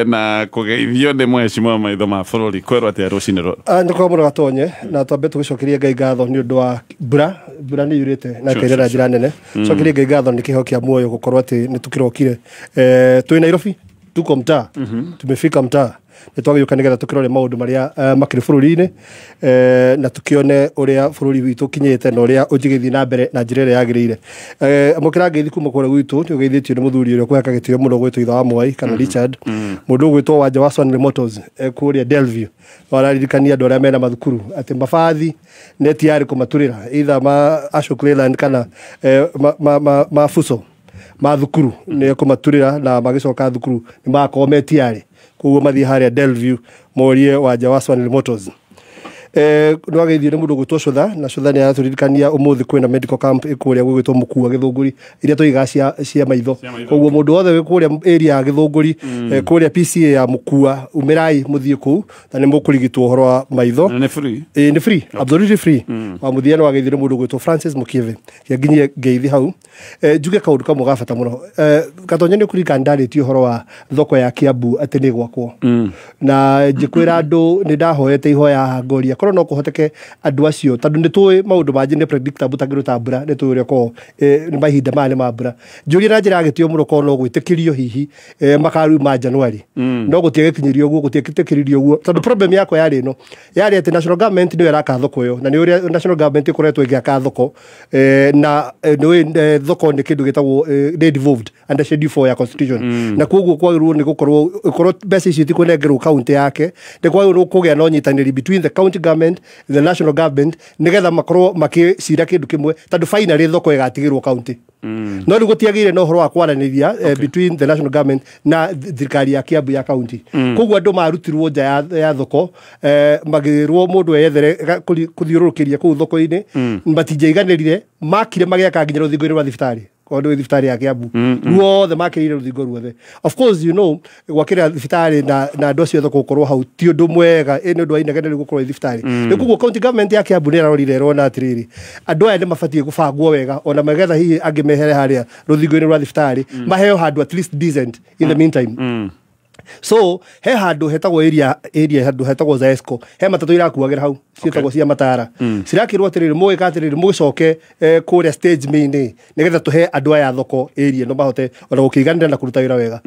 Na kũgeithio nĩ mheshimiwa maitho ma bũrũri kwerwo atĩa rũcinĩ rũrũ? Nĩ kwa mũno Gatonye, na twambe tũgĩcokeria Ngai ngatho nĩ ũndũ wa mbura. Mbura nĩ yurĩte na ĩkaira na njĩra nene. Cokeria Ngai ngatho nĩ kĩheo kĩa muoyo gũkorwo atĩ nĩ tũkĩrokire. Twĩ Nairobi, tuko mtaa, tumefika mtaa, nĩ twagĩũka nĩgetha tũkĩrore maũndũ marĩa makĩrĩ bũrũri-inĩ, na tũkĩone ũrĩa bũrũri witũ ũkinyĩte na ũrĩa ũngĩgĩthiĩ na mbere na njĩra ĩrĩa yagĩrĩire. Amũkĩra ngeithi kuma kũrĩa gwitũ. Nĩ ũgeithĩtio nĩ mũthuri ũrĩa ũkũheka gĩtĩo mũno gwĩtwo Ithe wa Mwai kana Richard, mũndũ ũgwĩtwo Wanja wa Swanley Motors, kũrĩa Delview. Wararirikania andũ arĩa mena mathukuru atĩ mabathi nĩ tayari kũmaturĩra, either ma Ashok Leyland kana ma Fuso ma thukuru, nĩ kũmaturĩra, na magĩcoka thukuru nĩ magakorwo me tayari. Koguo mathiĩ harĩa Delview morie Wanja wa Swanley Motors. Nĩ wageithio nĩ mũndũ ũgwĩtwo Cũtha, na Cũtha nĩ aratũririkania ũmũthĩ kwĩna medical camp ĩkũrĩa gwĩgwĩtwo Mũkua Gĩthũngũri, iria tũigaga cia maitho. Koguo mũndũ wothe wĩ kũrĩa area ya Gĩthũngũri, kũrĩa PCA ya Mũkua, umĩrai mũthiĩ kũu na nĩ mũkũrigitwo ũhoro wa maitho. Na nĩ free? Ĩĩ, nĩ free, absolutely free. Wa mũthia nĩ wageithio nĩ mũndũ ũgwĩtwo Francis Mũkĩve. Kĩanginyie ngeithi hau. Njuge kaũndũ kamwe ga bata mũno. Gatonye, nĩ ũkũririkana ndarĩtie ũhoro wa thoko ya Kiambu atĩ nĩ gwakwo, na njĩkwĩra andũ nĩ ndahoete ihoya ngoria korwo no kũhoteke andũ acio, tondũ nĩ tũĩ maũndũ mangĩ nĩ predictable, ta kĩndũ ta mbura nĩ tũĩ ũrĩa ũkoragwo, nĩ mahinda maya nĩ ma mbura. Njũrie na njĩra ya gĩtĩo mũno korwo no gwĩtĩkĩrio hihi makaruma January, no gũtiagĩkinyĩrio ũguo, gũtiagĩtĩkĩririo ũguo, tondũ problem yakwa yarĩ ĩno, yarĩ atĩ national government nĩyo ĩraka thoko ĩyo, na nĩ ũrĩa national government ĩkoretwo ĩgĩaka thoko, na nĩ thoko nĩ kĩndũ gĩtagwo nĩ devolved under schedule 4 ya constitution, na koguo kwagĩrĩirwo nĩ gũkorwo ĩkorwo mbeca icio itikũnengerwo county yake, nĩ kwagĩrĩirwo kũgĩa na ũnyitanĩri between the county government, the national government, nĩgetha makorwo makĩcira kĩndũ kĩmwe, tondũ finally thoko ĩgatigĩrwo county. No rĩu gũtiagĩire na ũhoro wa kwaranĩria between the national government na thirikari ya Kiambu ya county. Koguo andũ marutirwo nja ya thoko, magĩrwo mũndũ eyethere kũthiũrũrũkĩria kũu thoko-inĩ. Matinjaiganĩrire, makire magĩaka nginya rũthingo-inĩ rwa thibitarĩ, korwo nĩ thibitarĩ ya Kiambu ruothe, makĩrĩire rũthingo ruothe. Of course, gwakĩra thibitarĩ na andũ acio thoko gũkorwo hau ti ũndũ mwega, ĩ nĩ ũndũ wa inegene rĩu gũkorwo ĩ thibitarĩ. Rĩu koguo county government ya Kiambu nĩ ĩrarorire ĩrona atĩrĩrĩ, andũ aya nĩ mabatiĩ gũbangwo wega, ona magetha hihi angĩ mehere harĩa rũthingo-inĩ rwa thibitarĩ, maheo handũ at least decent in the meantime. So he handũ hetagwo area handũ hetagwo Zaesco, he matatũ irakuagĩra hau ciĩtagwo cia matara, cirakĩrwo atĩrĩrĩ, mũgĩka atĩrĩrĩ, mũgĩcoke kũrĩa stage main nĩgetha tũhe andũ aya thoko area ĩno mahote ona gũkĩiganĩra na kũruta wĩra wega.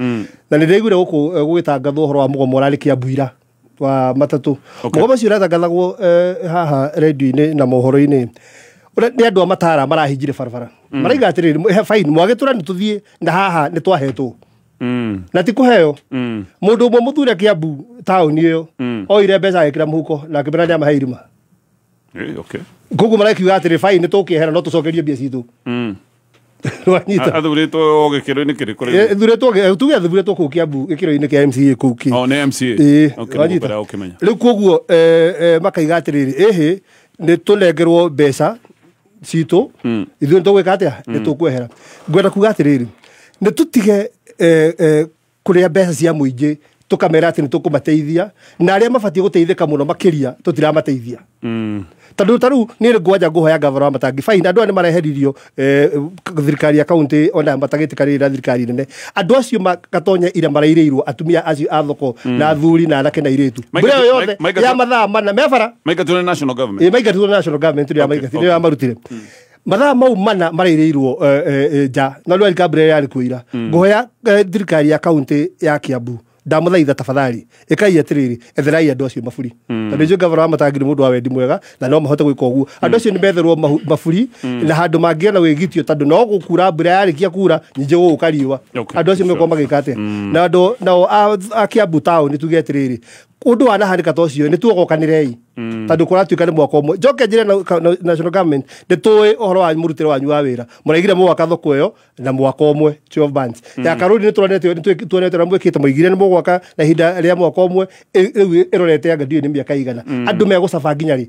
Na nĩ ndĩraiguire gũkũ gũgĩtangathwo ũhoro wa mũgomo ũrarĩ Kiambu ira wa matatũ. Mũgomo ũcio ũratangathagwo haha radio-inĩ na mohoro-inĩ. Ũrĩa nĩ andũ a matara marahingire barabara, maraiga atĩrĩrĩ, fine, mwagĩtũra nĩ tũthiĩ, na haha nĩ twahetwo na ti kũheo. Mũndũ ũmwe mũthure Kiambu taũni ĩyo oire mbeca agĩkĩra mũhuko na akĩmera nĩ amahe irima. Koguo marakiuga atĩrĩ, fine, nĩ tũkĩehera no tũcokerie mbia citũ. Wanyita? Athurĩtwo o gĩkĩro-inĩ kĩrĩkũ rĩu? Thurĩtwo, tuge athurĩtwo kũu Kiambu gĩkĩro-inĩ kĩa MCA kũu kĩ O nĩ MCA? Ĩĩ. Okay, Wanyita? nĩguo ũkĩmenya. Rĩu koguo makaiga atĩrĩrĩ, ĩhĩ, nĩ tũnengerwo mbeca citũ, ithuĩ nĩ tũgwĩka atĩa, nĩ tũkwehera. Ngwenda kuga atĩrĩrĩ, nĩ tũtige kũrĩa mbeca cia mũingĩ, tũkamera atĩ nĩ tũkũmateithia, na arĩa mabatiĩ gũteithĩka mũno makĩria tũtiramateithia. Tondũ ta rĩu niĩ ngwanja ngũhoya gavana wa Matangi, fine, andũ aya nĩ mareheririo, thirikari ya kaunti ona matagĩtĩkanĩire na thirikari nene. Andũ acio makatonya ira marairĩirwo, atumia acio a thoko na athuri na anake na airĩtu, mbura ĩyo yothe ya mathaa 4 me bara. Maingatirwo nĩ national government? Ĩ, maingatirwo nĩ national government nĩyo maingatirwo, nĩyo yamarutire. Mathaa mau 4 marairĩirwo nja, na rĩu arika mbura yarĩ kuo ira. Ngũhoya thirikari ya kaunti ya Kiambu, ndamũthaitha, tafadhali, ĩkai atĩrĩrĩ, etherai andũ acio maburi, tondũ njũĩ gavana wa Matangi nĩ mũndũ wa wendi mwega na no mahote gwĩka ũguo. Andũ acio nĩ metherwo maburi na handũ mangĩona wĩgitio, tondũ no gũkura mbura yarĩkia kura nyingĩ gũgũka riũa. Andũ acio megũkorwo magĩka atĩa? Na andũ nao a Kiambu town, tuge atĩrĩrĩ, ũndũ wanahanĩka ta ũcio, nĩ tuogokanĩrei, tondũ kũratuĩka nĩ mwaka ũmwe. Njoke njĩre national government, nĩ tũĩ ũhoro wa mũrutĩre wanyu wa wĩra. Mũraigire mũgwaka thoko ĩyo na mwaka ũmwe, 12 months. Ya Karuri nĩ tuonete, nĩ tuonete ũrĩa mwĩkĩte. Mũigire nĩ mũgwaka na ihinda rĩa mwaka ũmwe, rĩu ĩrorete anga ndiũĩ nĩ mĩaka igana. Andũ megũcaba nginya rĩ?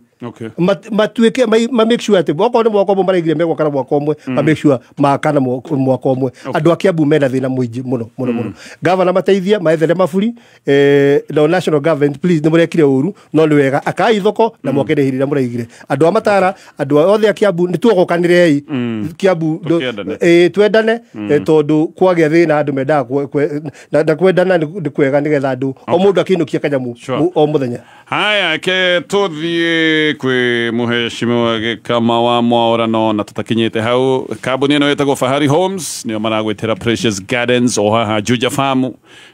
Matuĩke ma make sure atĩ okorwo nĩ mwaka ũmwe maraigire megwaka na mwaka ũmwe, ma make sure maka na mwaka ũmwe. Andũ a Kiambu mena thĩna mũingĩ mũno mũno mũno. Gavana mateithia maethere maburi, nao national government. government please nĩ mũrekire ũru no nĩ wega akai thoko na mwake nĩ hirira mũraigire andũ a Matara andũ othe a Kiambu nĩ tuogokanĩrei Kiambu twendane tondũ kwagĩa thĩna andũ mendaga na kwendana nĩ kwega nĩgetha andũ o mũndũ akĩinũkia kanyamu o mũthenya. Haya ke tuthiĩ kwĩ mũheshimiwa Gĩkama wa Mwaũra no na tũtakinyĩte hau. Kambuni ĩno ĩtagwo Fahari Homes nĩo maragwĩtĩra Precious Gardens o haha Juja Farm.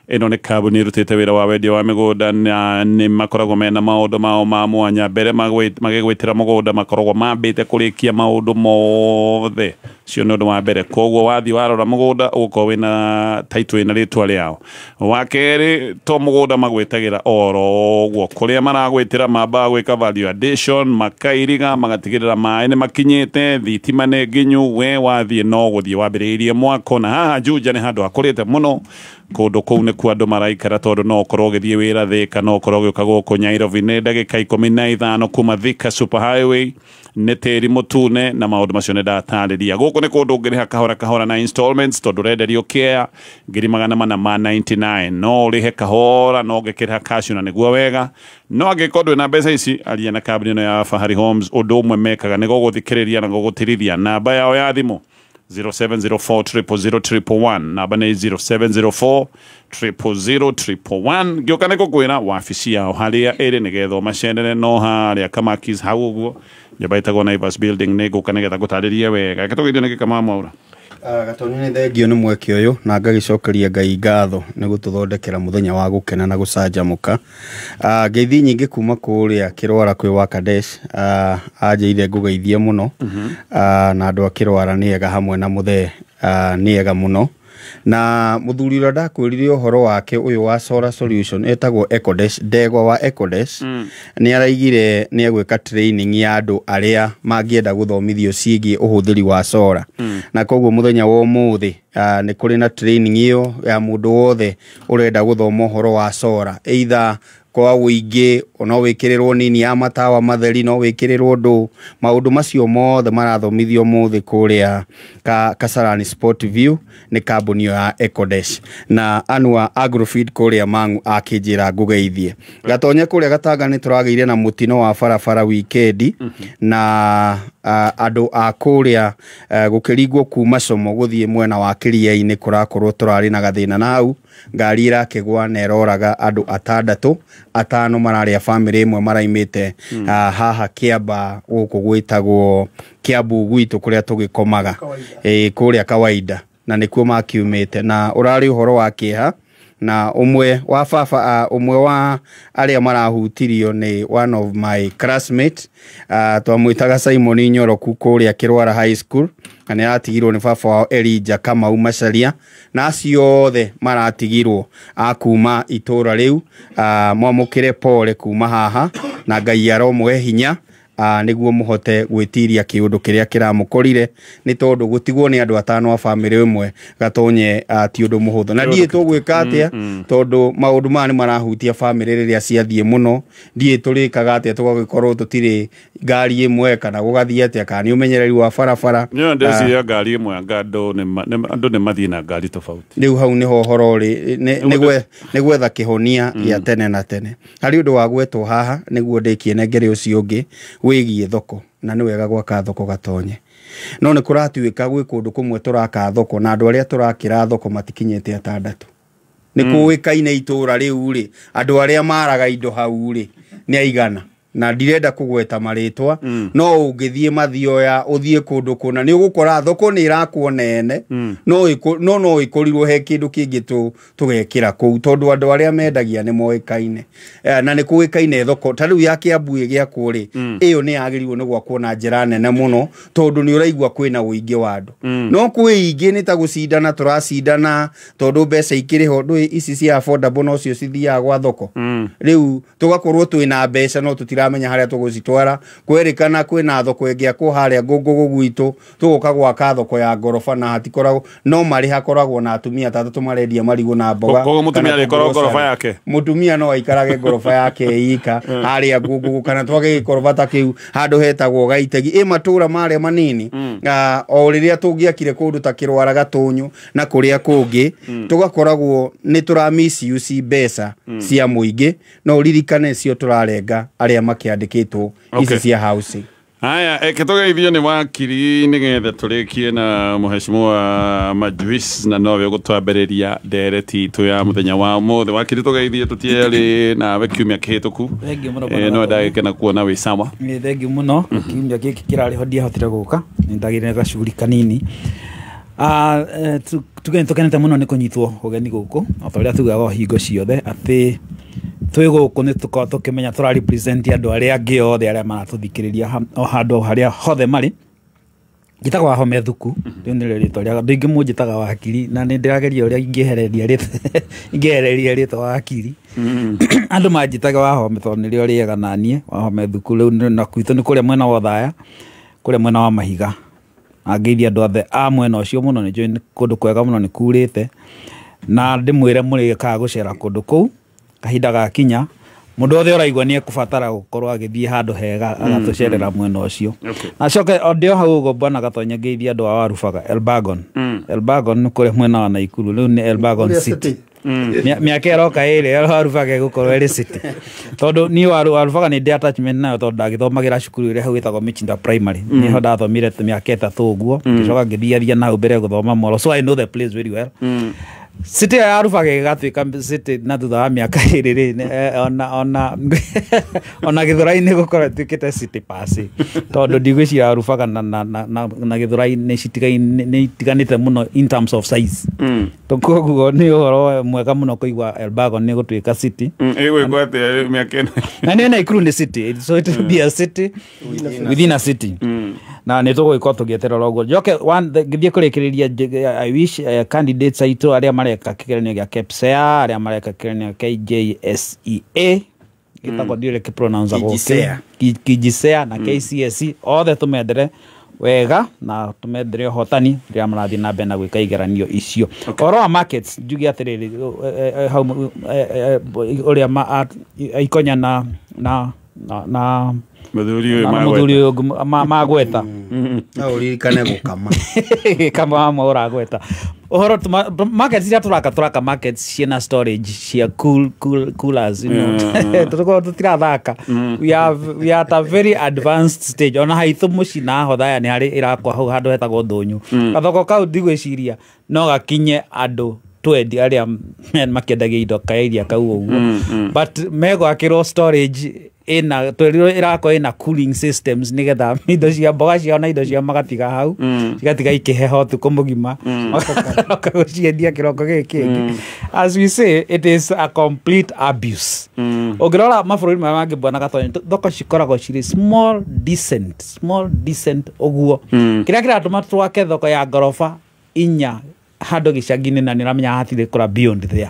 Ĩno nĩ kambuni ĩrutĩte wĩra wa wendia wa mĩgũnda na nĩ makoragwo mena maũndũ mao ma mwanya. Mbere magĩgwĩtĩra mũgũnda makoragwo mambĩte kũrĩkia maũndũ mothe, cio nĩ ũndũ wa mbere. Koguo wathiĩ warora mũgũnda ũgũkorwo wĩna title ĩna rĩtwa rĩao. Wa kerĩ to mũgũnda magwĩtagĩra oro ũguo, kũrĩa maragwĩtĩra mambaga gwĩka value addition, makairiga magatigĩrĩra maĩ nĩ makinyĩte, thitima nĩ nginyu, we wathiĩ no gũthiĩ wambĩrĩirie mwako. Na haha Juja nĩ handũ hakũrĩte mũno, kũndũ kũu nĩkuo andũ maraikara tondũ no ũkorwo ũgĩthiĩ wĩra Thika, no ũkorwo ũgĩũka gũkũ Nairobi nĩ ndagĩka 15 kuma Thika Super Highway, nĩ tĩri mũtune na maũndũ macio nĩ ndatarĩria. Gũkũ nĩ kũndũ ũngĩrĩha kahora kahora na installments tondũ ũrenderio kĩa 499, no ũrĩhe kahora no ũngĩkĩrĩha cash na nĩguo wega. No angĩkorwo ndwĩ na mbeca ici, aria na kambuni ĩno ya Fahari Homes. Ũndũ ũmwe mekaga nĩ gũgũthikĩrĩria na gũgũtirithia. Namba yao ya thimũ 0704 000 111, namba nĩ 0704 000 111. Ngĩũka nĩ gũkwĩra wabici yao harĩa ĩrĩ nĩgetha ũmacerere no harĩa Kamakis hau ũguo nyũmba ĩtagwo Naivas Building. Nĩ ngũka nĩgetha ngũtarĩrie wega. Reke tũgeithio nĩ Gĩkama wa Mwaũra. Gatonyo nĩ thengio nĩ mweke ũyũ na ngagĩcokeria Ngai ngatho nĩ gũtũthondekera mũthenya wa gũkena na gũcanjamũka. Ngeithi nyingĩ kuma kũrĩa Kĩrwara kwĩ wa Kadesh, anjĩire ngũgeithie mũno, na andũ a Kĩrwara nĩ ega hamwe na mũthee, nĩ ega mũno. Na mũthuri ũrĩa ndakwĩrire ũhoro wake ũyũ wa Solar Solution etagwo Ecodesh, ndegwa wa Ecodesh, nĩ araigire nĩ egwĩka training ya andũ arĩa mangĩenda gũthomithio ciĩgiĩ ũhũthĩri wa solar. Na koguo mũthenya wa ũmũthĩ nĩ kũrĩ na training ĩyo ya mũndũ wothe ũrenda gũthoma ũhoro wa solar, either kwa ũingĩ no wĩkĩrĩrwo nini ya matawa matheri, no wĩkĩrĩrwo ndũ, maũndũ macio mothe marathomithio mũthĩ kũrĩa Kasarani Sport View nĩ kambuni ya Ecodesh. Na Anua Agrofeed kũrĩa Mang'u akĩnjĩra ngũgeithie. Gatonye kũrĩa Gatanga nĩ tũragĩire na mũtino wa barabara wikendi, na andũ a kũrĩa gũkĩringwo kuma Como gũthiĩ mwena wa Kĩria-inĩ kũrakorwo tũrarĩ na gathĩna na hau ngari irakĩgwa na ĩroraga andũ atandatũ, atano mararĩ a bamĩrĩ ĩmwe maraimĩte haha Kĩamba gũkũ gwĩtagwo Kĩambu gwitũ kũrĩa tũgĩkomaga kũrĩa kawaida, na nĩkuo makiumĩte. Na ũrarĩ ũhoro wa kĩeha, na ũmwe wa baba, ũmwe wa arĩa marahutirio nĩ one of my classmates, twamwĩtaga Simon Nyoroku kũrĩa Kĩrwara High School, na nĩ aratigirwo nĩ baba wao Elijah Kamau Macharia, na acio othe maratigirwo a kuma itũra rĩu. Mwamũkĩre pole kuma haha, na Ngai aromũhe hinya nĩguo mũhote gwĩtiria kĩũndũ kĩrĩa kĩramũkorire, nĩ tondũ gũtigwo nĩ andũ atano a bamĩrĩ ĩmwe Gatonye ti ũndũ mũhũthũ. Na ndiĩ tũgwĩka atĩa, tondũ maũndũ maya nĩ marahutia bamĩrĩ rĩrĩa ciathiĩ mũno. Ndiĩ tũrĩkaga atĩa tũgagĩkorwo tũtirĩ ngari ĩmwe, kana gũgathiĩ atĩa, kana nĩ ũmenyereri wa barabara. Nĩyo ndeciria ngari ĩmwe anga andũ nĩ mathiĩ na ngari tofauti. Rĩu hau nĩho ũhoro ũrĩ, nĩ gwetha kĩhonia gĩa tene na tene. Harĩ ũndũ wa gwetwo haha nĩguo ndĩkie nengere ũcio ũngĩ wĩgiĩ thoko, na nĩ wega gwaka thoko Gatonye. No nĩ kũratuĩka gwĩ kũndũ kũmwe tũraka thoko na andũ arĩa tũrakĩra thoko matikinyĩte atandatũ. Nĩ kũĩkaine itũra rĩu rĩ, andũ arĩa maraga indo hau rĩ nĩ aigana, na ndirenda kũgweta marĩtwa, no ũngĩthiĩ Mathioya ũthiĩ kũndũ kũna nĩ ũgũkora thoko nĩ ĩrakwo nene, no ĩkorirwo he kĩndũ kĩngĩ tũgekĩra kũu, tondũ andũ arĩa mendagia nĩ moĩkaine. Na nĩ kũĩkaine thoko ta rĩu ya Kĩambu ĩgĩakwo rĩ, ĩyo nĩ yagĩrĩirwo nĩ gwakwo na njĩra nene mũno, tondũ nĩ ũraigua kwĩna ũingĩ wa andũ. No kwĩ ingĩ nĩ ta gũcindana tũracindana, tondũ mbeca ikĩrĩ ho, ndũĩ ici cia affordable nocio cithiaga gwa thoko. Rĩu tũgakorwo twĩna mbeca no tũtira Tũtiramenya harĩa tũgũcitwara. Kwerĩkana kwĩna thoko ĩngĩakwo harĩa Ngũngũgũ gwitũ, tũgũka gwaka thoko ya ngoroba na hatikoragwo no marĩ hakoragwo na atumia atatũ marendia marigũ na mboga. Koguo mũtumia kana arĩkorwo ngoroba grocery. yake? Mũtumia no aikarage ngoroba yake ika harĩa Ngũngũgũ, kana twage gĩkoroba ta kĩu handũ hetagwo Gaitegi ĩ matũra marĩa manini. O rĩrĩa tũngĩakire kũndũ ta Kĩrwara, Gatũnyũ na kũrĩa kũngĩ, tũgakoragwo nĩ tũra misuse mbeca cia mũingĩ. No ũririkane cio tũrarenga arĩa makĩandĩkĩtwo ici cia housing. Haya, eke tũgeithio nĩ wakiri nĩgetha tũrĩkie na mũheshimiwa Majuis, na nowe ũgũtwambĩrĩria ndereti itũ ya mũthenya wa ũmũthĩ. Wakiri, tũgeithie, tũtierĩ nawe kiumia kĩhĩtũku. Thengiũ mũno, No bwana. ndagĩkena kuona wĩ sawa. Nĩ thengiũ mũno. Kiumia gĩkĩ kĩrarĩ ho ndiahotire gũka, nĩ ndagĩire gacuguri kanini. Tuge nĩ tũkenete mũno nĩ kũnyitwo ũgeni gũkũ. O ta ũrĩa tugaga o hingo ciothe atĩ twĩ gũkũ nĩ tũkoragwo tũkĩmenya tũra represent andũ arĩa angĩ othe arĩa maratũthikĩrĩria o handũ harĩa hothe marĩ. Njĩtagwo Wahome Thuku, rĩu nĩrĩo rĩtwa rĩa andũ aingĩ mũnjĩtaga wakiri, na nĩ ndĩrageria ũrĩa ingĩehereria rĩtwa wakiri. Andũ manjĩtaga Wahome tondũ nĩrĩo rĩega naniĩ Wahome Thuku. Rĩu na gwitũ nĩ kũrĩa mwena wa Othaya, kũrĩa mwena wa Mahiga. Na ngeithia andũ othe a mwena ũcio mũno, nĩ njũĩ nĩ kũndũ kwega mũno, nĩ kurĩte, na ndĩmwĩre mũrĩkaga gũcera kũndũ kũu kahinda gakinya. Mũndũ othe ũraigua nĩ ekũbatara gũkorwo agĩthiĩ handũ hega agatũcerera mwena ũcio. Na coke o ndĩ o hau ũguo, bwana Gatonya, ngeithia andũ a Warubaga, Elbagon. Elbagon nĩ kũrĩa mwena wa Naikuru, rĩu nĩ Elbagon Kũrĩa City. city. Mĩaka ĩroka ĩrĩ Warubaga ĩgũkorwo ĩrĩ city, tondũ niĩ Warubaga nĩ ndĩ attachment nayo, tondũ ndagĩthomagĩra cukuru ĩrĩa hau ĩtagwo Michinda Primary. Nĩho ndathomire mĩaka 3 ũguo, ngĩcoka ngĩthiathia na hau mbere gũthoma Moro, so I know the place very well. City ĩyo ya Rubaga ĩgatuĩka city na thutha wa mĩaka 2 rĩ, ona Gĩthũrai-inĩ gũkorwo ĩtuĩkĩte city pasi, tondũ ndigwĩciria Rubaga na Gĩthũrai nĩ itiganĩte mũno in terms of size. Koguo nĩ ũhoro mwega mũno kũigua Elbagon nĩ gũtuĩka city. Ĩgwĩkwo atĩa mĩaka ĩno? Na nĩ Naikuru nĩ city, so it will be a city within a city, na nĩ tũgũgĩkorwo tũgĩeterera ũguo. Njoke ngĩthiĩ kũrĩkĩrĩria, I wish candidates aitũ arĩa mareka kĩgeranio gĩa KPSEA, arĩa mareka kĩgeranio gĩa KJSEA, gĩtagwo ndiũrĩa kĩpronounce-agwo. KJSEA. KJSEA na KCSE, othe tũmendere wega na tũmendere ũhotani rĩrĩa marathiĩ na mbere na gwĩka igeranio icio. Ũhoro wa markets, njuge atĩrĩrĩ, hau ũrĩa Ikonya na Mũthuri ũyũ na magweta. Mũthuri ũyũ ũngĩ magweta. No ũririkane gũkama. Kama wamwe ũragweta ũhoro markets iria tũraka markets ciĩna storage cia coolers. Tũkorwo tũtirathaka, we are at a very advanced stage. Ona haitũ mũciĩ na Hothaya nĩ harĩ ĩrakwa hau handũ hetagwo Ndũnyũ. Gathoko kau ndigwĩciria no gakinye andũ 20 arĩa makĩendagia indo kaeria kau ũguo, but megwakĩrwo storage ĩna twerirwo ĩrakorwo ĩna cooling systems, nĩgetha indo cia mboga ciao na indo ciao magatiga hau, cigatiga ikĩheha ũtukũ mũgima, magoka gũciendia kĩroko gĩkĩ kĩngĩ. As we say, it is a complete abuse. Ũngĩrora mabũrũri marĩa mangĩ, bwana Gatonya, thoko cikoragwo cirĩ small, decent, small, decent ũguo. Kĩrĩa kĩratũma twake thoko ya ngoroba inya handũ gĩcagi-inĩ, na nĩ ũramenya hatirĩ kũra beyond there,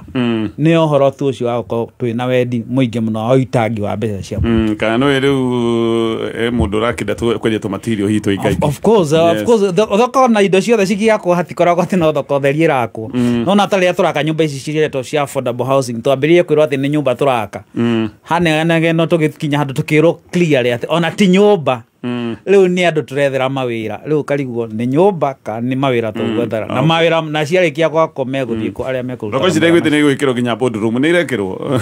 nĩ ũhoro tu ũcio wa gũkorwo twĩna wendi mũingĩ mũno wa ũitangi wa mbeca cia Kana no rĩu mũndũ ũrakĩenda kwendia tũmatirio hihi tũikaiki. Of course, of course, thoko na indo ciothe cigĩakwo hatikoragwo atĩ no thoko theri ĩrakwo. No na tarĩrĩa tũraka nyũmba ici ciretwo cia affordable housing, twambĩrĩrie kwĩrwo atĩ nĩ nyũmba tũraka, hanegene no tũgĩkinya handũ tũkĩrwo clearly atĩ ona ti nyũmba, rĩu nĩ andũ tũrethera mawĩra. Rĩu karigwo nĩ nyũmba ka nĩ mawĩra tũgwethera na mawĩra, na ciarĩkia gwakwo megũthiĩ kũ arĩa mekũruta Thoko ici ndaiguĩte nĩ igwĩkĩrwo nginya boardroom nĩ irekĩrwo.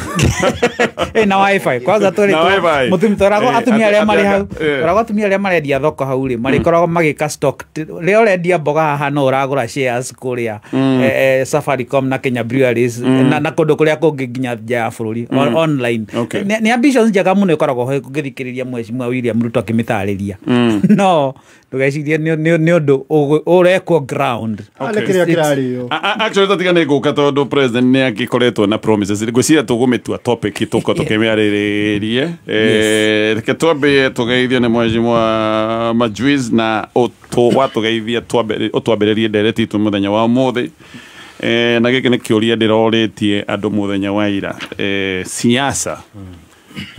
Na wifi kwanza tũrĩ Na wifi. Mũtumi tũragwo atumia arĩa marĩ hau, tũragwo atumia arĩa marendia thoko hau rĩ, marĩkoragwo magĩka stock. Rĩrĩa ũrendia mboga haha, no ũragũra shares kũrĩa Safaricom na Kenya Breweries na kũndũ kũrĩa kũngĩ nginya nja ya bũrũri online. Nĩ ambitions njega mũno ĩkoragwo ho ũngĩthikĩrĩria Mheshimiwa William Ruto akĩmĩtarĩria, no ndũgecirie nĩ ũndũ ũrekwo ground. Nĩ kĩrĩa kĩrarĩo. Actually tũtiga nĩ ngũka, tondũ president nĩ agĩkoretwo na promises, ngwĩciria tũgũmĩtua topic tũko tũkĩmĩarĩrĩrie. Reke twambie tũgeithio nĩ Mheshimiwa Majuiz na watũgeithia ũtwambĩrĩrie ndereti itũ mũthenya wa ũmũthĩ. Na gĩkĩ nĩ kĩũria ndĩrorĩtie andũ mũthenya wa ira. Siasa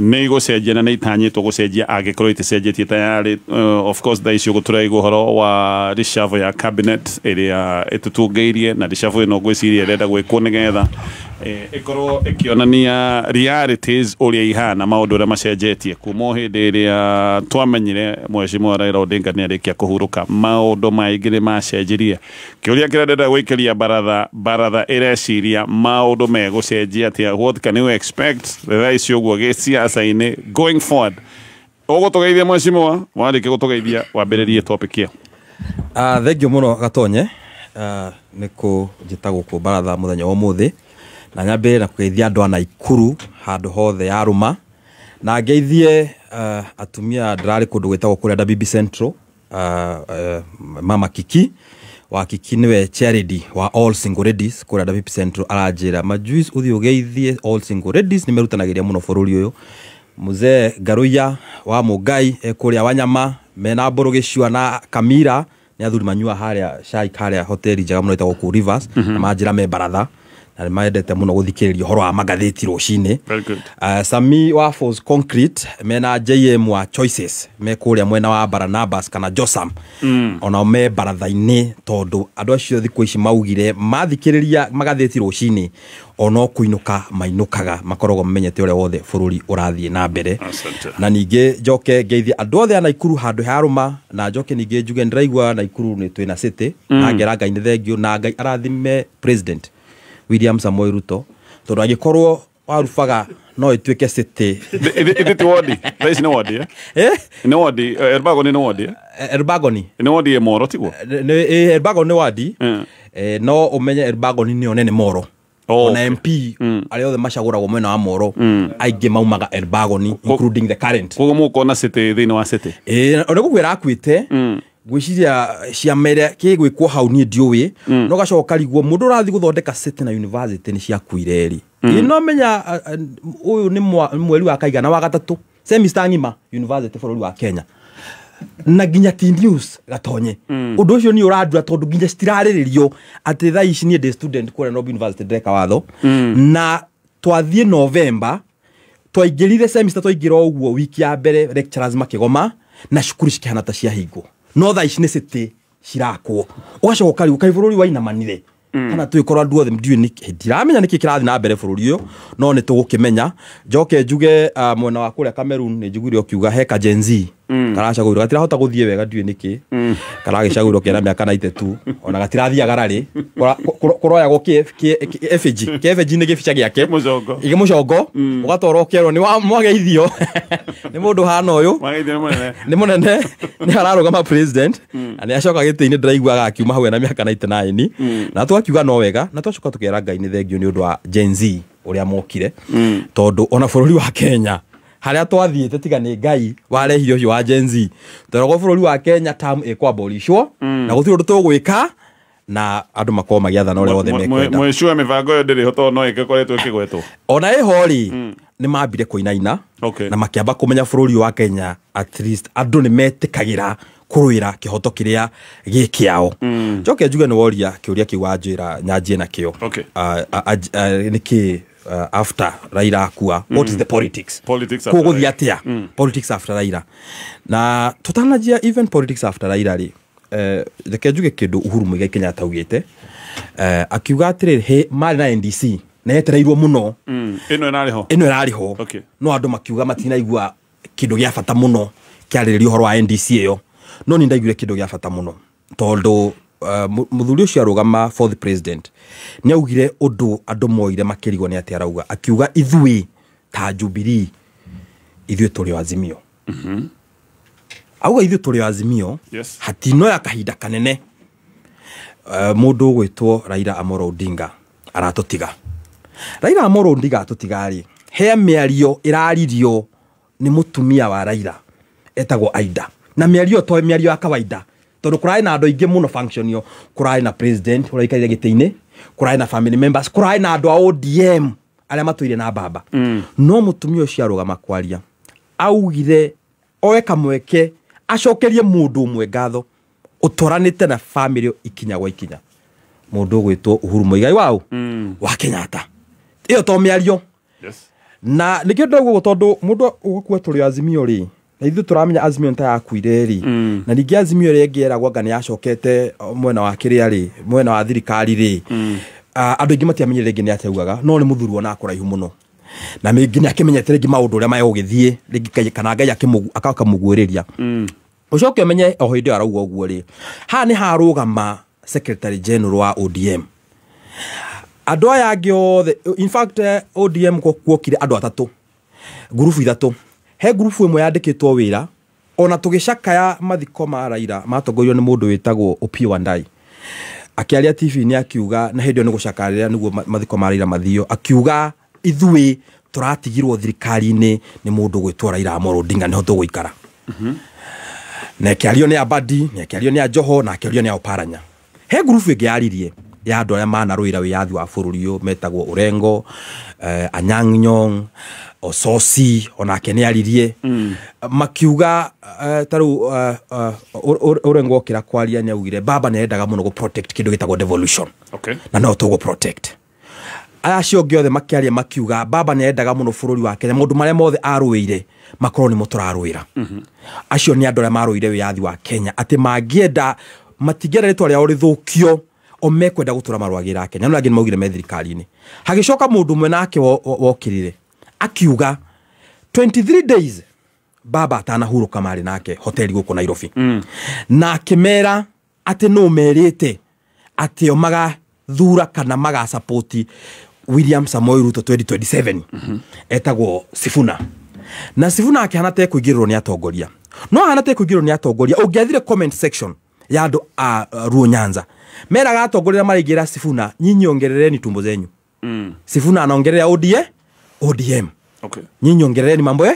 Nĩ igũcenjia na nĩ itanyĩtwo gũcenjia angĩkorwo iticenjetie tayari. Of course thaa ici ũguo tũraigua ũhoro wa reshuffle ya cabinet ĩrĩa ĩtũtungĩirie, na reshuffle ĩno ngwĩciria ĩrenda gwĩkwo nĩgetha ĩkorwo ĩkĩonania realities ũrĩa ihana, maũndũ ũrĩa macenjetie kuma o hĩndĩ ĩrĩa twamenyire Mheshimiwa Raila Odinga nĩ arĩkia kũhurũka. Maũndũ maingĩ nĩ macenjirie. Kĩũria kĩrĩa ndĩrenda gũikĩria baratha, baratha ĩreciria maũndũ megũcenjia atĩa? What can you expect thaa ici ũguo gĩciaca-inĩ going forward? Ũgũtũgeithia Mheshimiwa, warĩkia gũtũgeithia wambĩrĩrie topic ĩyo. Thengiũ mũno Gatonye, nĩ kũnjĩta gũkũ baratha mũthenya wa ũmũthĩ, na nyambĩrĩrie na kũgeithia andũ a Naikuru handũ hothe ya rũma, na ngeithie atumia. Ndĩrarĩ kũndũ gwĩtagwo kũrĩa WB Central, Mama Kiki wa Kiki nĩwe chairlady wa all single ladies kũrĩa WB Central, aranjĩra majuice ũthiĩ ũgeithie all single ladies, nĩ merutanagĩria mũno bũrũri ũyũ. Mzee Ngaruiya wa Mũngai e kũrĩa Wanyama mena Mbũrũ Gĩcua na Kamira, nĩ athuri manyua harĩa cai harĩa hoteli njega mũno ĩtagwo kũu Rivers, na manjĩra me baratha na nĩ mendete mũno gũthikĩrĩria ũhoro wa magathĩti rũcinĩ. Very good. Sami wa Force Concrete mena JM wa Choices me kũrĩa mwena wa Barnabas kana Josam, onao me baratha-inĩ, tondũ andũ acio thikũ ici maugire mathikĩrĩria magathĩti rũcinĩ ono kũinũka mainũkaga makoragwo mamenyete ũrĩa wothe bũrũri ũrathiĩ na mbere. Asante. Na ningĩ njoke ngeithie andũ othe a Naikuru handũ harũma, na njoke ningĩ njuge ndĩraigua Naikuru nĩ twĩna city, na ngera Ngai nĩ thengio na Ngai arathime President William Samoei Ruto, tondũ angĩkorwo Warubaga no ĩtuĩke city. Ithi ti wodi thaa ici, nĩ wodi, eh? Eh? Nĩ wodi, Elbago nĩ wodi, eh? Elbagoni. Nĩ wodi ĩ Moro tiguo? Elbagon nĩ wadi. No ũmenye Elbagoni nĩyo nene Moro. Oh, ona okay. MP arĩa othe macagũragwo mwena wa Moro aingĩ maumaga Elbagoni, including the current. Koguo mũkona city thĩinĩ wa city. Ĩĩ, ona gũkwĩra akuĩte ngwĩciria ciama ĩrĩa kĩgwĩkwo hau niĩ ndiũĩ, no gacoka karigwo mũndũ ũrathiĩ gũthondeka city na university nĩ ciakuire rĩ. Ĩ no menya ũyũ nĩ mweri wa kaigana wa gatatũ semester ng'ima university bũrũri wa Kenya na nginya ti news Gatonye. Ũndũ ũcio nĩ ũrandura tondũ nginya citirarĩrĩrio atĩ thaa ici niĩ ndĩ student kũrĩa Nairobi University ndĩreka watho, na twathiĩ November twaingĩrire semester, twaingĩra o ũguo wiki ya mbere lecturers makĩgoma na cukuru cikĩhana ta ciahingwo, no thaa ici nĩ city cirakwo. Ũgacoka ũkarigwo kaĩ bũrũri wainamanire kana twĩkorwo andũ othe ndiũĩ ndiramenya nĩkĩ kĩrathiĩ na mbere bũrũri ũyũ, no nĩ tũgũkĩmenya. Njoke njuge mwena wa kũrĩa Cameroon nĩ njiguire ũkiuga he ka Gen Z karacagũrirwo gatirahota gũthiĩ wega, ndiũĩ nĩkĩ karagĩcagũrirwo kena mĩaka 92 ona gatirathiaga rarĩ kũroyagwo effigy kĩ nĩ gĩbica gĩake. Mũcongo. Gĩ mũcongo ũgatwarwo ũkerwo nĩ mwageithio nĩ mũndũ hana ũyũ. Mwageithio nĩ mũnene. Nĩ mũnene, nĩ ararũgama president na nĩ acoka gĩtĩ-inĩ, ndĩraiguaga akiuma hau ena mĩaka 99, na twakiuga no wega na twacoka tũkera Ngai nĩ thengio nĩ ũndũ wa Gen Z ũrĩa mokire, tondũ ona bũrũri wa Kenya harĩa twathiĩte tiga nĩ Ngai warehire ũcio wa Gen Z, tweragwo bũrũri wa Kenya term ĩkwamboricwo na gũtirĩ ũndũ tũgwĩka na andũ makorwo magĩathana ũrĩa wothe mekwenda. Mwĩcua mĩbango ĩyo ndĩrĩ ho tondũ no ĩgĩkoretwo ĩkĩgwetwo. Ona ĩho rĩ, nĩ mambire kũinaina na makĩamba kũmenya bũrũri wa Kenya at least andũ nĩ metĩkagĩra kũrũĩra kĩhoto kĩrĩa gĩ kĩao. Njoke njuge nĩ woria kĩũria kĩu wanjĩra nyanjie nakĩo. Nĩkĩ after Raila akua, what is the politics? Politics after kũgũthiĩ Raila. Atĩa politics after Raila? Na tũtananjia even politics after Raila rĩ, reke njuge kĩndũ Uhuru Muigai Kenyatta augĩte, akiuga atĩrĩrĩ, he marĩ na NDC na yetereirwo mũno. Ĩno ĩrarĩ ho. Ĩno ĩrarĩ ho. No andũ makiuga matinaigua kĩndũ gĩa bata mũno kĩarĩrĩria ũhoro wa NDC ĩyo, no nĩ ndaiguire kĩndũ gĩa bata mũno tondũ mũthuri ũcio arũgama fourth president nĩ augire ũndũ andũ moire makĩrigwo nĩ atĩ arauga, akiuga ithuĩ ta Jubilee ithuĩ tũrĩ o Azimio. Auga ithuĩ tũrĩ o Azimio. Hatinoya kahinda kanene mũndũ ũgwĩtwo Raila Amolo Odinga aratũtiga. Raila Amolo Odinga atũtiga rĩ, he mĩario ĩraririo nĩ mũtumia wa Raila etagwo Aida, na mĩario to mĩario ya kawaida tondũ kũrarĩ na andũ aingĩ mũno function ĩyo, kũrarĩ na president ũrĩa ũikarĩire gĩtĩ-inĩ, kũrarĩ na family members, kũrarĩ na andũ a ODM arĩa matũire na baba. No mũtumia ũcio arũgama kwaria augire oe kamweke acokerie mũndũ ũmwe ngatho ũtwaranĩte na family ikinya gwa ikinya, mũndũ ũgwĩtwo Uhuru Muigai wao wa Kenyatta. Ĩyo to mĩario. Na nĩkĩo ndauga ũguo tondũ mũndũ ũgũkua tũrĩ Azimio rĩ, na ithuĩ tũramenya Azimio nĩ ta yakuire rĩ, na ningĩ Azimio ĩrĩa ĩngĩ yeragwo anga nĩ yacokete mwena wa kĩrĩa rĩ, mwena wa thirikari rĩ, andũ aingĩ matiamenyire rĩngĩ nĩ ateugaga, no nĩ mũthuri wonaga kũraihu mũno, na rĩngĩ nĩ akĩmenyete rĩngĩ maũndũ ũrĩa megũgĩthiĩ rĩngĩ, kana Ngai akamũguũrĩria. Ũcoke ũmenye o hĩndĩ ĩyo arauga ũguo rĩ, haha nĩ harũgama secretary general wa ODM. Andũ aya angĩ othe, in fact, ODM kuokire andũ atatũ, ngurubu ithatũ. He ngurubu ĩmwe yandĩkĩtwo wĩra ona tũgĩcakaya mathiko ma Raila matongorio nĩ mũndũ wĩtagwo Opiyo Wandayi. Akĩaria TV-inĩ akiuga, na hĩndĩ ĩyo nĩ gũcakarĩra nĩguo mathiko ma Raila mathio, akiuga ithuĩ tũratigirwo thirikari-inĩ nĩ mũndũ gwĩtwo Raila Amolo Odinga, nĩho tũgũikara. Na ĩkĩario nĩ Abadi, na ĩkĩario nĩ Ajoho, na ĩkĩario nĩ Oparanya. He ngurubu ĩngĩ yaririe ya andũ arĩa manarũĩra wĩyathi wa bũrũri ũyũ metagwo Orengo, Anyang' Nyong', Ososi, onake nĩ aririe. Makiuga ta rĩu Orengo okĩra kwaria nĩ augire baba nĩ endaga mũno gũ protect kĩndũ gĩtagwo devolution. Na no tũgũ protect. Aya acio angĩ othe makĩaria makiuga baba nĩ endaga mũno bũrũri wa Kenya, maũndũ marĩa mothe arũĩire makorwo nĩmo tũrarũĩra. Acio nĩ andũ arĩa marũĩire wĩyathi wa Kenya, atĩ mangĩenda matingĩenda rĩtwa rĩao rĩthũkio, o mekwenda gũtũra marũagĩra Kenya. No angĩ nĩ maugire me thirikari-inĩ. Hagĩcoka mũndũ ũmwe nake wokĩrire akiuga 23 days baba atanahurũka marĩ nake hoteli gũkũ Nairobi. Na akĩmera atĩ no merĩte atĩ o magathura kana magasapoti William Samoei Ruto 2027. Etagwo Sifuna. Na Sifuna akĩhana ta ekũingĩrĩrwo nĩ atongoria. No ahana ta ekũingĩrĩrwo nĩ atongoria, ũngĩathire comment section ya andũ a Luo Nyanza, meraga atongoria maraingĩra Sifuna, nyinyi ongerereni tumbo zenyu. Sifuna anaongerera ODM. Nyinyi ongerereni mambo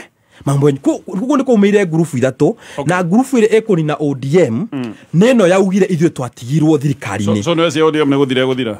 mambo yenyu. Kuo nĩ kwaumĩire ngurubu ithatũ, na ngurubu ĩrĩa ĩkũnina ODM nĩ ĩno yaugire ithuĩ twatigirwo thirikari-inĩ. So nĩ ODM nĩ gũthira gũthira?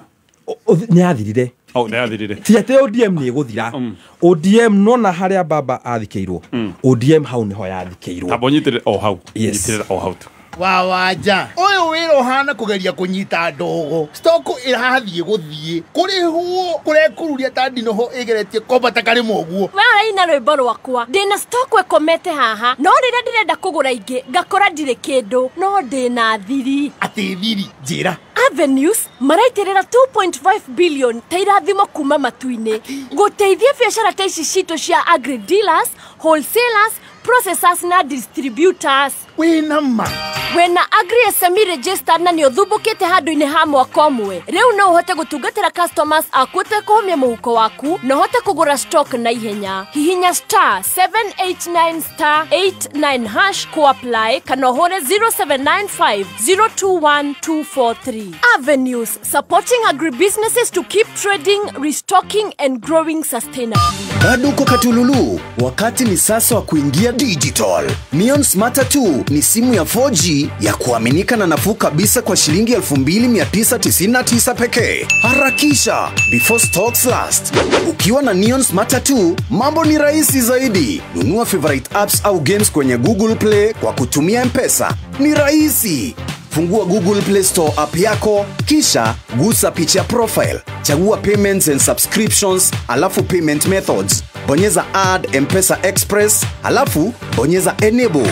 Nĩ yathirire. Oh, nĩ yathirire. Ti atĩ ODM nĩ ĩgũthira. ODM nona harĩa baba athikĩirwo. ODM hau nĩho yathikĩirwo. Tabo nyitĩrĩre o hau. Yes. Nyitĩrĩra o hau tu. Wa wanja ũyũ wĩra ũhana kũgeria kũnyita ndogo, stock ĩrathiĩ gũthiĩ kũrĩhwo kũrekururia ta ndinoho ĩgeretie kwambata karĩma ũguo. We ũraina rwĩmbo rwakwa, ndĩna stock ĩkomete haha, no rĩrĩa ndĩrenda kũgũra ingĩ ngakora ndirĩ kĩndũ, no ndĩna thiri. Atĩ thiri? Njĩra. Avenues maraitĩrĩra 2.5 billion ta irathimo kuma matu-inĩ gũteithia biacara ta ici citũ cia agri dealers, wholesalers, processors na distributors. Wĩna ma? Wĩna Agri SME registered na nĩ ũthumbũkĩte handũ-inĩ ha mwaka ũmwe. Rĩu no ũhote gũtungatĩra customers aku ũtekũhũmia mũhuko waku, na ũhote kũgũra stock na ihenya. Hihinya star 789 star 89 hash ku apply kana ũhũre 0795 021 243. Avenues, supporting agribusinesses to keep trading, restocking and growing sustainably. Bado uko Katululu, wakati ni sasa wa kuingia digital. Neon Smarter 2 ni simu ya 4G ya kuaminika na nafuu kabisa kwa shilingi 2999 pekee. Harakisha before stocks last. Ukiwa na Neon Smarter 2, mambo ni rahisi zaidi. Nunua favorite apps au games kwenye Google Play kwa kutumia M-Pesa. Ni rahisi. Fungua Google Play Store app yako, kisha gusa picha profile. Chagua payments and subscriptions, alafu payment methods. Bonyeza add M-Pesa Express, alafu bonyeza enable.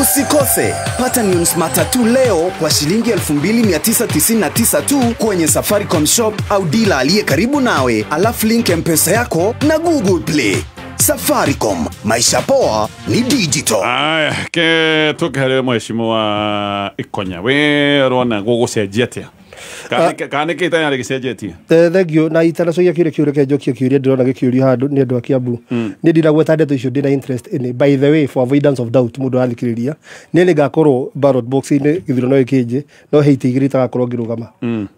Usikose, pata Neon Smarter 2 leo kwa shilingi 2999 tu kwenye Safaricom shop au dealer aliye karibu nawe, alafu link M-Pesa yako na Google Play. Safaricom, maisha poa ni digital. Aya, ke tuke harĩ mheshimiwa Ikonya. We ũrona gũgũcenjia atĩa? Kana nĩkĩ itanya rĩgĩcenjetie? Thank you. Na itanacokia kĩũria kĩu, reke njokie kĩũria ndĩrona gĩkĩũrio handũ nĩ andũ a Kiambu. Nĩ ndinagweta ndeto icio ndĩna interest in. By the way, for avoidance of doubt, mũndũ arathikĩrĩria, niĩ nĩngakorwo ballot box-inĩ gĩthurano gĩkĩ nje, no he itĩ igĩrĩ itagakorwo ngĩrũgama,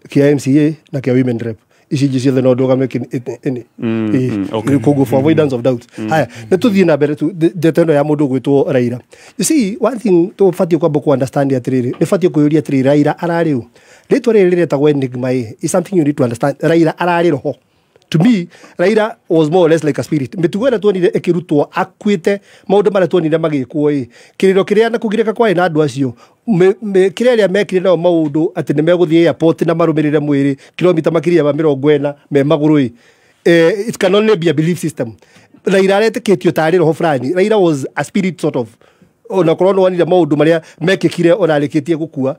kĩa MCA na kĩa women rep. Ici ingĩ ciothe no ndũgame ĩnĩ. Koguo for avoidance of doubt. Haya, nĩ tũthiĩ na mbere tu ndeto ĩno ya mũndũ ũgwĩtwo Raila. You see, one thing tũbatiĩ kwamba kũ understand atĩrĩrĩ, nĩ batiĩ kwĩyũria atĩrĩrĩ, Raila ararĩ ũ? Rĩtwa rĩrĩ rĩretagwo enigma ĩ, is something you need to understand. Raila ararĩ roho. To me, Raila was more or less like a spirit. Mĩtugo ĩrĩa tuonire ĩkĩrutwo akuĩte, maũndũ marĩa tuonire magĩkwo ĩ, kĩrĩro kĩrĩa na kũgirĩka kwarĩ na andũ acio, kĩrĩa arĩa mekire nao maũndũ atĩ nĩ megũthiĩ airport na marũmĩrĩre mwĩrĩ kilomita makĩria ma 40 me magũrũ ĩ. It can only be a belief system. Raila aretĩkĩtio tarĩ roho fulani. Raila was a spirit sort of, ona korwo nĩ wonire maũndũ marĩa mekĩkire ona arĩkĩtie gũkua.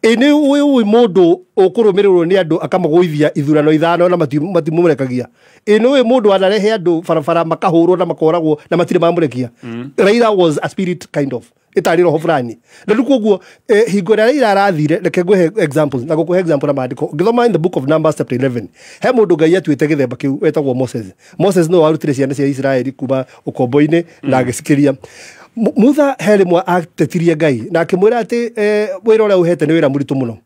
Ĩ nĩ ũĩ mũndũ ũkũrũmĩrĩrwo nĩ andũ akamũgũithia ithurano 5 na matimũrekagia. Ĩ nĩ ũĩ mũndũ anarehe andũ barabara makahũrwo na makoragwo na matirĩ mamũrekia. Raila was a spirit kind of, ĩtarĩ roho fulani. Na rĩu koguo hingo ĩrĩa Raila arathire, reke ngũhe examples na gũkũhe example na maandĩko. Ngĩthoma in the book of Numbers chapter 11, he mũndũ Ngai atuĩte gĩthemba kĩu wetagwo Moses. Moses nĩwe warutire ciana cia Isiraeli kuma ũkombo-inĩ na agĩcikiria. Mutha he rĩmwe atetirie Ngai na akĩmwĩra atĩ wĩra ũrĩa ũhete nĩ wĩra mũritũ mũno.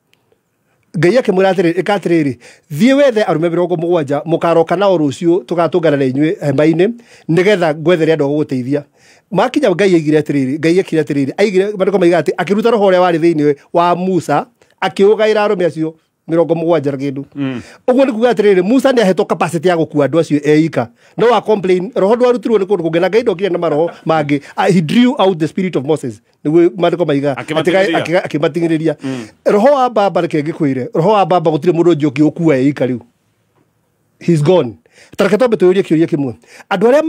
Ngai akĩmwĩra atĩrĩrĩ, ĩka atĩrĩrĩ, thiĩ wethe arũme 70 mũkaroka nao rũciũ tũgatũngana na inyuĩ hema-inĩ nĩgetha ngwethere andũ a gũgũteithia. Makinya Ngai aigire atĩrĩrĩ, Ngai ekire atĩrĩrĩ, aigire maandĩko maiga atĩ akĩruta roho ũrĩa warĩ thĩinĩ wa Musa akĩũgaĩra arũme acio 70 na kĩndũ. Ũguo nĩ kuga atĩrĩrĩ, Musa nĩ ahetwo capacity ya gũkua andũ acio eika. No wa complain, roho ndwarutirwo nĩ kũndũ kũngĩ na Ngai ndokire na maroho mangĩ. He drew out the spirit of Moses. Nĩguo maandĩko maiga akĩmating'ĩrĩria. Roho wa baba reke ngĩkwĩre, roho wa baba gũtirĩ mũndũ ũngĩ ũngĩũkua eika rĩu. He's gone. Tareke twambe tũyũrie kĩũria kĩmwe. Andũ arĩa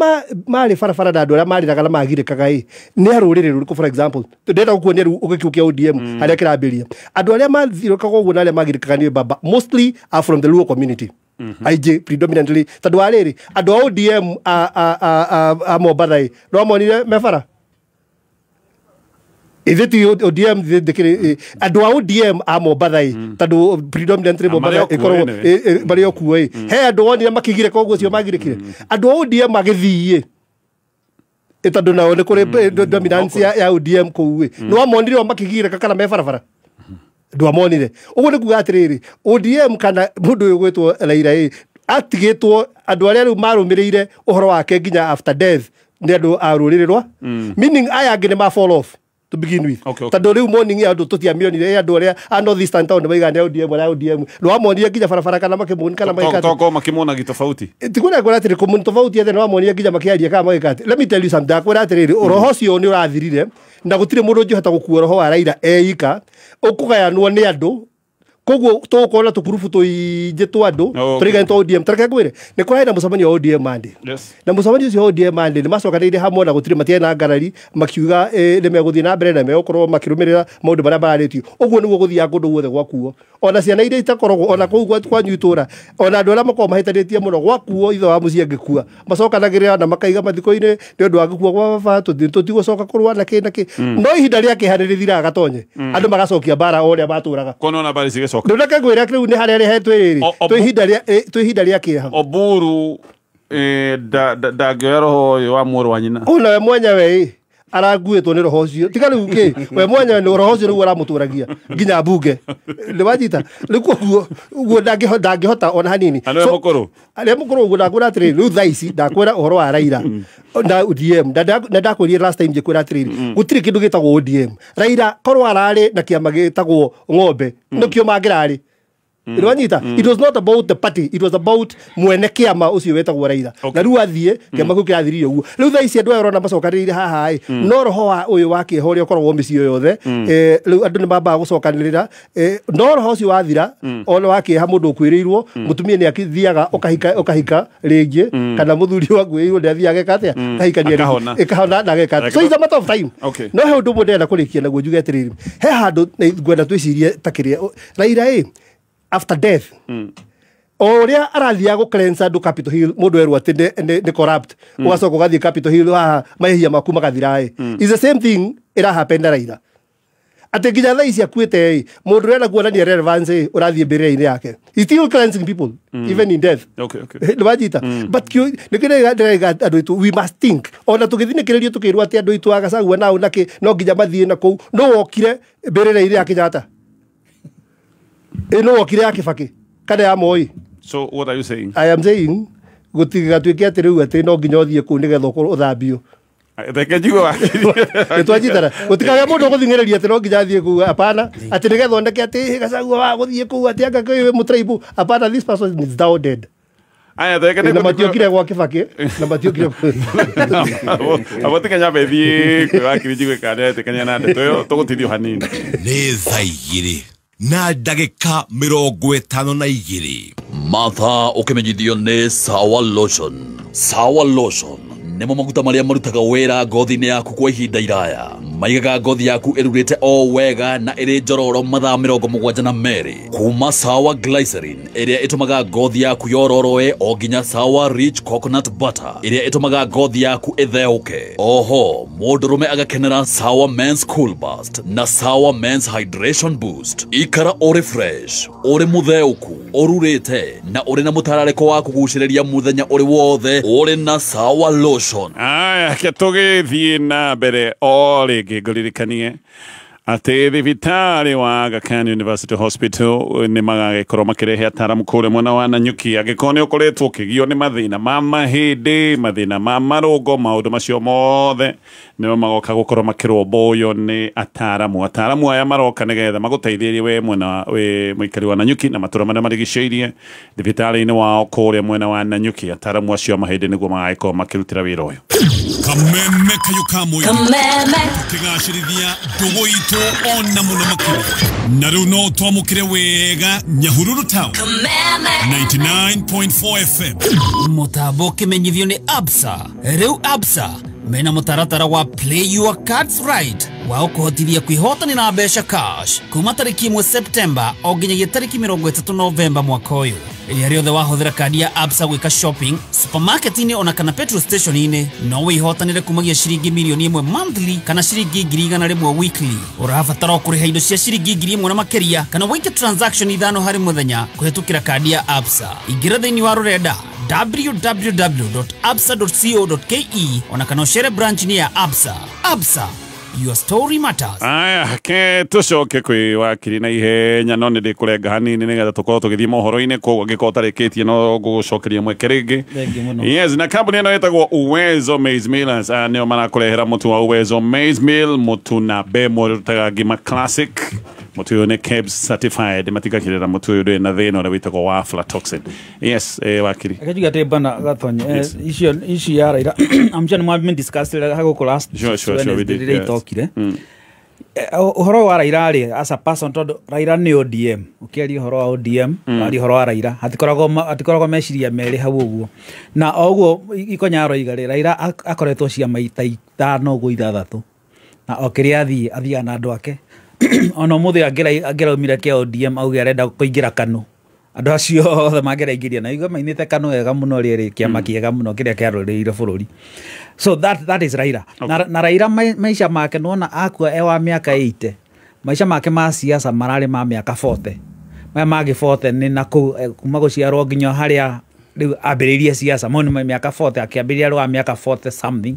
marĩ barabara na andũ arĩa marĩraga na magirĩkaga ĩ, nĩ a rũrĩrĩ rũrĩkũ? For example, ndĩrenda gũkuonia rĩu gĩkuũ kĩa ODM harĩa kĩrambĩrĩria. Andũ arĩa mathiũrũrũkaga ũguo na arĩa magirĩkaga nĩ baba mostly are from the Luo community. Aingĩ predominantly, tondũ wa rĩrĩ, andũ a ODM a Mombatha ĩ, nĩ wamonire me bara? Ithe ti ODM ndĩkĩrĩ andũ a ODM a Mombatha ĩ, tondũ predominantly Mombatha ĩkoragwo marĩ o kuo ĩ, he andũ wonire makĩgirĩka ũguo ũcio magirĩkire. Andũ a ODM magĩthiĩ ĩ, tondũ nao nĩ kũrĩ dominance ya ODM kũu ĩ, nĩ wamonire o makĩgirĩka kana me barabara? Ndwamonire. Ũguo nĩ kuga atĩrĩrĩ, ODM kana mũndũ ũyũ ũgwĩtwo Raila ĩ, atigĩtwo andũ arĩa rĩu marũmĩrĩire ũhoro wake nginya after death nĩ andũ a rũrĩrĩ rwa, meaning aya angĩ nĩ ma fall off to begin with. Tondũ rĩu morning ya andũ tũtiamĩonire, andũ arĩa a North Eastern Town maiga nĩ ODM, arĩa ODM nĩwamonire nginya barabara kana makĩmoni kana magĩka atĩ. Toko makĩmonagi tofauti. Tikwĩra ngwĩra atĩrĩ, kũmoni tofauti atĩ nĩwamonire nginya makĩaria kana magĩka atĩ. Let me tell you something, ndakwĩra atĩrĩrĩ, roho ũcio nĩ ũrathirire na gũtirĩ mũndũ ũngĩhota gũkua roho wa Raila eika, ũkũgayanwo nĩ andũ. Koguo tũgũkorwo na tũkurubu tũingĩ twa andũ tũrigani twa ODM. Tareke ngwĩre, nĩ kũrarĩ na mũcemanio wa ODM Monday. Na mũcemanio ũcio wa ODM Monday nĩ macokanĩrĩire hamwe na gũtirĩ matiarĩ na ngarari, makiuga nĩ megũthiĩ na mbere na megũkorwo makĩrũmĩrĩra maũndũ marĩa mararĩtio. Ũguo nĩguo gũthiaga kũndũ guothe gwakuo. Ona ciana iria itakoragwo ona kũu kwanyu itũra, ona andũ arĩa makoragwo mahĩtanĩtie mũno gwakuo ithe wa mũciĩ angĩkua, macokanagĩrĩra na makaiga mathiko-inĩ nĩ ũndũ wa gũkua gwa baba, tũtigũcoka kũrũa na kĩ na kĩ. No ihinda rĩa kĩeha nĩ rĩthiraga gatonye, andũ magacokia mbara o ũrĩa matũraga. Kono na mbara cigĩcoka. Rĩu reke ngwĩre rĩu nĩ harĩa rĩhetwo rĩrĩ, twĩ ihinda rĩa kĩeha. Oburu ndangĩoya roho ũyũ wa mũrũ wa nyina. Ona we mwenyewe ĩ, arakuĩtwo nĩ roho ũcio. Tiga rĩu kĩ, we mwenyewe nĩ roho ũcio nĩguo aramũtũragia nginya mbunge. Nĩ wanyita? Rĩu koguo ũguo ndangĩhota ona hanini. Arĩa mũkũrũ? Arĩa mũkũrũ ũguo ndakwĩra atĩrĩrĩ, rĩu thaa ici ndakwĩra ũhoro wa Raila na ODM. Na ndakwĩrire last time ngĩkwĩra atĩrĩrĩ, gũtirĩ kĩndũ gĩtagwo ODM. Raila korwo ararĩ na kĩama gĩtagwo ng'ombe, nĩkĩo mangĩrarĩ. Nĩwanyita? It was not about the party, it was about mwene kĩama ũcio wetagwo Raila. Na rĩu athiĩ, kĩama kĩu kĩrathirire ũguo. Rĩu thaa ici andũ aya ũrona macokanĩrĩire haha ĩ, no roho wa ũyũ wa kĩeha ũrĩa ũkoragwo mĩciĩ yothe, rĩu andũ nĩ mambaga gũcokanĩrĩra, no roho ũcio wathira, ona wa kĩeha mũndũ ũkuĩrĩirwo, mũtumia nĩ athiaga ũkahika rĩngĩ, kana mũthuri wakuĩrĩirwo nĩ athiaga ageka atĩa? Akahikania rĩngĩ. Akahona. Ĩkahona na ageka atĩa. So it's a matter of time. No he ũndũ ũmwe ndĩrenda kũrĩkia naguo njuge atĩrĩrĩ, he handũ ngwenda twĩcirie ta kĩrĩa Raila ĩ, after death, o ũrĩa arathiaga gũ cleanse andũ Capitol Hill, mũndũ erwo atĩ nĩ corrupt, ũgacoka ũgathiĩ Capitol Hill haha mahĩhia maku magathira ĩ. It's the same thing ĩra happen na Raila. Atĩ nginya thaa ici akuĩte ĩ, mũndũ ũrenda kuonania relevance ĩ, ũrathiĩ mbĩrĩra-inĩ yake. He's still cleansing people, even in death. Nĩ wanyita? But nĩkĩo ndĩraiga andũ aitũ, we must think. Ona tũgĩthinĩkĩrĩrio tũkĩrwo atĩ andũ aitũ a Gachagua nao nakĩ, no nginya mathiĩ na kũu. No wokire mbĩrĩra-inĩ ya Kenyatta. Ĩ, no wokire ya Kibaki kana ya Moi. So what are you saying? I am saying gũtigatuĩke atĩ rĩu atĩ no nginya ũthiĩ kũu nĩgetha ũkorwo ũthambio. Reke njigue wakiri. Nĩ twanyitana. Gũtikagĩa mũndũ ũgũthing'ĩrĩria atĩ no nginya athiĩ kũu, hapana. Atĩ nĩgetha oneke atĩ Gachagua wa gũthiĩ kũu atĩ anga kwĩ mũtraibu. Hapana, this person is down dead. Aya, reke Na nĩkũ- matiokire gwa Kibaki, na matiokire Abo tiga nyambe thiĩ kwĩ wakiri njigue kana nĩetĩkania na ndeto ĩyo, tũgũtithio hanini. Nĩ thaa 2 na ndagĩka 52. Mathaa ũkĩmenyithio nĩ Sawa Lotion. Sawa Lotion nĩmo maguta marĩa marutaga wĩra ngothi-inĩ yaku kwa ihinda iraya, maigaga ngothi yaku ĩrurĩte o wega na ĩrĩ njororo mathaa 72, kuma Sawa Glycerin ĩrĩa ĩtũmaga ngothi yaku yororoe o nginya Sawa Rich Coconut Butter ĩrĩa ĩtũmaga ngothi yaku ĩtheũke. Oho mũndũrũme agakenera Sawa Men's Cool Burst na Sawa Men's Hydration Boost. Ikara ũrĩ fresh, ũrĩ mũtheũku, ũrurĩte na ũrĩ na mũtararĩko wa kũgucĩrĩria mũthenya ũrĩ wothe ũrĩ na Sawa Lotion. Aya, ke tũgĩthiĩ na mbere o rĩngĩ ngũririkanie atĩ thibitarĩ wa Aga Khan University Hospital nĩ magagĩkorwo makĩrehe ataramu kũrĩa mwena wa Nanyuki. Angĩkorwo nĩ ũkoretwo ũkĩgio nĩ mathĩna ma mahĩndĩ, mathĩna ma marũngo, maũndũ macio mothe nĩo magoka gũkorwo makĩrũmbũywo nĩ ataramu. Ataramu aya maroka nĩgetha magũteithĩrĩrie we mwena we mũikari wa Nanyuki na matũra marĩa marigicĩirie thibitarĩ-inĩ wao kũrĩa mwena wa Nanyuki. Ataramu acio a mahĩndĩ nĩguo magagĩkorwo makĩrutĩra wĩra ũyũ. Kameme kayo kamwe kigacirithia ndũgũ itũ ona mũno makĩria na rĩu no twamũkĩre wega Nyahururu Town 99.4 FM. Mũtambo ũkĩmenyithio nĩ Absa. Rĩu Absa mena mũtaratara wa Play Your Cards Right wa ũkũhotithia kwĩhotanĩra mbeca cash kuma tarĩki 1 September o nginyagia tarĩki 30 Novemba mwaka ũyũ. Rĩrĩa rĩothe wahũthĩra kandi ya Absa gwĩka shopping supermarket-inĩ ona kana petrol station-inĩ no wĩhotanĩre kumagia ciringi mirioni 1 monthly kana ciringi 100,000 weekly. Ũrabatara o kũrĩha indo cia ciringi 1,000 na makĩria kana wĩke transaction 5 harĩ mũthenya kũhĩtũkĩra kandi ya Absa. Ingĩra thĩinĩ wa rũrenda www.absa.co.ke ona kana ũcere branch-inĩ ya Absa. Absa, your story matters. Aya, ke tucoke kwĩ wakiri na ihenya no nĩ ndĩkũrenga hanini nĩgetha tũkorwo tũgĩthiĩ mohoro-inĩ, koguo angĩkorwo ũtarĩkĩtie no ngũgũcokeria mweke rĩngĩ. Yes, na kambuni ĩno ĩtagwo Uwezo Maize Millers, nĩo marakũrehera mũtu wa Uwezo Maize Mill, mũtu na mbembe ũrutaga ngima classic. Mũtu ũyũ nĩ KEBS certified, matigakĩrĩra mũtu ũyũ ndũrĩ na thĩna ũrĩa wĩtagwo wa aflatoxin. Yes, wakiri. Reke njuge atĩ bana Gatonye, icio ici ya Raila I'm sure nĩ discuss hagũkũ last Sure, we did, rĩrĩa yes. itokire. Ũhoro wa Raila rĩ, as a person, tondũ Raila nĩ ODM, ũkĩaria ũhoro wa ODM, waria ũhoro wa Raila, hatikoragwo meciria merĩ hau ũguo. Na o ũguo Ikonya aroiga rĩ, Raila akoretwo ciama ita 5 ũguo 6, na o kĩrĩa athiĩ athiaga na andũ ake. Ona ũmũthĩ angĩraumire kĩa ODM auge arenda kũingĩra KANU, andũ acio othe mangĩraingĩria na igua mainĩte KANU wega mũno rĩrĩ kĩama kĩega mũno kĩrĩa kĩarũĩrĩire bũrũri. So that is Raila. Okay. Na Raila maica make nĩwona akua e wa mĩaka 80, maica make ma siasa mararĩ ma mĩaka 40, maya mangĩ 40 nĩ na kũu kuma gũciarwo nginya harĩa rĩu ambĩrĩirie siasa, mau nĩ mĩaka 40, akĩambĩrĩria rĩ wa mĩaka 40 something.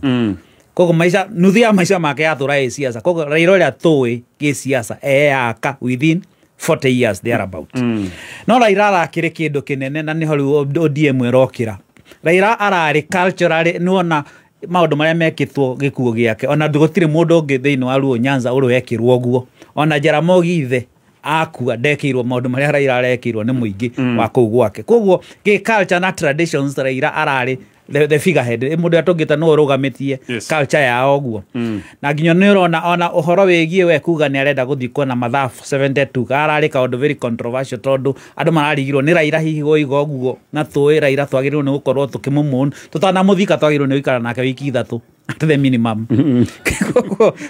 Koguo maica nuthu ya maica make yatũra ĩ siasa. Koguo Raila ũrĩa tũĩ gĩ siasa eyaka within 40 years thereabout. No Raila arakĩrĩ kĩndũ kĩnene na nĩho rĩu ODM ĩrokĩra. Raila ararĩ culturally, nĩwona maũndũ marĩa mekĩtwo gĩkuũ gĩake, ona gũtirĩ mũndũ ũngĩ thĩinĩ wa Luo Nyanza ũrĩ wekĩrwo ũguo. Ona Jaramogi ithe akua ndekĩirwo maũndũ marĩa Raila arekĩirwo nĩ mũingĩ wa kũu gwake. Koguo gĩ culture na traditions Raila ararĩ the figurehead, mũndũ ũrĩa tũngĩta nĩwe ũrũgamĩtie culture yao ũguo. Na nginya nĩ ũrona ona ũhoro wĩgiĩ we kuga nĩ arenda gũthikwo na mathaa 72, ararĩ kaũndũ very controversial tondũ andũ mararigirwo nĩ Raila hihi gũiga ũguo, na tũĩ Raila twagĩrĩirwo nĩ gũkorwo tũkĩmũmũn tũtanamũthika twagĩrĩirwo nĩ gũikara nake wiki 3 at the minimum.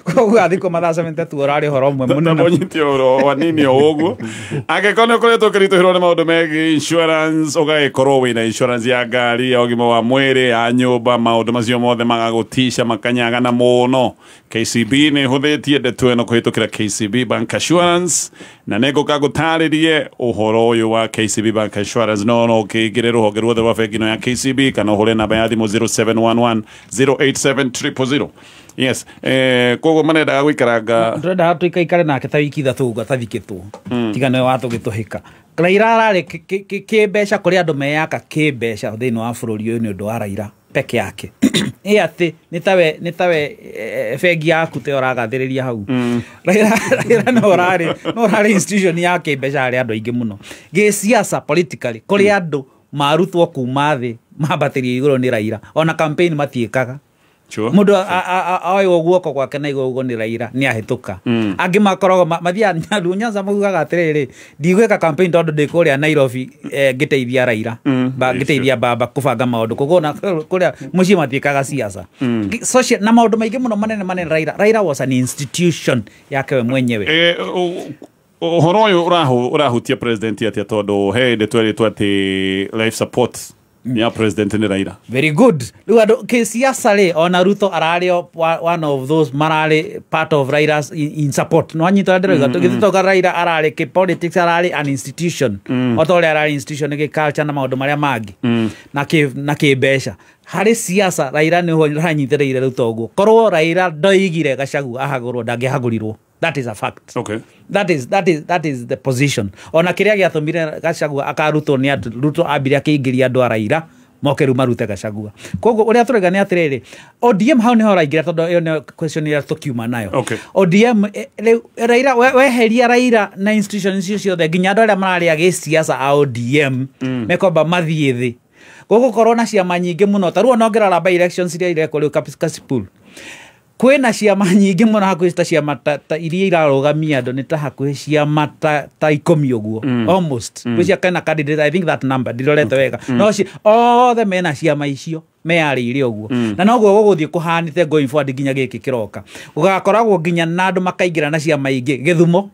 Koguo athikwo mathaa 72 ũrarĩ ũhoro ũmwe mũnene. Ndamũnyitie ũhoro wa nini o ũguo. Angĩkorwo nĩ ũkoretwo ũkĩritũhĩrwo nĩ maũndũ megiĩ insurance, ũgagĩkorwo wĩna insurance ya ngari, ya ũgima wa mwĩrĩ, ya nyũmba, maũndũ macio mothe magagũtisha makanyagana mũno. KCB nĩ ĩhũthĩtie ndeto ĩno kũhĩtũkĩra KCB Bank Assurance, na nĩngũka ngũtarĩrie ũhoro ũyũ wa KCB Bank Assurance. No ũkĩingĩre rũhonge ruothe rwa bengi ĩno ya KCB kana ũhũre namba ya thimũ 0711 087 000. Yes, koguo marendaga gũikaranga Ndĩrendaga tũikaikare nake ta wiki 3 ũguo atathikĩtwo, tiga nĩwe watũgĩtũhĩka. Raila ararĩ kĩmbeca kũrĩ andũ meyaka kĩmbeca thĩinĩ wa bũrũri ũyũ nĩ ũndũ wa Raila peke yake. Ĩ atĩ nĩ tawe bengi yaku te ũragathĩrĩria hau. Raila no ũrarĩ institution ya kĩmbeca harĩ andũ aingĩ mũno. Gĩsiasa politically kũrĩ andũ marutwo kuma thĩ mambatĩrio igũrũ nĩ Raila, ona campaign matiĩkaga. Sure. Mundu oywo guoko gwake na igũrũ ũguo nĩ Raila nĩ ahĩtũka. Angĩ makoragwo mathiaga Nyanza maugaga atĩrĩrĩ, ndigwĩka campaign tondũ ndĩ kũrĩa Nairobi, ngĩteithia Raila, ngĩteithia baba kũbanga maũndũ. Koguo na kũrĩa mũciĩ matiĩkaga siasa. Social na maũndũ maingĩ mũno manene manene. Raila was an institution yake we mwenyewe. Ũhoro ũyũ ũrahutia president atĩa, tondũ he hĩndĩ tweritwo atĩ life support ya president nĩ Raila? Very good. Rĩu andũ kĩsiasa rĩ, ona Ruto ararĩ one of those mararĩ part of Raila's in support. No anyita ndĩroiga, tũgĩthitoka Raila ararĩ kĩ politics, ararĩ an institution. O ta ũrĩa ararĩ institution gĩ culture na maũndũ marĩa mangĩ. Na kĩ mbeca. Harĩ siasa Raila nĩho aranyitĩrĩire Ruto ũguo. Korwo Raila ndoigire Gachagua ahagũrwo, ndangĩahagũrirwo. That is a fact. Okay. That is the position. Ona kĩrĩa gĩatũmire Gachagua akarutwo nĩ atĩ Ruto ambire akĩingĩria andũ a Raila moke rĩu marute Gachagua. Koguo ũrĩa tũrauga nĩ atĩrĩrĩ, ODM hau nĩho ũraingĩra, tondũ ĩyo nĩyo question ĩrĩa tũkiuma nayo. ODM, rĩu Raila weheria Raila na institution icio ciothe, nginya andũ arĩa mararĩ a gĩsiasa a ODM mekwamba mathiĩ thĩ. Gũgũkorwo na ciama nyingĩ mũno. Ta rĩu ona ũngĩrora by elections iria irekwo rĩu Kasipul, kwĩna ciama nyingĩ mũno, hakuhĩ ta ciama ta iria irarũgamia andũ nĩ ta hakuhĩ ciama ta 10 ũguo, almost. Gwĩcia kena candidate, I think that number ndirorete wega, no othe mena ciama icio meyarĩire ũguo. Na noguo gũgũthiĩ kũhanĩte going forward nginya gĩkĩ kĩroka, gũgakoragwo nginya na andũ makaingĩra na ciama ingĩ Gĩthumo,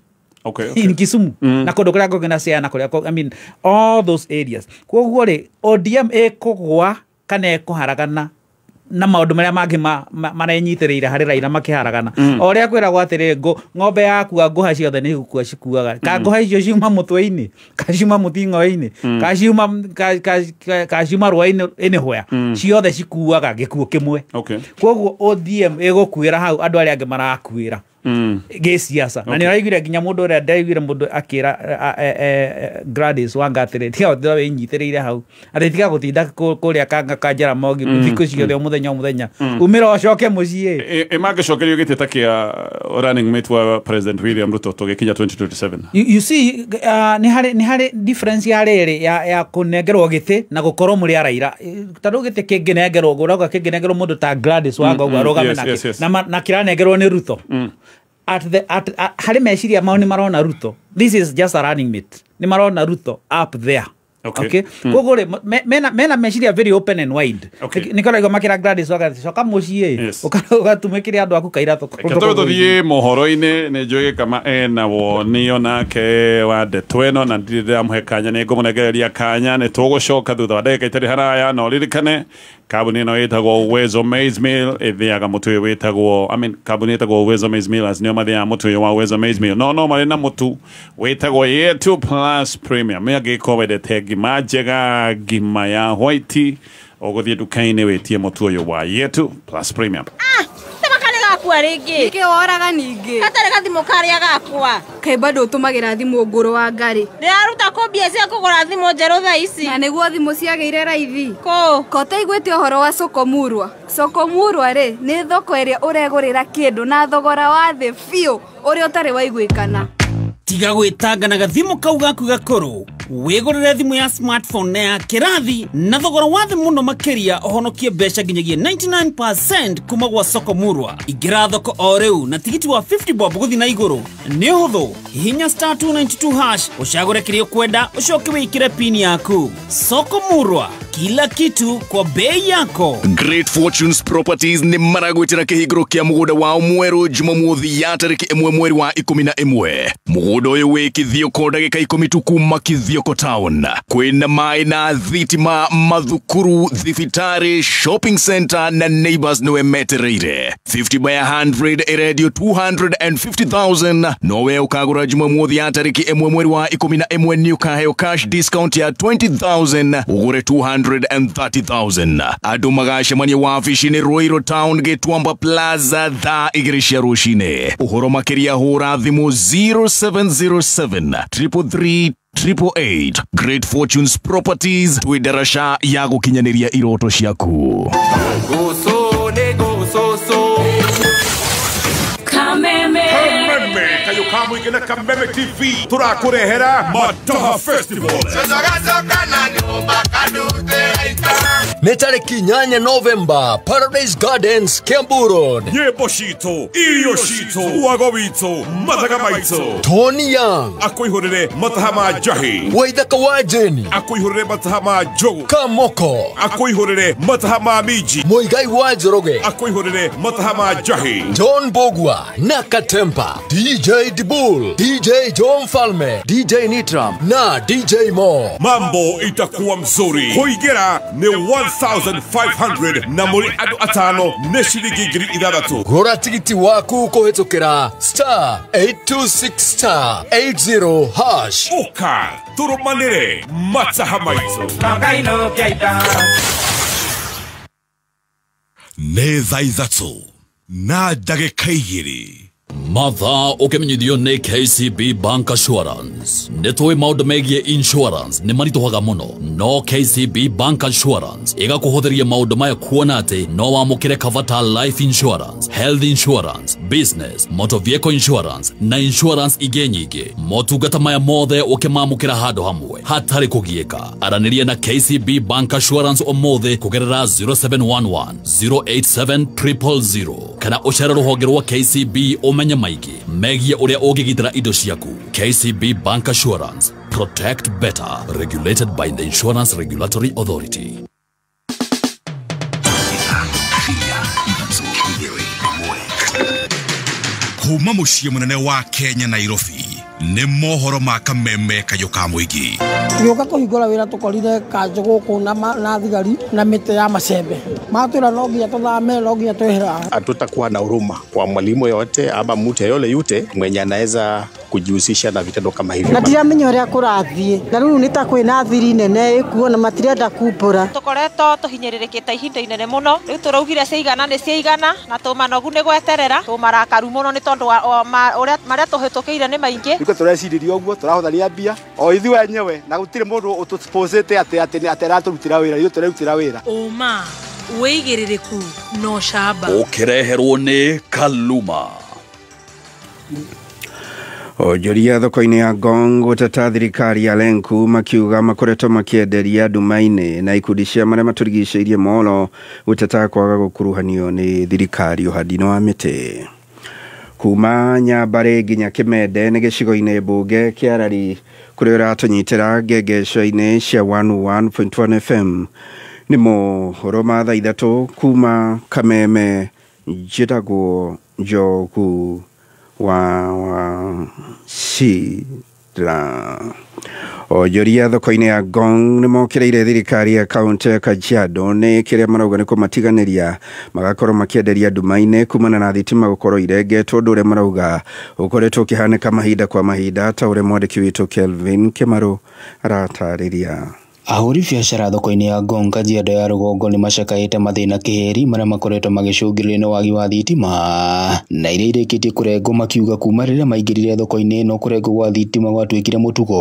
in Kisumu, na kũndũ kũrĩa kũngĩ na Siaya na kũrĩa I mean all those areas. Koguo rĩ, ODM ĩkũgwa kana ĩkũharagana na maũndũ marĩa mangĩ marenyitĩrĩire harĩ Raila makĩharagana. O ũrĩa kwĩragwo atĩrĩ, ng'ombe yakua ngũha ciothe nĩ gũkua cikuaga. Ka ngũha icio ciuma mũtwe-inĩ, ka ciuma mũting'oe-inĩ, ka ciuma rũa-inĩ, anywhere, ciothe cikuaga gĩkuũ kĩmwe. Koguo ODM ĩgũkuĩra hau andũ arĩa angĩ marakuĩra gĩsiasa. Na nĩ ũraiguire nginya mũndũ ũrĩa ndaiguire mũndũ akĩra Gladys Wanga atĩrĩ, tiga gũtinda wĩnyitĩrĩire hau, atĩ tiga gũtinda kũrĩa kanga ka Jaramogi thikũ ciothe, o mũthenya o mũthenya, umĩra ũcoke mũciĩ. Ĩ mangĩcokerio gĩtĩ ta kĩa running mate wa President William Ruto tũgĩkinya 2027? You see, nĩ harĩ difference ya rĩrĩ ya kũnengerwo gĩtĩ na gũkorwo mũrĩ a Raila. Ta rĩu gĩtĩ kĩngĩnengerwo, ũrauga kĩngĩnengerwo mũndũ ta Gladys Wanga ũguo arũgame nake, na kĩranengerwo nĩ Ruto, at harĩ meciria mao nĩ marona Ruto, this is just a running mate, nĩ marona Ruto up there. Okay. Koguo rĩ, mena meciria very open and wide. Nĩkĩo raigua makĩra Gladys Wanga atĩ coka mũciĩ, ũgatumĩkĩre andũ aku kaira. Reke tũbe tũthiĩ mohoro-inĩ. Nĩ njũĩ kama ena woni onake wa ndeto ĩno, na ndirĩ ndĩramũhe kanya, nĩ ngũmũnengereria kanya. Nĩ tũgũcoka thutha wa ndagĩka itarĩ haraya. Na ũririkane kambuni ĩno ĩtagwo Uwezo Maize Mill ĩthĩaga mũtu ũyũ wĩtagwo, I mean, kambuni ĩtagwo Uwezo Maize Millers nĩo mathĩaga mũtu ũyũ wa Uwezo Maize Mill, no marĩ na mũtu wĩtagwo Yetu Plus Premium. Angĩkorwo wendete ngima njega, ngima ya white, ũgũthiĩ nduka-inĩ wĩtie mũtu ũyũ wa Yetu Plus Premium. Tama gakua rĩngĩ. Nĩkĩ woraga ningĩ? Gatarĩ gathimũ karĩa gakwa. Kaĩ bado ũtũmagĩra thimũ ngũrũ wa ngarĩ? Ndĩraruta kũ mbia cia kũgũra thimũ njerũ thaa ici? Na nĩguo thimũ ciagĩire raithi. Kũ? Ko ũtaiguĩte ũhoro wa Soko Murwa? Soko Murwa rĩ, nĩ thoko ĩrĩa ũregũrĩra kĩndũ na thogora wa thĩ biũ ũrĩa ũtarĩ waiguĩkana. Tiga gwĩtanga na gathimũ kau gaku gakũrũ, wĩgũrĩre thimũ ya smartphone na ya kĩrathi na thogora wa thĩ mũno makĩria, ũhonokie mbeca nginyagia 99% kuma gwa Soko Murwa. Ingĩra thoko o rĩu na tigiti wa 50 bob gũthiĩ na igũrũ. Nĩ ũhũthũ, hihinya *292# ũcagũre kĩrĩa ũkwenda, ũcoke wĩkĩre pin yaku. Soko Murwa, kila kitu kwa bei yako. Great Fortunes Properties nĩ maragwĩtĩra kĩhingũro kĩa mũgũnda wao mwerũ Jumamothi ya tarĩki 1 mweri wa 11. Mũgũnda ũyũ wĩ Kithioko, ndagĩka 10 tu kuma Kithioko town. Kwĩna maĩ na thitima, mathukuru, thibitarĩ, shopping center na neighbors nĩwe metereire. 50 by 100 ĩrendio 250,000. Nowe ũkagũra Jumamothi ya tarĩki 1 mweri wa 11 nĩ ũkaheo cash discount ya 20,000, ũgũre 230,000. Andũ magacemania wabici-inĩ Ruiru Town, Gĩtuamba Plaza, thaa 2 cia rũcinĩ. Ũhoro makĩria hũra thimũ 0707 333 888. Great Fortunes Properties, twĩ ndaraca ya gũkinyanĩria iroto ciaku. Kameme. Kameme kayo kamwe na Kameme TV turakũrehera Mataha Festival. Nĩ tarĩki 8 Novemba, Paradise Gardens, Kiambu Road. Nyĩmbo citũ, irio citũ, wago witũ, mathaga maitũ. Tony Young akwĩhũrĩre mataha ma njahi. Waithaka wa Jeni akwĩhũrĩre mataha ma njũgũ. Kamoko akwĩhũrĩre mataha ma minji. Muigai wa Njoroge akwĩhũrĩre mataha ma njahi. John Bogwa na Katempa, DJ Dibul, DJ John Falme, DJ Nitram na DJ Mo. Mambo itakuwa mzuri. Kuingĩra nĩ 1500 na mũrĩ andũ atano nĩ ciringi 6000. Gũra tigiti waku kũhĩtũkĩra star 826 star 80 hash. Ũka tũrũmanĩre mataha maitũ. Nĩ thaa 3:02. Mathaa ũkĩmenyithio nĩ KCB Bank Assurance. Nĩ tũĩ maũndũ megiĩ insurance nĩ maritũhaga mũno, no KCB Bank Assurance ĩgakũhũthĩria maũndũ maya kuona atĩ no wamũkĩre cover ta life insurance, health insurance, business, motor vehicle insurance na insurance ingĩ nyingĩ. Motungata maya mothe ũkĩmamũkĩra handũ hamwe hatarĩ kũgiĩka. Aranĩria na KCB Bank Assurance ũmũthĩ kũgerera 0711 087 000 kana ũcere rũhonge rwa KCB ũmenye maingĩ megiĩ ũrĩa ũngĩgitĩra indo ciaku. KCB Bank Assurance, protect better, regulated by the Insurance Regulatory Authority. Kuma mũciĩ mũnene wa Kenya Nairobi nĩ mohoro ma kameme kayũ ka mũingĩ. Tũgĩũka kũhingũra wĩra tũkorire kanjũ gũkũ na thigari na mĩtĩ ya macembe. Matwĩra no nginya tũthame, no nginya twehera. Hatutakuwa na huruma kwa mwalimu yote ama mtu yole yute mwenye anaweza kujihusisha na vitendo kama hivyo. Na ndiramenya ũrĩa kũrathiĩ na rĩu nĩ ta kwĩna thiri nene ĩkuo na matirenda kumbũra. Tũkoretwo tũhinyĩrĩrĩkĩte ihinda inene mũno, rĩu tũraugire ciaigana nĩ ciaigana na tũmanogu nĩ gweterera, tũmarakaru mũno nĩ tondũ ũrĩa marĩa tũhĩtũkĩire nĩ maingĩ. Rĩu tũrecirĩria ũguo tũrahũthania mbia o ithuĩ enyewe na gũtirĩ mũndũ ũtũsposĩte atĩ aratũrutĩra wĩra, ithuĩ tũrerutĩra wĩra. Ũma wĩigĩrĩrĩku no camba. Ũkĩreherwo nĩ Kaluma. Onjoria thoko-inĩ ya Ngong gũteta thirikari ya Lenku makiuga makoretwo makĩenderia nduma-inĩ na ikundi cia marĩa matũrigicĩirie molo gũteta kwaga gũkuruhanio nĩ thirikari ũhandi-inĩ wa mĩtĩ. Kuma Nyambari nginya Kimende nĩ gĩcigo-inĩ mbunge kĩa kũrĩa ũratũnyitĩra ngengeco-inĩ cia 101.1 FM. Nĩ mohoro ma thaa 3 kuma Kameme. Njĩtagwo Njogu wa Shira. Onjoria thoko-inĩ ya Ngong nĩ mokĩrĩire thirikari ya kaũntĩ ya Kajiado nĩ kĩrĩa marauga nĩ kũmatiganĩria magakorwo makĩenderia nduma-inĩ kumana na thitima gũkorwo irengetwo, ũndũ ũrĩa marauga ũkoretwo ũkĩhanĩka mahinda kwa mahinda ta ũrĩa mwandĩki witũ Kelvin Kĩmarũ aratarĩria. Ahũri biacara thoko-inĩ ya Ngong Kajiado ya rũgongo nĩ macakaĩte mathĩna kĩheri marĩa makoretwo magĩcũngĩrĩrio nĩ wagi wa thitima na iria irĩkĩtie kũrengwo, makiuga kuma rĩrĩa maingĩrire thoko-inĩ ĩno kũrengwo gwa thitima gwatuĩkire mũtugo.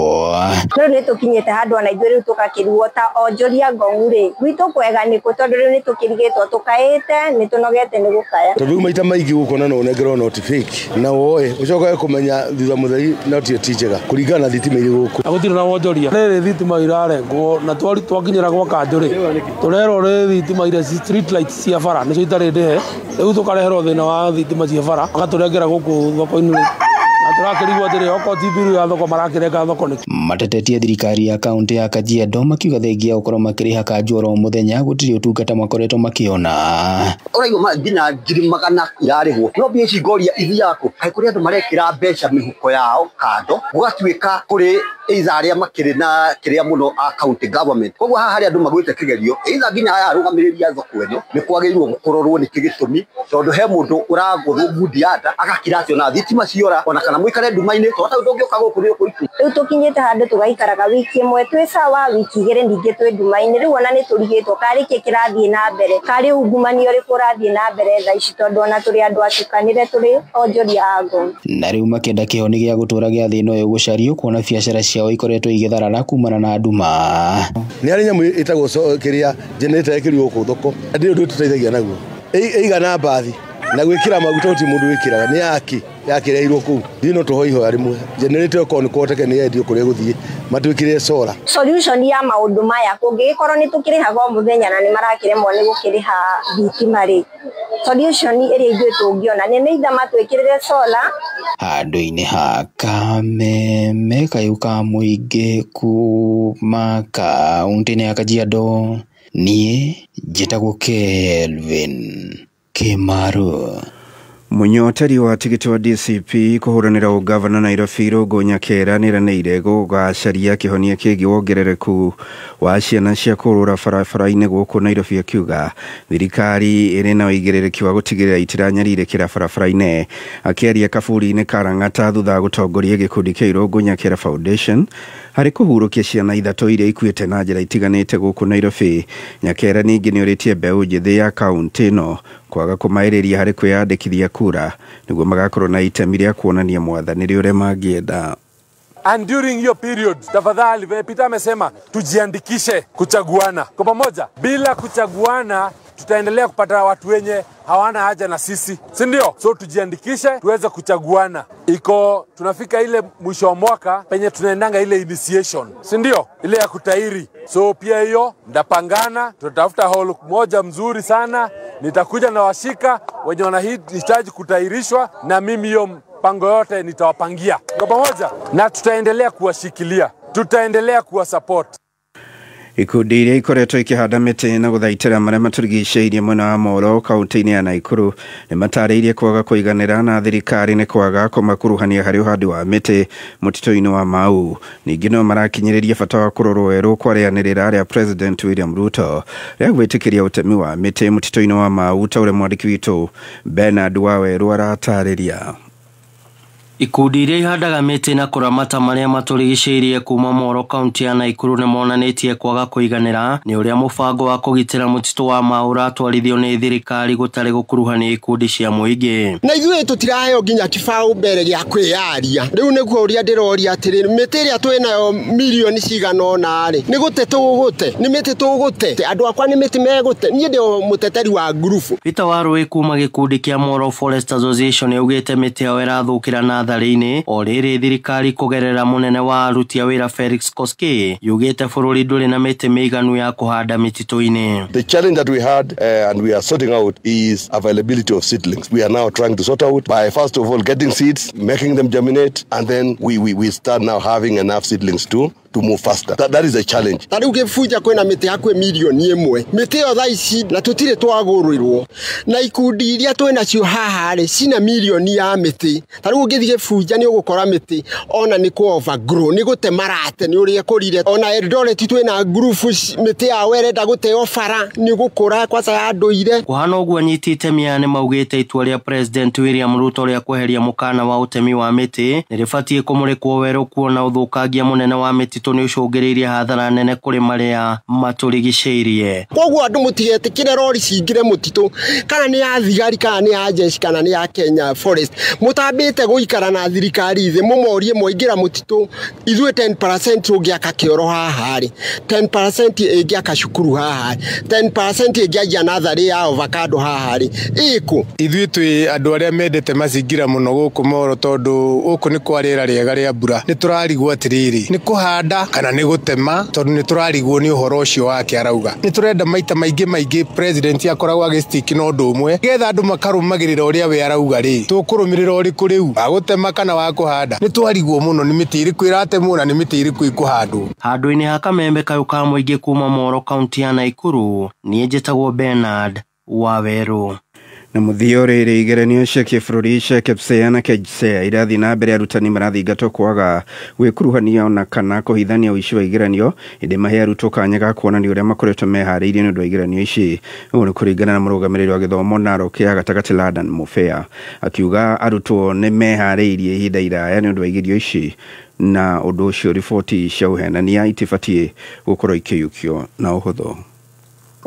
Rĩu nĩ tũkinyĩte handũ ona ithuĩ rĩu tũgakĩrigwo ta onjoria Ngong rĩ gwitũ kwega nĩkũ, tondũ rĩu nĩ tũkĩrigĩtwo tũkaĩte, nĩ tũnogete nĩ gũkaya. Tondũ rĩu maita maingĩ gũkona no ũnengerwo noti fake na woe ũcoke kũmenya thutha mũtheri noti ĩyo ti njega kũringana na thitima irĩ gũkũ. Gũtirĩ na wonjoria rĩrĩ thitima irarengwo na twakinyĩra gwa kanjũ rĩ tũrerwo rĩ thitima iria street lights cia bara nĩcio itarĩ ndĩhe, rĩu tũkareherwo thĩna wa thitima cia bara magatũrengera gũkũ thoko-inĩ na tũrakĩrigwo atĩrĩ okorwo ti mbiru ya thoko marakĩrenga thoko nĩkĩ. Matetetie thirikari ya kaũntĩ ya Kajiado makiuga thengia gũkorwo makĩrĩha kanjũ oro mũthenya gũtirĩ ũtungata makoretwo makĩona. Ũraigua nginya 100,000 irarĩhwo no mbia ici ngoria ithiaga kũ? Kaĩ kũrĩ andũ marekĩra mbeca mĩhuko yao kando gũgatuĩka kũrĩ either arĩa makĩrĩ na kĩrĩa mũno a county government. Koguo haha harĩ andũ magwĩte kĩgerio either nginya aya arũgamĩrĩri a thoko ĩno nĩ kwagĩrĩirwo gũkororwo nĩkĩ gĩtũmi, tondũ he mũndũ ũragũthwo ngundi ya nda agakira atĩ ona thitima ciora ona kana mũikare nduma-inĩ tondũ ta ũngĩũka gũkũ nĩ ũkũitwo. Rĩu tũkinyĩte handũ tũgaikaraga wiki ĩmwe twĩ sawa, wiki igĩrĩ ningĩ twĩ nduma-inĩ. Rĩu ona nĩ tũrigĩtwo karĩ kĩ kĩrathiĩ na mbere, karĩ ungumania ũrĩkũ ũrathiĩ na mbere thaa ici, tondũ ona tũrĩ andũ atukanĩre tũrĩ onjoria a Ngong. Na rĩu makĩenda kĩhoni gĩa gũtũra gĩa thĩna ũyũ gũcario kuona biacara ciao ikoretwo igĩtharara kumana na nduma. Nĩ harĩ nyamũ ĩtagwo kĩrĩa generator ĩkĩrirwo gũkũ thoko ndĩ ũndũ ĩtũteithagia naguo ĩigana mbathi Na gwĩkĩra maguta gũtirĩ mũndũ wĩkĩraga nĩ yaki yakĩreirwo kũu. Thiĩ no tũhoe ihoya rĩmwe. Generator okorwo nĩ kũhoteke nĩ yendio kũrĩa ĩgũthiĩ matwĩkĩrĩre solar. Solution ya maũndũ maya kũngĩgĩkorwo nĩ tũkĩrĩhaga o mũthenya na nĩ marakĩremwo nĩ gũkĩrĩha thitima rĩ, solution ĩrĩa ithuĩ tũngĩona nĩ either matwĩkĩrĩre solar. Handũ-inĩ ha Kameme kayũ ka mũingĩ kuma kaũntĩ-inĩ ya Kajiado, niĩ njĩtagwo Kelvin Kimaru. Mũnyoteri wa tigiti wa DCP kũhũranĩra ũgavana Nairobi Irũngũ Nyakera nĩeranĩire gũgacaria kĩhonia kĩgiĩ wongerereku wa ciana cia kũrũra barabara-inĩ gũkũ Nairobi, akiuga thirikari ĩrĩ na ũigĩrĩrĩki wa gũtigĩrĩra itiranyarirĩkĩra barabara-inĩ. Akĩaria kaburi-inĩ ka Lang'ata thutha wa gũtongoria gĩkundi kĩa Irũngũ Nyakera Foundation harĩ kũhurũkia ciana ithatũ iria ikuĩte na njĩra itiganĩte gũkũ Nairobi, Nyakera ningĩ nĩorĩtie mbeũ njĩthĩ ya kaũntĩ ĩno kwaga kũmaĩrĩria harĩ kwĩyandĩkithia kura nĩguo magakorwo na itemi rĩa kuonania mwathanĩre ũrĩa mangĩenda. And during hiyo period, tafadhali, vile Peter amesema, tujiandikishe kuchaguana kwa pamoja. Bila kuchaguana, tutaendelea kupata watu wenye hawana haja na sisi, si ndio? So tujiandikishe tuweze kuchaguana. Iko tunafika ile mwisho wa mwaka penye tunaendanga ile initiation, si ndio? Ile ya kutairi. So pia hiyo ndapangana, tutatafuta hall moja mzuri sana, nitakuja na washika wenye wanahitaji kutairishwa, na mimi hiyo mpango yote nitawapangia kwa pamoja, na tutaendelea kuwashikilia, tutaendelea kuwasupport. Ikundi iria ikoretwo ikihanda mĩtĩ na gũthaitĩra marĩa matũrigicĩirie mwena wa Moro kaunti-inĩ ya Naikuru nĩmatarĩirie kwaga kũiganĩra na thirikari nĩ kwaga kũmakuruhania harĩ ũhandi wa mĩtĩ mũtitũ-inĩ wa Mau. Ningĩ no marakinyĩrĩria bata wa kũrorwo werũ kwa rĩanĩrĩra rĩa President William Ruto rĩa gwĩtĩkĩria ũtemi wa mĩtĩ mũtitũ-inĩ wa Mau, ta ũrĩa mwandĩki witũ Bernard Wawerũ aratarĩria. Ikundi iria ihandaga mĩtĩ na kũramata marĩa matũrigicĩirie kuma Moro kaunti ya Naikuru nĩmonanĩtie kwaga kũiganĩra nĩ ũrĩa mũbango wa kũgitĩra mũtitũ wa Mau ũratwarithio nĩ thirikari gũtarĩ gũkuruhania ikundi cia mũingĩ. Na ithuĩ tũtiraheo nginya kĩbaũ mbere gĩa kwĩyaria. Rĩu nĩguo ũrĩa ndĩroria atĩrĩrĩ, mĩtĩ ĩrĩa twĩnayo mirioni cigana ũna rĩ, nĩ gũte tũgũte, nĩ mĩtĩ tũgũte, andũ akwa nĩ mĩtĩ megũte, niĩ ndĩ mũteteri wa ngurubu. Peter Warũĩ kuma gĩkundi kĩa Moro Forest Association yaugĩte mĩtĩ yao ĩrathũkĩra na natharĩ-inĩ o rĩrĩ thirikari kũgerera mũnene wa aruti a wĩra Felix Koskei yugĩte bũrũri ndũrĩ na mĩtĩ mĩiganu ya kũhanda mĩtitũ-inĩ. The challenge that we had and we are sorting out is availability of seedlings. We are now trying to sort out by first of all getting seeds, making them germinate, and then we start now having enough seedlings to move faster. That is a challenge. Ta rĩu gĩbunja kwĩna mĩtĩ hakuhĩ mirioni ĩmwe. Mĩtĩ ĩyo thaa ici na tũtirĩ twagũrĩrwo. Na ikundi iria twĩnacio haha rĩ cina mirioni ya mĩtĩ. Ta rĩu ũngĩthiĩ gĩbunja nĩ ũgũkora mĩtĩ ona nĩ kũ overgrow, nĩ gũte marate nĩ ũrĩa ĩkũrire. Ona Eldoret twĩna ngurubu mĩtĩ yao ĩrenda gũteo bara nĩ gũkũra kwaca ya ndũire. Kũhana ũguo anyiti itemi aya nĩ maugĩte itua rĩa President William Ruto rĩa kweheria mũkana wa ũtemi wa mĩtĩ nĩ rĩbatiĩ kũmũrĩkwo werũ kuona ũthũkangia mũnene wa mĩtitũ nĩ ũcũngĩrĩirie hathara nene kũrĩ marĩa matũrigicĩirie. Koguo andũ mũtigetĩkĩre rori cingĩre mũtitũ, kana nĩ ya thigari kana nĩ ya jeshi kana nĩ ya Kenya Forest. Mũtambĩte gũikara na thirikari thĩ mũmorie mwaingĩra mũtitũ, ithuĩ 10% tũngĩaka kĩoro haha rĩ, 10% ĩngĩaka cukuru haha rĩ, 10% ĩngĩanjia natharĩ ya avocado haha rĩ, ĩkũ? Ithuĩ twĩ andũ arĩa mendete mazingira mũno gũkũ Moro tondũ gũkũ nĩ kwa rĩera rĩega rĩa mbura. Nĩ tũrarigwo atĩrĩrĩ, nĩ kũhanda kana nĩ gũtema, tondũ nĩ tũrarigwo nĩ ũhoro ũcio wake arauga. Nĩ tũrenda maita maingĩ maingĩ president akoragwo agĩstick na ũndũ ũmwe nĩgetha andũ makarũmagĩrĩra ũrĩa we arauga rĩ, tũkũrũmĩrĩra ũrĩkũ rĩu, wa gũtema kana wa kũhanda? Nĩ twarigwo mũno nĩ mĩtĩ ĩrĩkũ ĩratemwo na nĩ mĩtĩ ĩrĩkũ ĩkũhandwo. Handũ-inĩ ha Kamembe kayũ ka mũingĩ kuma Moro kaunti ya Naikuru, niĩ njĩtagwo Bernard Wawerũ. Na mũthia rĩrĩ igeranio cia kĩbũrũri cia KPSEA na KJSEA irathiĩ na mbere, arutani marathingatwo kwaga gwĩkuruhania ona kana kũhithania ũici wa igeranio, ĩndĩ mahe arutwo kanya ga kuonania ũrĩa makoretwo meharĩirie nĩ ũndũ wa igeranio ici. Ũguo nĩ kũringana na mũrũgamĩrĩri wa gĩthomo Narok ya gatagatĩ Ladan Mufea, akiuga arutwo nĩ meharĩirie ihinda iraya nĩ ũndũ wa igerio ici, na ũndũ ũcio riboti cia ũhenania itibatiĩ gũkorwo ikĩiyũkio na ũhũthũ.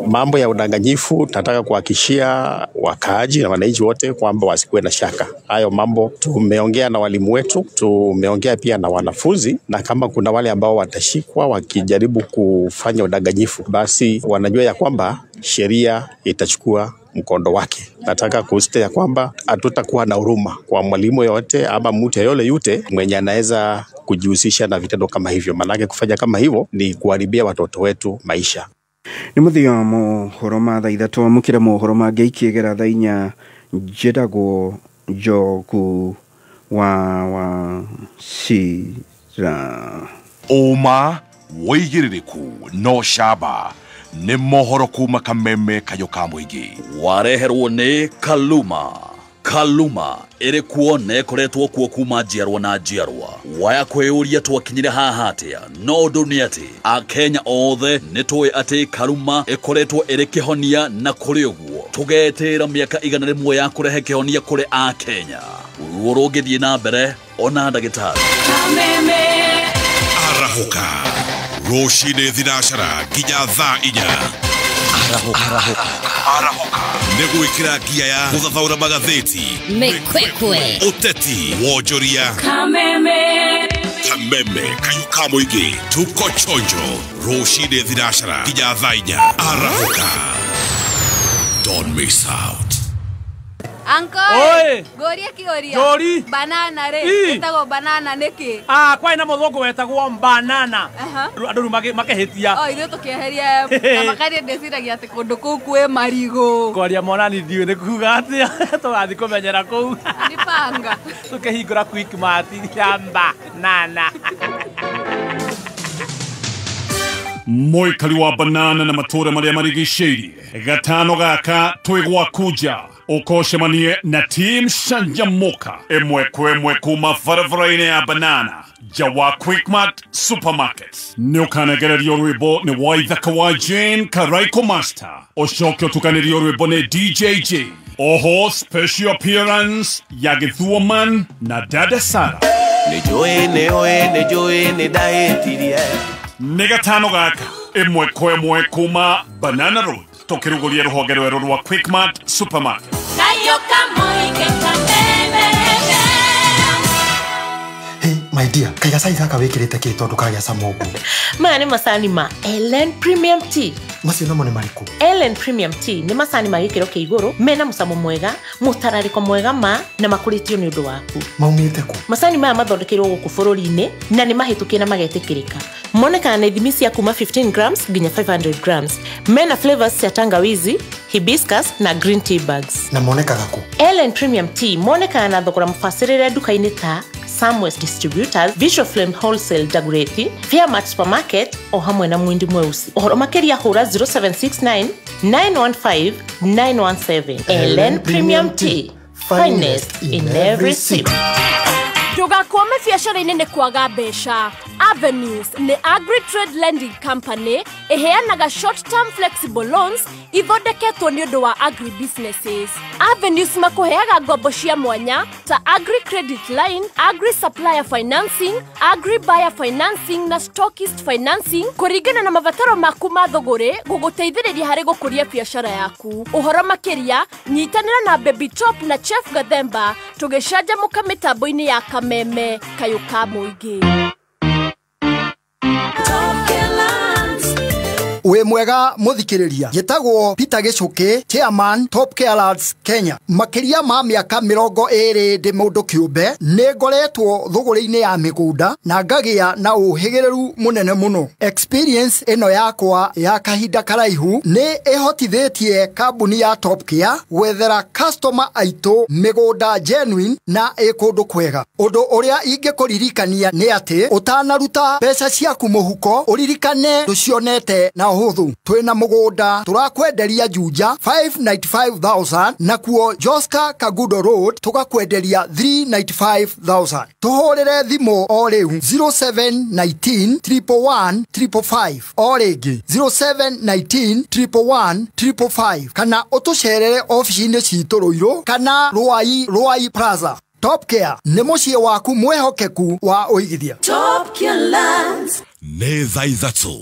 Mambo ya udanganyifu, nataka kuhakikishia wakaaji na wananchi wote kwamba wasikuwe na shaka. Hayo mambo tumeongea na walimu wetu, tumeongea pia na wanafunzi, na kama kuna wale ambao watashikwa wakijaribu kufanya udanganyifu, basi wanajua ya kwamba sheria itachukua mkondo wake. Nataka kusisitiza ya kwamba hatutakuwa na huruma kwa mwalimu yote ama mtu yole yute mwenye anaweza kujihusisha na vitendo kama hivyo. Maanake kufanya kama hivyo ni kuharibia watoto wetu maisha. Nĩ mũthia wa mohoro ma thaa 3 amũkĩra mohoro mangĩ ikĩegera thaa 4 njĩtagwo Njogu wa Wachira. Ũma wĩigĩrĩrĩku no camba nĩ mohoro kuma Kameme kayũ ka mũingĩ. Wareherwo nĩ Kaluma. Kaluma ĩrĩ kuo na ĩkoretwo kuo kuma njiarwa na njiarwa. Waya kwĩyũria twakinyire haha atĩa? No ũndũ nĩ atĩ Akenya othe nĩ tũĩ atĩ Kaluma ĩkoretwo ĩrĩ kĩhonia, na kũrĩ ũguo tũgetĩra mĩaka 100 ya kũrehe kĩhonia kũrĩ Akenya. Ruo rũngĩthiĩ na mbere ona ndagĩtarĩ. Arahũka rũcinĩ 4 nginya thaa 4. Arahũka nĩ gwĩkĩra ngia ya gũthathaũra magathĩti, mĩkwekwe, ũteti, wonjoria, Kameme, Kameme kayũ ka mũingĩ. Tuko chonjo rũcinĩ 4 nginya thaa 4. Arahũka, don't miss out. Uncle, ngoria kĩũria. Banana rĩ, ĩtagwo banana nĩkĩ? Kwarĩ na mũthũngũ wetagwo banana. Andũ rĩu makĩhĩtia. O ithuĩ tũkĩeheria na makaria ndĩciragia atĩ kũndũ kũu kwĩ marigũ. Kwaria mwanani ndiũĩ nĩ kuga atĩa, tũgathiĩ kũmenyera kũu. Nĩ panga. Tũkĩhingũra Quickmart ya banana. Mũikari wa banana na matũũra marĩa marigicĩirie gatano gaka twĩ gwaku nja ũkocemanie na team Canjamũka ĩmwe kwa ĩmwe kuma barabara-inĩ ya banana nja wa Quickmart Supermarket. Nĩ ũkanegererio rwĩmbo nĩ Waithaka wa Jane Karaiko Master, ũcoke ũtukanĩrio rwĩmbo nĩ DJJ. Oho special appearance ya Githuoman na Dada Sara. Nĩ njũĩ nĩ ũĩ nĩ njũĩ nĩ ndahĩtirie. Nĩ gatano gaka ĩmwe kwa ĩmwe kuma Banana Road tũkĩrugũria rũhonge rwerũ rwa Quickmart Supermarket. Hey, my dear, kaiga cai gaka wĩkĩrĩte kĩ tondũ kagĩa cama ũguo? Maya nĩ macani ma Ellen Premium Tea. Macio namo nĩ marĩkũ? Ellen Premium Tea nĩ macani ma gĩkĩro kĩa igũrũ mena mũcamo mwega, mũtararĩko mwega ma na makũrĩtio nĩ ũndũ waku. Maumĩte kũ? Macani maya mathondekeirwo gũkũ bũrũri-inĩ na nĩ mahĩtũkie na magetĩkĩrĩka. Monekaga na ithimi cia kuma 15 grams nginya 500 grams. Mena flavors cia tangawizi, hibiscus na green tea bags. Na monekaga kũ? Ellen Premium Tea monekaga na thogora mũbacĩrĩre nduka-inĩ ta Samwest Distributors, Visual Flame Wholesale Dagoretti, Fairmart Supermarket o hamwe na Mwindi Mweusi. Ũhoro makĩria hũra 0769 915 917. Ellen Premium Tea, finest in every sip. Ndũgakwame biacara-inĩ nĩ kwaga mbeca. Avenues nĩ Agri Trade Lending Company ĩheanaga short term flexible loans ithondeketwo nĩ ũndũ wa agri businesses. Avenues makũheaga ngombo cia mwanya ta Agri Credit Line, Agri Supplier Financing, Agri Buyer Financing na Stockist Financing kũringana na mabataro maku ma thũgũrĩ gũgũteithĩrĩria harĩ gũkũria biacara yaku. Ũhoro makĩria nyitanĩra na Baby Top na Chef Gathemba tũgĩcanjamũka mĩtambo-inĩ ya Kameme kayũ ka mũingĩ. Wĩ mwega mũthikĩrĩria, njĩtagwo Peter Gĩcũkĩ, chairman Top Care Lads Kenya. Makĩria ma mĩaka 20 ndĩ mũndũ kĩũmbe, nĩ ngoretwo thũgũrĩ-inĩ ya mĩgũnda na ngagĩa na ũhĩgĩrĩru mũnene mũno. Experience ĩno yakwa ya kahinda karaihu nĩ ĩhotithĩtie kambuni ya Top Care gwethera customer aitũ mĩgũnda genuine na ĩ kũndũ kwega. Ũndũ ũrĩa ingĩkũririkania nĩ atĩ ũtanaruta mbeca ciaku mũhuko ũririkane ndũcionete na ũhũthũ. Twĩna mũgũnda tũrakwenderia Juja 595,000 nakuo Joska Kagudo Road tũgakwenderia 395,000. Tũhũrĩre thimũ o rĩu 0719 111 555 o rĩngĩ 0719 111 555 kana ũtũcerere ofici-inĩ citũ Ruiru kana Ruai, Ruai Plaza. Top Care nĩ mũciĩ waku mwĩhokeku wa ũigithia. Top Care Lands. Nĩ thaa 3.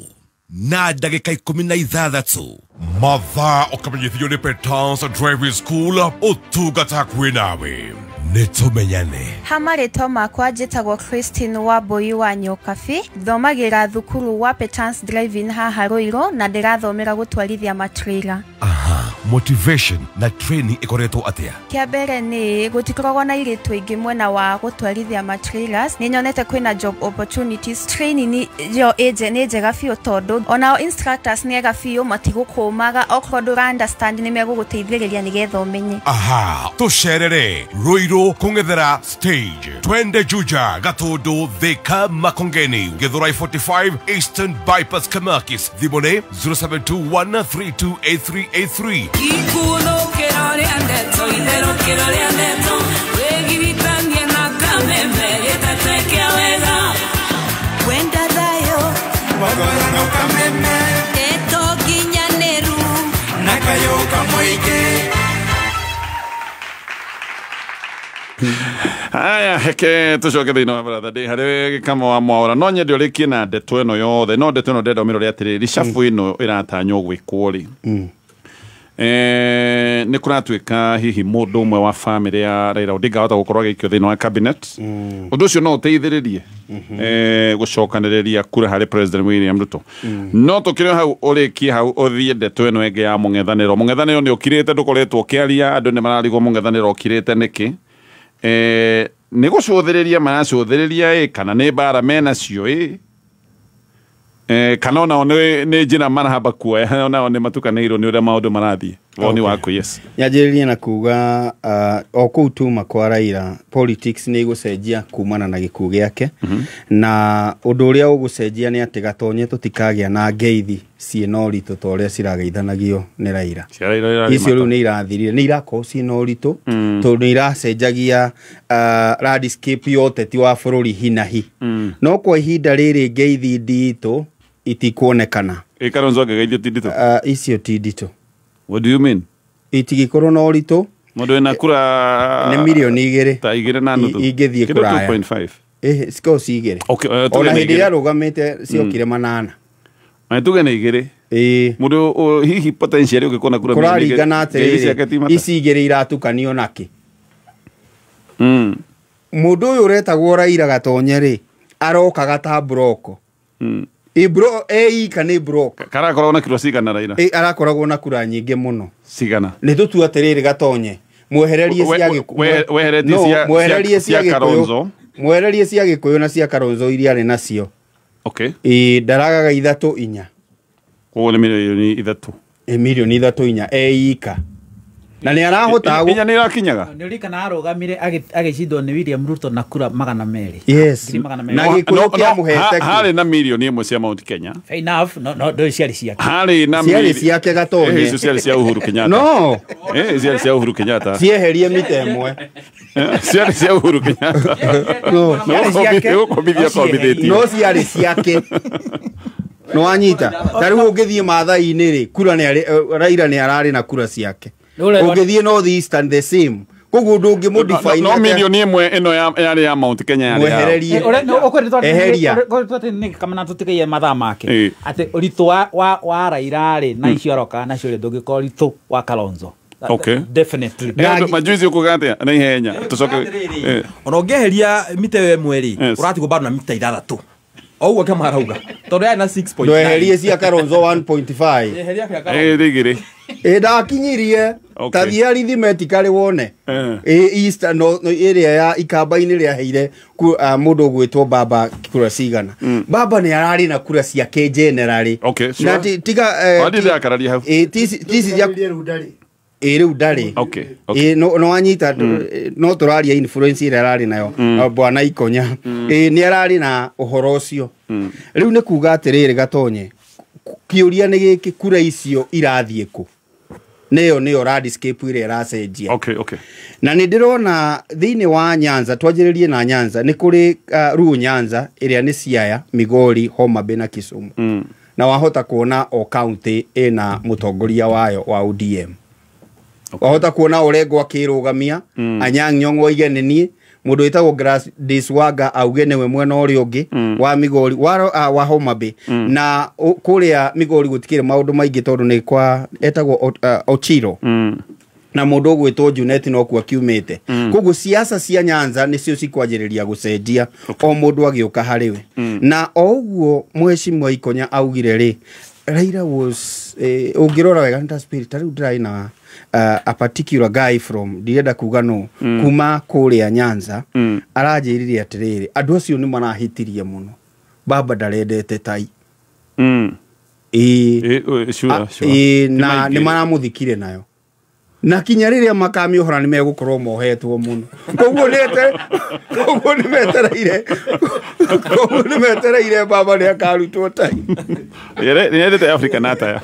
na ndagĩka 16. Mathaa ũkamenyithio nĩ Petans Driving School, ũtungata hakuhĩ nawe. Nĩ tũmenyane. Ha marĩtwa makwa njĩtagwo Christine Wambui wa Nyokabi, thomagĩra thukuru wa Petans Driving haha Ruiru na ndĩrathomera gũtwarithia matrailer. Aha, motivation na training ĩkoretwo atĩa? Kĩa mbere nĩ gũtikoragwo na airĩtu aingĩ mwena wa gũtwarithia matrailers. Nĩ nyonete kwĩna job opportunities. Training yo nĩ njega biũ tondũ onao instructors nĩ ega biũ, matigũkũmaga, okorwo ndũra understand nĩ megũgũteithĩrĩria nĩgetha ũmenye. Aha, tũcerere Ruiru kũng'ethera stage, twende Juja, Gatundu, Thika, Makongeni, Githurai 45, Eastern Bypass, Kamakis. Thimũ nĩ 0721328383. Ikuthũkĩro rĩa ndeto, itherũkĩro rĩa ndeto, wĩgiritanie na kameme gĩtete kĩa wega. Wenda thayũ, wagorano kameme, ndeto nginyanĩru, na kayũ kamũingĩ. Haya, heke tucoke thĩinĩ wa brother day harĩ gĩkamo wa Mwaura. No nyende ũrĩkie na ndeto ĩno yothe, no ndeto ĩno ndenda ũmĩrore atĩrĩrĩ, ricabu ĩno ĩratanywo gwĩkwo rĩ, nĩ kũratuĩka hihi mũndũ ũmwe wa famĩlĩ ya Raila Odinga ahota gũkorwo agĩikio thĩinĩ wa cabinet. Ũndũ ũcio no ũteithĩrĩrie gũcokanĩrĩria kura harĩ President William Ruto. No tũkĩrĩ hau ũrĩkie hau ũthiĩ ndeto ĩno ĩngĩ ya mũng'ethanĩro. Mũng'ethanĩro nĩ ũkirĩte, ndũkoretwo ũkĩaria, andũ nĩ mararigwo mũng'ethanĩro ũkirĩte nĩkĩ. Nĩ gũcũthĩrĩria maracũthĩrĩria ĩ, kana nĩ mbara menacio ĩ, kana onao nĩ njĩra marahamba kuoya, onao nĩ matukanĩirwo nĩ ũrĩa maũndũ marathiĩ. Woni waku? Yes. Nyanjĩrĩrie na kuga o kũu tuma kwa Raila, politics nĩ igũcenjia kumana na gĩkuũ gĩake. Na ũndũ ũrĩa ũgũcenjia nĩ atĩ Gatonye tũtikagĩa na ngeithi ciĩna ũritũ ta ũrĩa cirageithanagio nĩ Raila. Icio rĩu nĩ irathirire, nĩ irakorwo ciĩna ũritũ tondũ nĩ iracenjagia landscape ya ũteti wa bũrũri hinahi. No kwa ihinda rĩrĩ ngeithi nditũ itikuonekana. Ĩ Kalonzo angĩgeithio ti nditũ? Icio ti nditũ. What do you mean? Itigĩkorwo na ũritũ. Mũndũ wĩna kura nĩ mirioni 2 ta 2.5 ingĩthiĩ kũraya. 2.5. Cikorwo ci 2. Okay, ona hĩndĩ ĩrĩa arũgamĩte ciokire 8. Na tuge nĩ 2. Mũndũ hihi potential ũngĩkorwo na kura mirioni 2. Kũraringana atĩrĩrĩ, ici 2 iratukanio nakĩ? Mũndũ ũyũ ũretagwo Raila Gatonye rĩ, arokaga ta broko. Ibro ika nĩ broke. Karakoragwo na kura cigana Raila? Arakoragwo na kura nyingĩ mũno. Cigana? Nĩ tũtue atĩrĩrĩ Gatonye, mwehererie cia Gĩkũyũ, weheretie cia Kalonzo, mwehererie cia Gĩkũyũ na cia Kalonzo iria arĩ nacio. Okay. Ndaragaga 3 4. Koguo nĩ mirioni 3. Mirioni 3 4 ika. Na nĩ arahota inya nĩ irakinyaga. Nĩ ũririkana arũgamire agĩcindwo nĩ William Ruto na kura 200. Yes. Na Gĩkũyũ kĩamũhete. Harĩ na mirioni 1 cia Mount Kenya. Fair enough, no ndũĩ ciarĩ ciake. Harĩ na ciarĩ ciake Gatonye. Icio ciarĩ cia Uhuru Kenyatta. No. Ciarĩ cia Uhuru Kenyatta. Cieherie mita 1. Ciarĩ cia Uhuru Kenyatta. No. Ciarĩ ciake. No ciarĩ ciake. No wanyita. Ta rĩu ũngĩthiĩ Maathai-inĩ rĩ, kura nĩ Raila nĩ ararĩ na kura ciake. Ũngĩthiĩ North Eastern the same. Koguo ndũngĩmũdefine. No mirioni 1 ĩno yarĩ ya Mount Kenya yarĩ. Mwehererie. Eheria. Kamana tũtigaire mathaa make. Atĩ ũritũ wa Raila rĩ na icio aroka nacio rĩ ndũngĩkorwo ũritũ wa Kalonzo. Okay. Definitely. Majuzi ukuga atĩa na ihenya tũcoke. Ona ũngĩeheria mita 1 rĩ, ũratigwo bado na mita 6. Oguo kama arauga. Tondũ yarĩ na 6.9. Ndweherie cia Kalonzo 1.5. Eheria cia Kalonzo. Rĩgĩrĩ. Ndakinyirie. Ta thiĩ arithmetically wone. Eastern no ĩrĩa ya Ikamba-inĩ rĩaheire mũndũ ũgwĩtwo Baba kura cigana. Baba nĩ ararĩ na kura ciake generally. Okay, sure. Na tiga ndakararia hau. Tici cia rĩu ndarĩ. Okay. Okay. No wanyita no tũraria influence ĩrĩa ararĩ nayo bwana Ikonya. Nĩ ararĩ na ũhoro ũcio. Rĩu nĩ kuga atĩrĩrĩ Gatonye, kĩũria nĩ gĩkĩ, kura icio irathiĩ kũ? Nĩyo nĩyo landscape ĩrĩa ĩracenjia. Okay, okay. Na nĩ ndĩrona thĩinĩ wa Nyanza, twanjĩrĩrie na Nyanza, nĩ kũrĩ Ruo Nyanza ĩrĩa nĩ Siaya, Migori, Homa Bay na Kisumu. Na wahota kuona o county ĩna mũtongoria wayo wa ODM. Wahota kuona Orengo akĩrũgamia, Anyang' Nyong'o oige nĩ niĩ, Mũndũ wĩtagwo Gladys Wanga auge nĩwe mwena ũrĩa ũngĩ wa Migori wa Homa Bay. Na kũrĩa Migori gũtikĩrĩ maũndũ maingĩ tondũ nĩ kwa etagwo Ochiro. Na mũndũ ũgwĩtwo Junet no kuo akiumĩte. Koguo siasa cia Nyanza nĩcio cikwanjĩrĩria gũcenjia o mũndũ agĩũka harĩ we. Na o ũguo Mheshimiwa Ikonya augire rĩ, Raila was ũngĩrora wega nĩ ta spirit. Ta rĩu ndĩrarĩ na a particular guy from, ndirenda kuga no, kuma kũrĩa Nyanza, aranjĩrire atĩrĩrĩ, andũ acio nĩ marahĩtirie mũno, baba ndarendete tai. Ĩĩ, na nĩ maramũthikire nayo, na kinya rĩrĩa makamĩohora nĩ megũkorwo mohetwo mũno. Koguo nĩ metereire baba nĩ akarutwo tai. Nĩendete Africa na ataya.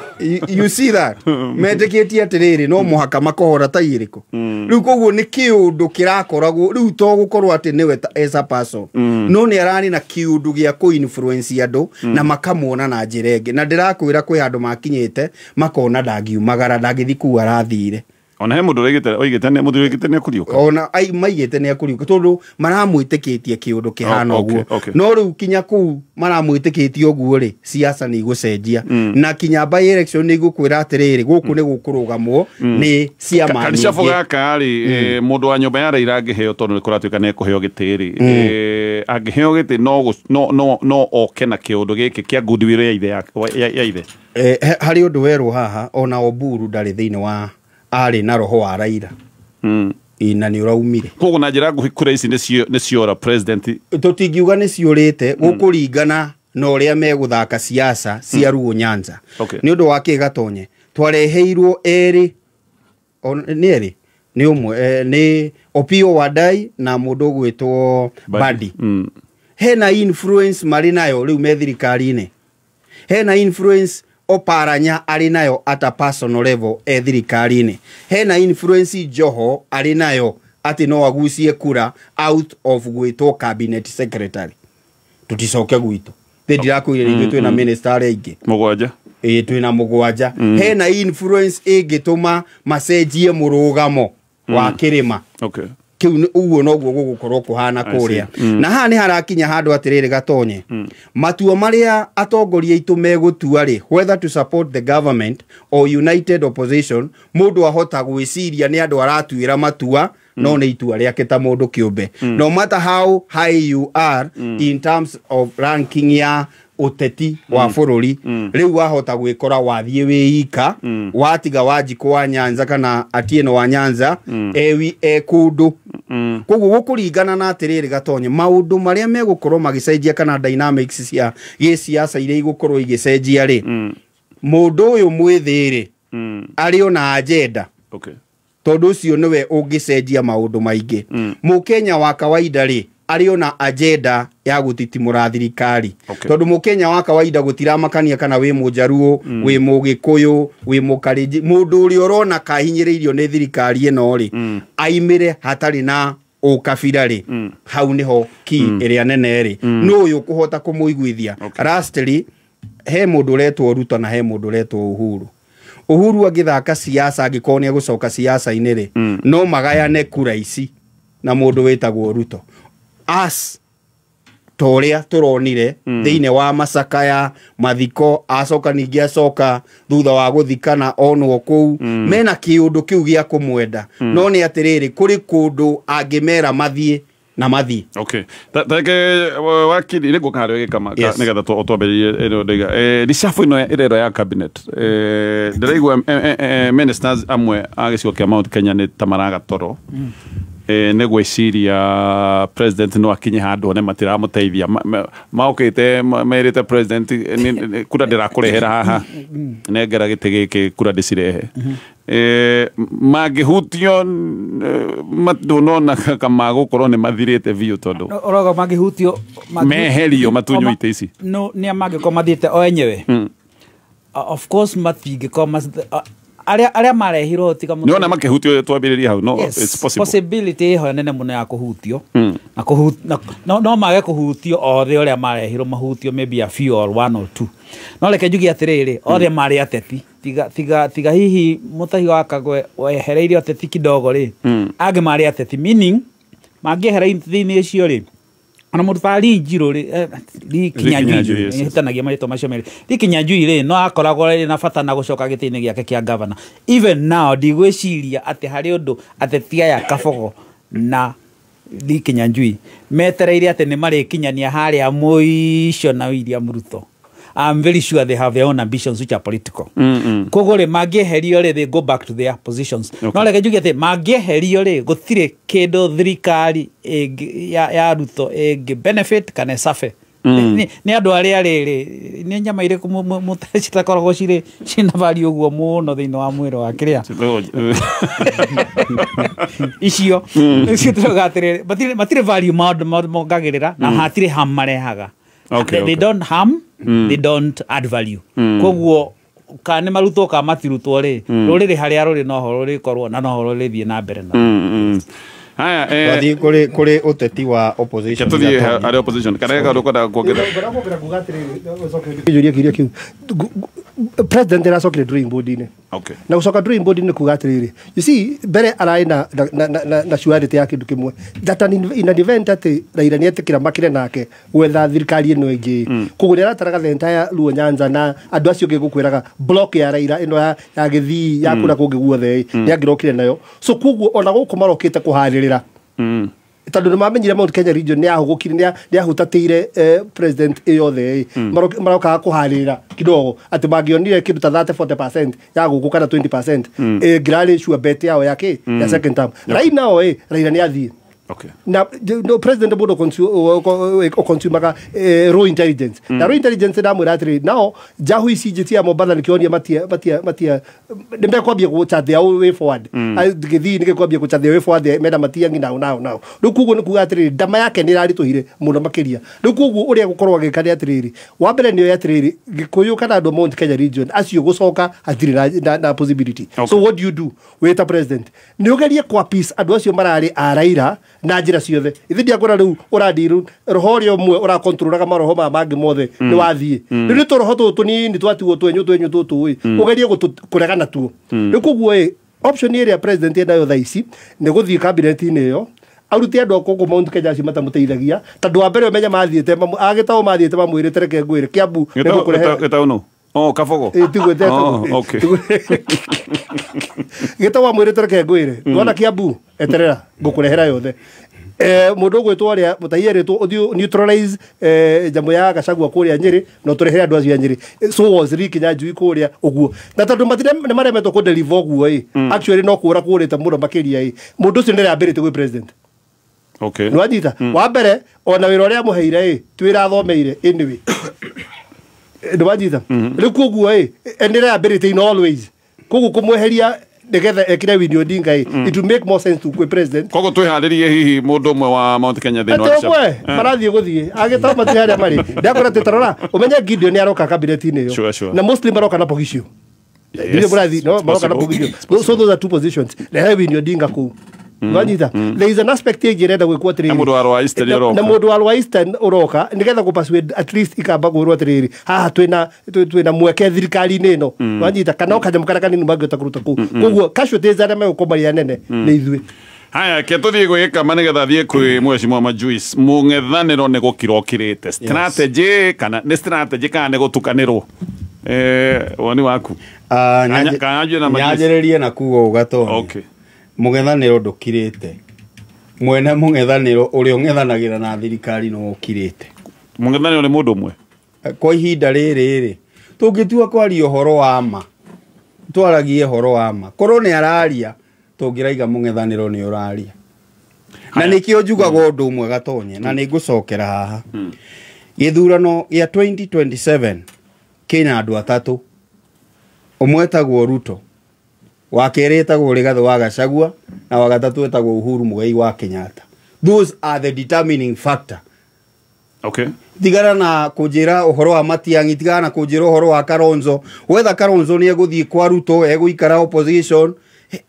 You see that metĩkĩtie atĩrĩrĩ, no mũhaka makohora tai ĩrĩkũ rĩu. Koguo nĩ kĩũndũ kĩrakoragwo rĩu, to gũkorwo atĩ nĩwe as a person, no nĩ ararĩ na kĩũndũ gĩa kũ-influence andũ na makamuona na njĩra ĩngĩ. Na ndĩrakwĩra kwĩ handũ makinyĩte makona ndangiumagara, ndangĩthiĩ kũu arathire. Ona he mũndũ oigĩte nĩ ekũriũka. Ona maigĩte nĩ ekũriũka tondũ maramwĩtĩkĩtie kĩũndũ kĩhana ũguo. No rĩu kinya kũu maramwĩtĩkĩtie ũguo rĩ, siasa nĩ igũcenjia. Na kinya by election nĩ igũkwĩra atĩrĩrĩ, gũkũ nĩ gũkũrũgamwo nĩ ciama nyingĩ. Karishabu gaka rĩ, mũndũ wa nyũmba ya Raila angĩheo, tondũ nĩ kũratuĩka nĩ ekũheo gĩtĩ rĩ, angĩheo gĩtĩ no oke na kĩũndũ gĩkĩ kĩa goodwill ya ithe. Harĩ ũndũ werwo haha, ona Oburu ndarĩ thĩinĩ wa arĩ na roho wa Raila. Na nĩ ũraumire. Koguo na njĩra nguhĩ kura ici nĩ ciora president. Tũtingiuga nĩ ciũrĩte, gũkũringana na ũrĩa megũthaka siasa cia Luo Nyanza. Nĩ ũndũ wa kĩ Gatonye twareheirwo erĩ, nĩ erĩ, nĩ ũmwe, nĩ Opiyo Wandayi na mũndũ ũgwĩtwo Badi. Hena influence marĩ nayo rĩu me thirikari-inĩ. Hena influence Oparanya arĩ nayo at a personal level e thirikari-inĩ. Hena influence Joho arĩ nayo atĩ no agucie kura out of gwĩtwo cabinet secretary. Tũticoke gwitũ. Thĩ ndirakwĩrire ithuĩ twĩna minister arĩa aingĩ. Mũgwanja. Ĩĩ, twĩna mũgwanja. Hena influence ĩngĩtũma macenjie mũrũgamo wa kĩrĩma. Kĩu ũguo noguo gũgũkorwo kũhana kũrĩa. Na haha nĩ harakinya handũ atĩrĩrĩ Gatonye, matua marĩa atongoria aitũ megũtua rĩ, whether to support the government or united opposition, mũndũ ahota gwĩciria nĩ andũ aratuĩra matua, no nĩ itua rĩake ta mũndũ kĩũmbe. No matter how high you are in terms of ranking ya ũteti wa bũrũri, rĩu wahota gwĩkora wathiĩ wĩika, watiga Wanjikũ wa Nyanza kana Atieno wa Nyanza ewi e kũndũ. Koguo gũkũringana na atĩrĩrĩ Gatonye, maũndũ marĩa megũkorwo magĩcenjia kana dynamics cia gĩsiasa iria igũkorwo igĩcenjia rĩ, mũndũ ũyũ mwĩthĩ rĩ, arĩ ona agenda. Tondũ ũcio nĩwe ũngĩcenjia maũndũ maingĩ. Mũkenya wa kawaida rĩ, arĩ ona agenda ya gũtitimũra thirikari. Tondũ mũkenya wa kawaida gũtiramakania kana wĩ mũjaruo, wĩ mũgĩkũyũ, wĩ mũkalenjin, mũndũ ũrĩa ũrona kahinyĩrĩirio nĩ thirikari ĩno rĩ, aimĩre hatarĩ na ũkabira rĩ, hau nĩho key ĩrĩa nene rĩ, nũ ũyũ ũkũhota kũmũiguithia. Lastly, he mũndũ ũretwo Ruto na he mũndũ ũretwo Uhuru. Uhuru agĩthaka siasa, angĩkorwo nĩ egũcoka siasa-inĩ rĩ, no magayane kura ici na mũndũ wĩtagwo Ruto. As ta ũrĩa tũronire thĩinĩ wa macakaya mathiko, acoka ningĩ acoka thutha wa gũthikana onwo kũu, mena kĩũndũ kĩu gĩa kũmwenda. No nĩ atĩrĩrĩ, kũrĩ kũndũ angĩmera mathiĩ na mathiĩ. Okay. Tareke wakiri nĩ ngũka harĩa ũgĩka nĩgetha twambĩrĩrie ĩno ndaiga. Reshuffle ĩno ĩrerwo ya cabinet. Ndĩraigua ministers amwe a gĩcigo kĩa Mount Kenya nĩ ta maraga toro. Nĩ gwĩciria president no akinye handũ one matiramũteithia. Maokĩte merĩte president kura ndĩrakũrehera haha, nengera gĩtĩ gĩkĩ kura ndĩcirehe. Mangĩhutio ndũnona kama gũkorwo nĩ mathirĩte biũ tondũ Oroga mangĩhutio meherio matunywo itĩ ici. No nĩa mangĩkorwo mathiĩte o enyewe. Of course matingĩkorwo arĩa marehirwo tiga mũno. Nĩwona makĩhutio twambĩrĩrie hau, no yes, it's possible. Possibility ĩho nene mũno ya kũhutio. Na no mage kũhutio othe ũrĩa marehirwo mahutio, maybe a few or one or two. No reke njuge atĩrĩrĩ, othe marĩ ateti. Tiga hihi Mutahi wa Kagwe wehereirio ateti kidogo rĩ, angĩ marĩ ateti, meaning Mangĩehera thĩinĩ ũcio rĩ, ona mũndũ ta Lee Njirũ rĩ, Lee Kinyanjui, hĩtanagia marĩtwa macio merĩ, Lee Kinyanjui rĩ, no akoragwo arĩ na bata na gũcoka gĩtĩ-inĩ gĩake kĩa gavana. Even now ndigwĩciria atĩ harĩ ũndũ ateti aya Kabogo na Lee Kinyanjui metereire atĩ nĩ marĩkinyania harĩa mũico na William Ruto. I'm very sure they have their own ambitions which are political. Koguo rĩ, mangĩeherio rĩ, they go back to their positions. No reke njuge atĩ mangĩeherio rĩ, gũtirĩ kĩndũ thirikari ya Ruto ĩngĩ benefit kana ĩcabe. Nĩ andũ arĩa rĩrĩ, nĩ nyama irĩkũ citakoragwo cirĩ ciĩna value ũguo mũno thĩinĩ wa mwĩrĩ wa kĩrĩa icio icio tũrauga atĩrĩrĩ, matirĩ value mongagĩrĩra na hatirĩ harm marehaga. They don't harm, they don't add value. Koguo kana nĩ marutwo kana matirutwo rĩ, rũrĩrĩ harĩa rũrĩ noho rũrĩkorwo na noho rũrĩthiĩ na mbere na. Haya, twathiĩ kũrĩ ũteti wa opposition. Tũthiĩ harĩ opposition. Kana he kaũndũ ũkwenda kuongerera? Kĩũria kĩrĩa kĩu president aracokire drawing board-inĩ. Na gũcoka drawing board-inĩ kuga atĩrĩrĩ, you see, mbere ararĩ na surety ya kĩndũ kĩmwe, that in an event atĩ Raila nĩetĩkĩra makĩre nake gwetha thirikari ĩno ĩngĩ, koguo nĩarataraga the entire Luo Nyanza na andũ acio angĩ ngũkwĩraga block ya Raila ĩno ya Gĩthii ya kũrĩa kũngĩ guothe nĩangĩrokire nayo. So koguo ona gũkũ marokĩte kũharĩrĩra, tondũ nĩ mamenyire Mount Kenya region nĩ yahũgũkire, nĩ yahutatĩire president ĩyothe, marokaga kũharĩrĩra kidogo atĩ mangĩonire kĩndũ ta 30-40% ya gũkũ kana 20% ĩngĩrarĩ sure bet yao ya kĩ ya second term. Right now Raila nĩ athiĩ. Na no president mũndũ ũconsumaga raw intelligence. Na raw intelligence ndamwĩra atĩrĩ, nao njahu ici njĩti ya Mombatha nĩkĩonia matia nĩ mekwambia gũcha their way forward. Gĩthii nĩ gĩkwambia gũcha their way forward, mena Matiang'i now. Rĩu koguo nĩ kuga atĩrĩrĩ, ndama yake nĩ ĩraritũhire mũno makĩria. Rĩu koguo ũrĩa gũkorwo agĩka nĩ atĩrĩrĩ, wa mbere nĩ oĩ atĩrĩrĩ, Gĩkũyũ kana andũ a Mount Kenya region acio gũcoka hatirĩ na possibility. So what do you do wĩ ta president? Nĩ ũgerie kwa peace andũ acio mararĩ a Raila na njĩra ciothe. Ithe ndiakwĩra rĩu ũrandiru roho ũrĩa ũmwe ũrakontrolaga maroho maya mangĩ mothe nĩ wathiĩ. Rĩu nĩ tũroho tũtũ tũnini twatigwo twenyũ tũtũ ĩ, ũgerie kũrega natuo. Rĩu koguo ĩ, option ĩrĩa president enayo thaa ici nĩ gũthiĩ cabinet-inĩ ĩyo arute andũ a gũkũ Mount Kenya acio matamũteithagia, tondũ wa mbere ũmenye mathiĩte agĩtao mathiĩte mamwĩrĩte reke ngwĩre Kiambu nĩ gũkũrehe. Gĩtao nũ? Oh, Kabogo. Tiguo gĩtao amwĩrĩte reke ngwĩre ndwona Kiambu eterera ngũkũrehera yothe. Mũndũ ũgwĩtwo ũrĩa Mũtahi erĩtwo ũthiĩ neutralize njamũ ya Gachagua kũrĩa Nyĩrĩ na ũtũrehere andũ acio a Nyĩrĩ. So was Lee Kinyanjui kũrĩa ũguo. Na tondũ nĩ maremetwo kũ deliver ũguo ĩ, actually no kũra kũrĩte mũno makĩria ĩ, mũndũ ũcio nĩ arambĩrĩte gwĩ president. Nĩ wanyita? Wa mbere ona wĩra ũrĩa amũheire ĩ, ti wĩra athomeire anyway. Nĩ wanyita? Rĩu koguo ĩ, nĩ arambĩrĩte in all ways. Koguo kũmweheria nĩgetha ekire Winnie Odinga ĩ, it will make more sense to kwĩ president. Koguo twĩharĩrie hihi mũndũ ũmwe wa Mount Kenya thĩinĩ wa Atĩ ũmwe marathiĩ gũthiĩ agĩtao matirĩ harĩa marĩ. Ndakora atĩ tarora ũmenye Gideon nĩ aroka cabinet-inĩ ĩyo. Na mostly maroka na Pogishio. Ndio mũrathiĩ no maroka na Pogishio. So those are two positions. Rehe Winnie Odinga kũu. Wanyita? There is an aspect ĩngĩ ĩrenda gwĩkwo atĩrĩrĩ. Na mũndũ wa Rwa Eastern ũroka. Na mũndũ wa Rwa Eastern ũroka nĩgetha gũ persuade at least ikamba kwĩrwo atĩrĩrĩ, haha twĩna mweke thirikari-inĩ ĩno. Wanyita? Kana o kanyamũ karĩa kanini mangĩhota kũruta kũu. Koguo casualties arĩa megũkorwo marĩ anene nĩ ithuĩ. Haya, ke tũthiĩ gwĩka ma nĩgetha thiĩ kwĩ mheshimiwa Majuice. Mũng'ethanĩro nĩ gũkira ũkirĩte. Strategy kana nĩ strategy kana nĩ gũtukanĩrwo? Woni waku? Nyanjĩrĩrie na kuga ũgatoni. Mũng'ethanĩro ndũkirĩte. Mwene mũng'ethanĩro ũrĩa ũng'ethanagĩra na thirikari no ũkirĩte. Mũng'ethanĩro nĩ mũndũ ũmwe? Kwa ihinda rĩrĩ rĩ, tũngĩtua kwaria ũhoro wa ma, twaragie ũhoro wa ma. Korwo nĩ araria, tũngĩraiga mũng'ethanĩro nĩ ũraria. Na nĩkĩo njugaga ũndũ ũmwe Gatonye, na nĩ ngũcokera haha. Gĩthurano gĩa 2027 kĩna andũ atatũ. Ũmwe etagwo Ruto, wa kerĩ etagwo Rigathĩ wa Gachagua, na wa gatatũ etagwo Uhuru Muigai wa Kenyatta. Those are the determining factor. Okay. Tigana na kũnjĩra ũhoro wa Matiang'i, tigana na kũnjĩra ũhoro wa Kalonzo. Wetha Kalonzo nĩ egũthiĩ kwa Ruto, egũikara opposition,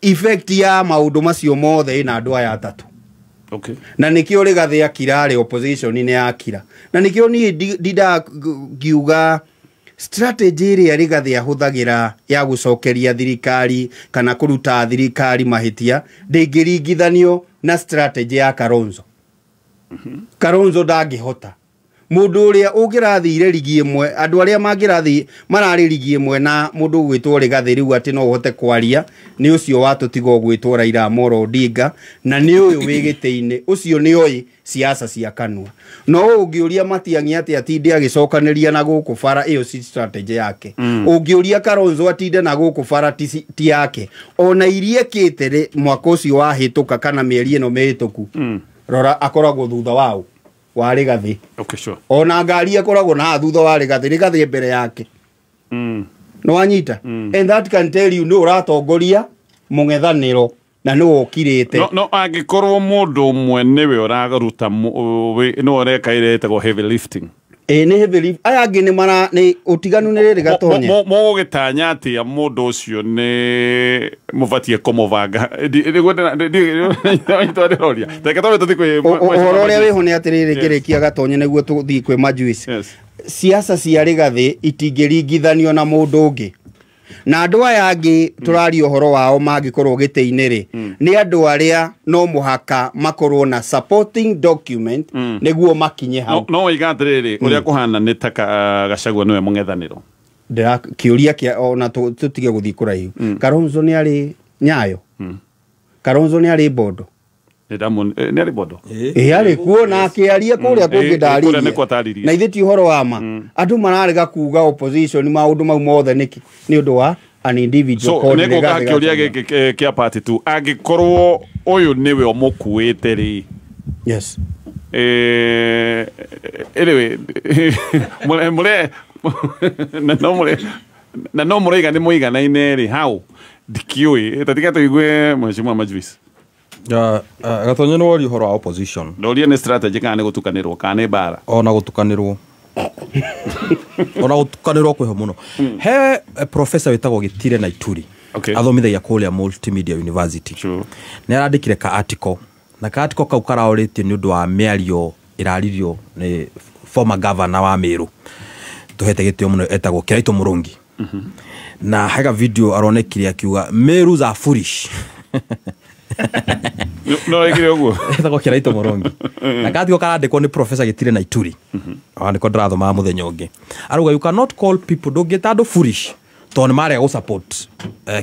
effect ya maũndũ macio mothe ĩna andũ aya atatũ. Okay. Na nĩkĩo Rigathĩ akira rĩ, opposition nĩ yakira. Na nĩkĩo niĩ ndindaga ngiuga Strategy ĩrĩa Rigathĩ ahũthagĩra ya gũcokeria thirikari kana kũruta thirikari mahĩtia ndĩngĩringithanio na strategy ya Kalonzo. Kalonzo ndangĩhota. Mũndũ ũrĩa ũngĩrathire rigi ĩmwe, andũ arĩa mangĩrathiĩ mararĩ rigi ĩmwe na mũndũ ũgwĩtwo Rigathĩ rĩu atĩ no ũhote kwaria nĩ ũcio watũtiga ũgwĩtwo Raila Amolo Odinga, na nĩ ũyũ wĩ gĩtĩ-inĩ ũcio nĩ oĩ siasa cia kanua. No ũngĩũria Matiang'i atĩ atinde agĩcokanĩria na gũkũ bara, ĩyo si strategy yake. Ũngĩũria Kalonzo atinde na gũkũ bara ti yake. Ona iria ekĩte rĩ mwaka ũcio wahĩtũka kana mĩeri ĩno mĩhĩtũku, rora akoragwo thutha wao wa Rigathĩ. Okay, sure. Ona ngari akoragwo na thutha wa Rigathĩ, Rigathĩ mbere yake. No wanyita? And that can tell you nĩ ũratongoria mũng'ethanĩro na nĩ wokirĩte. No angĩkorwo mũndũ ũmwe nĩwe ũraruta nĩwe ũreka ĩrĩa ĩtagwo heavy lifting. Ĩ nĩ heavy lift. Aya angĩ nĩ mara nĩ ũtiganu nĩ rĩrĩ Gatonye. Mũgũgĩtanya atĩa mũndũ ũcio nĩ mũbatiĩ kũmũbanga? Reke twambe tũthiĩ kwĩ Ũhoro ũrĩa wĩho nĩ atĩrĩrĩ, ngĩrĩkia Gatonye nĩguo tũthiĩ kwĩ majuice. Siasa cia Rigathĩ itingĩringithanio na mũndũ ũngĩ. Na andũ aya angĩ tũraria ũhoro wao mangĩkorwo gĩtĩ-inĩ rĩ, nĩ andũ arĩa no mũhaka makorwo na supporting document nĩguo makinye hau. No waiga atĩrĩrĩ, ũrĩa kũhana nĩ ta Gachagua nĩwe mũng'ethanĩro. Ndĩra kĩũria kĩa ona tũtige gũthiĩ kũraihu. Kalonzo nĩ arĩ Nyayo. Kalonzo nĩ arĩ Bondo. Nĩ arĩ Bondo. Ĩ arĩ kuo na akĩaria kũrĩa kũngĩ ndaririe. Na ithe ti ũhoro wa ma. Andũ mararega kuga opposition maũndũ mau mothe nĩkĩ? Nĩ ũndũ wa an individual called Rigathĩ. So nĩngũka kĩũria gĩkĩ kĩa part 2. Angĩkorwo ũyũ nĩwe ũmũkuĩte rĩ. Yes. Anyway, mũre na no mũraiga nĩ mũiganaine rĩ, how? Ndikĩũĩ. Ta tiga tũigue Mheshimiwa Majuice. Gatonye nĩ woria ũhoro wa opposition. Ndoria nĩ strategy kana nĩ gũtukanĩrwo kana nĩ mbara. Ona gũtukanĩrwo. Ona gũtukanĩrwo kwĩho mũno. He professor wĩtagwo Gitire na Ituri. Athomithagia kũrĩa Multimedia University. Nĩ arandĩkire ka article. Na ka article kau karaorĩtio nĩ ũndũ wa mĩario ĩraririo nĩ former governor wa Meru. Tũhete gĩtĩo mũno etagwo Kiraito Mũrũngi. Na hega video aronekire akiuga Merus are foolish. No ĩkire ũguo. Etagwo Kiraito Mũrũngi. Na katiko karandĩkwo nĩ professor Gitire na Ituri. Andĩko ndĩrathomaga mũthenya ũngĩ. Arauga you cannot call people ndũngĩta andũ foolish tondũ nĩ marega gũ support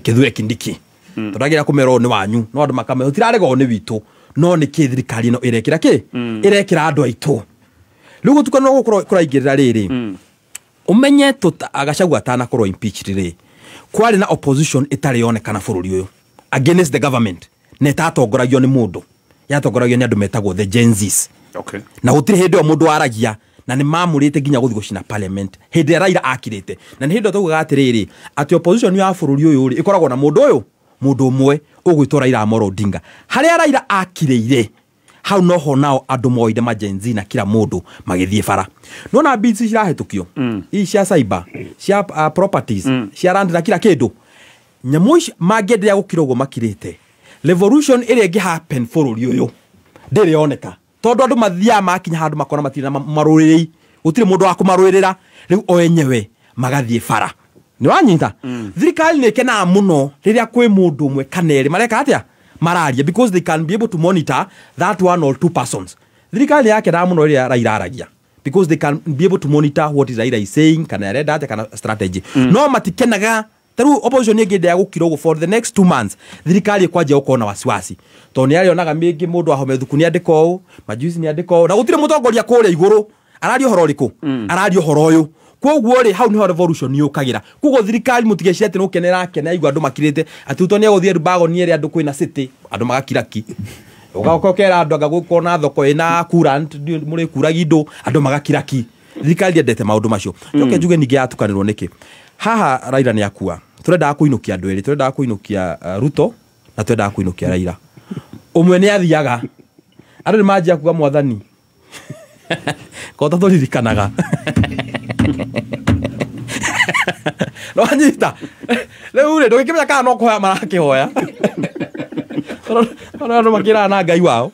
Kithure Kindiki. Tondũ agĩra kũmera ũũ nĩ wanyu no andũ makamera tũtirarega ũũ nĩ witũ no nĩ kĩ thirikari ĩno ĩrekĩra kĩ? Ĩrekĩra andũ aitũ. Rĩu gũtukanĩrwo gũkũ kũraingĩrĩra rĩrĩ. Ũmenye Gachagua atanakorwo impeached rĩ, kwarĩ na opposition ĩtarĩ yonekana bũrũri ũyũ against the government na ĩtatongoragio nĩ mũndũ, yatongoragio nĩ andũ metagwo the Gen Zs. Okay. Na gũtirĩ hĩndĩ ĩyo mũndũ waragia na nĩ mamũrĩte nginya gũthiĩ gũcina parliament hĩndĩ ĩrĩa Raila akirĩte. Na nĩ hĩndĩ ĩyo twaugaga atĩrĩrĩ atĩ opposition ya bũrũri ũyũ rĩ ĩkoragwo na mũndũ ũyũ mũndũ ũmwe ũgwĩtwo Raila Amolo Odinga. Harĩa Raila akirĩire hau noho nao andũ moire ma Gen Z na kila mũndũ magĩthiĩ bara. Nona bills cirahĩtũkio ici cia cyber cia properties cia land na kila kĩndũ, nyamũ ici mangĩenderea gũkira ũguo makirĩte, revolution ĩrĩa ĩngĩ happen bũrũri ũyũ ndĩrĩ yoneka tondũ andũ mathiaga makinya handũ makona matirĩ na marũĩrĩri, gũtirĩ mũndũ wa kũmarũĩrĩra, rĩu o enyewe magathiĩ bara. Nĩ wanyita? Thirikari nĩ ĩkenaga mũno rĩrĩa kwĩ mũndũ ũmwe kana erĩ mareka atĩa? Mararia, because they can be able to monitor that one or two persons. Thirikari yakenaga mũno rĩrĩa Raila aragia because they can be able to monitor what is Raila is saying kana arenda atĩa kana strategy. No matikenaga ta rĩu opposition ĩngĩenderea gũkira ũguo for the next 2 months, thirikari ĩkwanjia gũkorwo na wasiwasi tondũ nĩ arĩonaga mĩngĩ mũndũ ahome thuku nĩ andĩka ũũ, majuici nĩ andĩka ũũ, na gũtirĩ mũtongoria kũrĩa igũrũ araria ũhoro ũrĩkũ? Araria ũhoro ũyũ. Koguo rĩ hau niho revolution yũkagĩra. Koguo thirikari mũtigecirie atĩ nĩgũkenera akena aigua andũ makirĩte atĩ Ruto nĩegũthiĩ Rubago nĩ ere andũ kwĩna city andũ magakira ki. Ũgoka ũkera andũ anga gũkorwo na thoko ĩna current mũrĩkuragia indo andũ magakira ki. Thirikari ndĩendete maũndũ macio. Njoke njuge ningĩ yatukanĩrwo nĩkĩ. Haha Raila nĩ akua. Tũrendaga kũinũkia andũ erĩ, tũrendaga kũinũkia Ruto na tũrendaga kũinũkia Raila. Ũmwe nĩ athiaga. Andũ nĩ manjia kuga mwathani. Kota tũririkanaga. No anyita. Rĩu rĩ ndũgĩkĩmenya kana no kũhoya marakĩhoya. Tondũ andũ makĩraga na Ngai wao.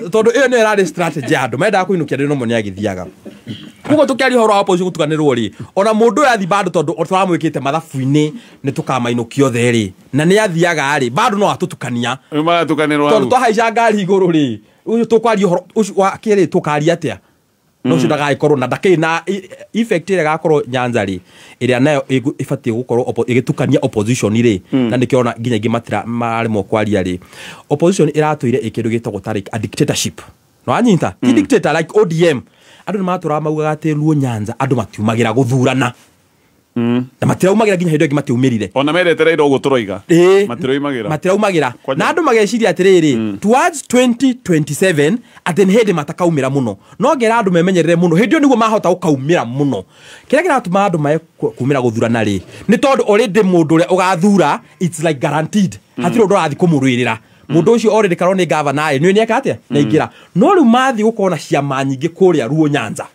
Tondũ ĩyo nĩyo ĩrarĩ strategy ya andũ. Mendaga kũinũkia andũ no mo nĩ agĩthiaga. Koguo tũkĩaria ũhoro wa opposition gũtukanĩrwo rĩ, ona mũndũ ũyũ athi bado tondũ tũramwĩkĩte mathabu-inĩ nĩ tũkamainũkia othe rĩ, na nĩ athiaga rĩ, bado no atũtukania. Rĩu maratukanĩrwo Tondũ hau. twahaica ngari igũrũ rĩ, ũyũ tũkwaria ũhoro ũcio wa kĩrĩ tũkaria atĩa? No ũcio ndagagĩkorwo na ndakĩrĩ na effect ĩrĩa ĩgakorwo Nyanza rĩ, ĩrĩa nayo ĩbatiĩ gũkorwo ĩgĩtukania opposition rĩ, na nĩkĩo ona nginya aingĩ maremwo kwaria rĩ. Opposition ĩratũire ĩ kĩndũ gĩtagwo ta like a dictatorship. No anyita ti dictator like ODM. Andũ nĩ matũraga maugaga atĩ Luo Nyanza andũ matiumagĩra gũthurana. Na matiraumagĩra nginya hĩndĩ ĩyo ĩngĩ matiumĩrire. Ona mendete Raila ũguo tũroiga. Matiroimagĩra. Matiraumagĩra. Na andũ mageciria atĩrĩrĩ, towards 2027 atĩ nĩ hĩndĩ matakaumĩra mũno. No ngera andũ memenyerere mũno. Hĩndĩ ĩyo nĩguo mahota gũkaumĩra mũno. Kĩrĩa kĩratũma andũ mae kumĩra gũthurana rĩ, nĩ tondũ already mũndũ ũrĩa ũgathura it's like guaranteed. Hatirĩ ũndũ ũrathiĩ kũmũrũĩrĩra. Mũndũ ũcio already karwo nĩ gavana ĩ, nĩ nĩeka atĩa? Nĩaingĩra. No rĩu mathiĩ gũkorwo na ciama nyingĩ kũrĩa Luo Nyanza.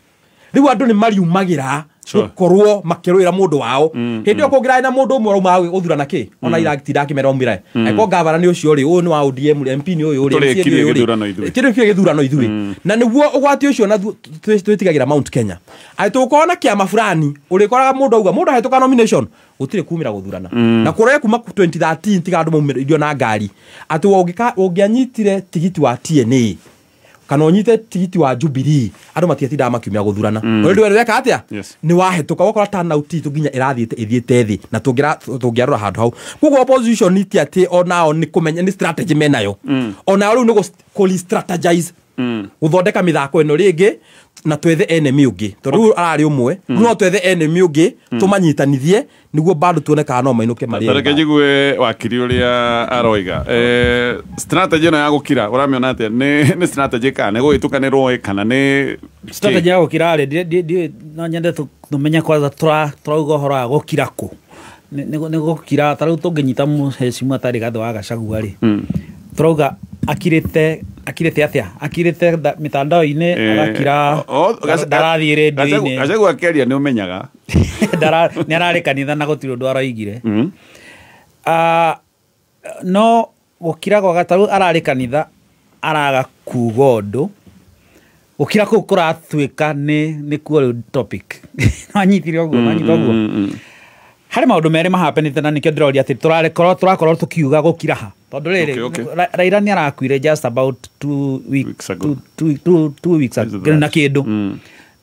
Rĩu andũ nĩ mariumagĩra gũkorwo makĩrũĩra mũndũ wao. Hĩndĩ ĩyo kũngĩrarĩ na mũndũ ũmwe ũrauma gũthurana kĩ, ona iratinda akĩmera aumĩre. Angĩkorwo gavana nĩ ũcio rĩ, ũyũ nĩ wa ODM rĩ, MP nĩ ũyũ rĩ, MCA nĩ Tũrĩkirie ũyũ rĩ. gĩthurano ithuĩ. Tũrĩkirie gĩthurano ithuĩ. Na nĩguo ũgwati ũcio na twĩtigagĩra Mount Kenya. Atĩ tũgũkorwo na kĩama fulani, ũrĩkoraga mũndũ auga, mũndũ ahĩtũka nomination, gũtirĩ kumĩra gũthurana. Na kũrĩa kuma 2013 tiga andũ maumĩrĩrio na ngari. Atĩ ũngĩanyitire tigiti wa TNA, kana ũnyite tigiti wa Jubilee, andũ matiatindaga makiumĩra gũthurana. Already we weka atĩa? Nĩ wahĩtũka, wakora turnout itũ nginya ĩrathiĩte ĩthiĩte thĩ, na tũngĩarora handũ hau. Koguo opposition ti atĩ onao nĩ kũmenya nĩ strategy menayo. Onao rĩu nĩ kũ-strategize, gũthondeka mĩthako ĩno rĩngĩ, na twethe enemy ũngĩ. Tondũ rĩu ararĩ ũmwe, rĩu no twethe enemy ũngĩ, tũmanyitanithie nĩguo bado tuone kana no mainũke marĩ Ta reke ega. njigue wakiri ũrĩa aroiga. Strategy ĩno ya gũkira ũramĩona atĩa? Nĩ strategy kana nĩ gũgĩtukanĩrwo ĩ, kana nĩ Strategy ya gũkira rĩ, no nyende tũmenye kwanza tũrauga ũhoro wa gũkira kũ. Nĩ gũkira ta rĩu tũngĩnyita mũhecimu atarĩ Rigathĩ wa Gachagua rĩ, tũrauga akirĩte atĩa? Akirĩte mĩtandao-inĩ, agakira, ndarathiĩ rĩndiũ-inĩ. Gachagua akĩaria nĩ ũmenyaga. Nĩ ararĩ kanitha na gũtirĩ ũndũ aroigire. No gũkira gwa ta rĩu ararĩ kanitha araga kuga ũndũ, gũkira kũu kũratuĩka nĩ kuo rĩu topic. Nwanyitire ũguo, nwanyita ũguo. Harĩ maũndũ merĩ mahapenĩte na nĩkĩo ndĩroria atĩ tũrakorwo tũkiuga gũkira ha. Tondũ rĩrĩ, Raila nĩ arakuire just about 2 weeks, 2 weeks ago, na kĩndũ.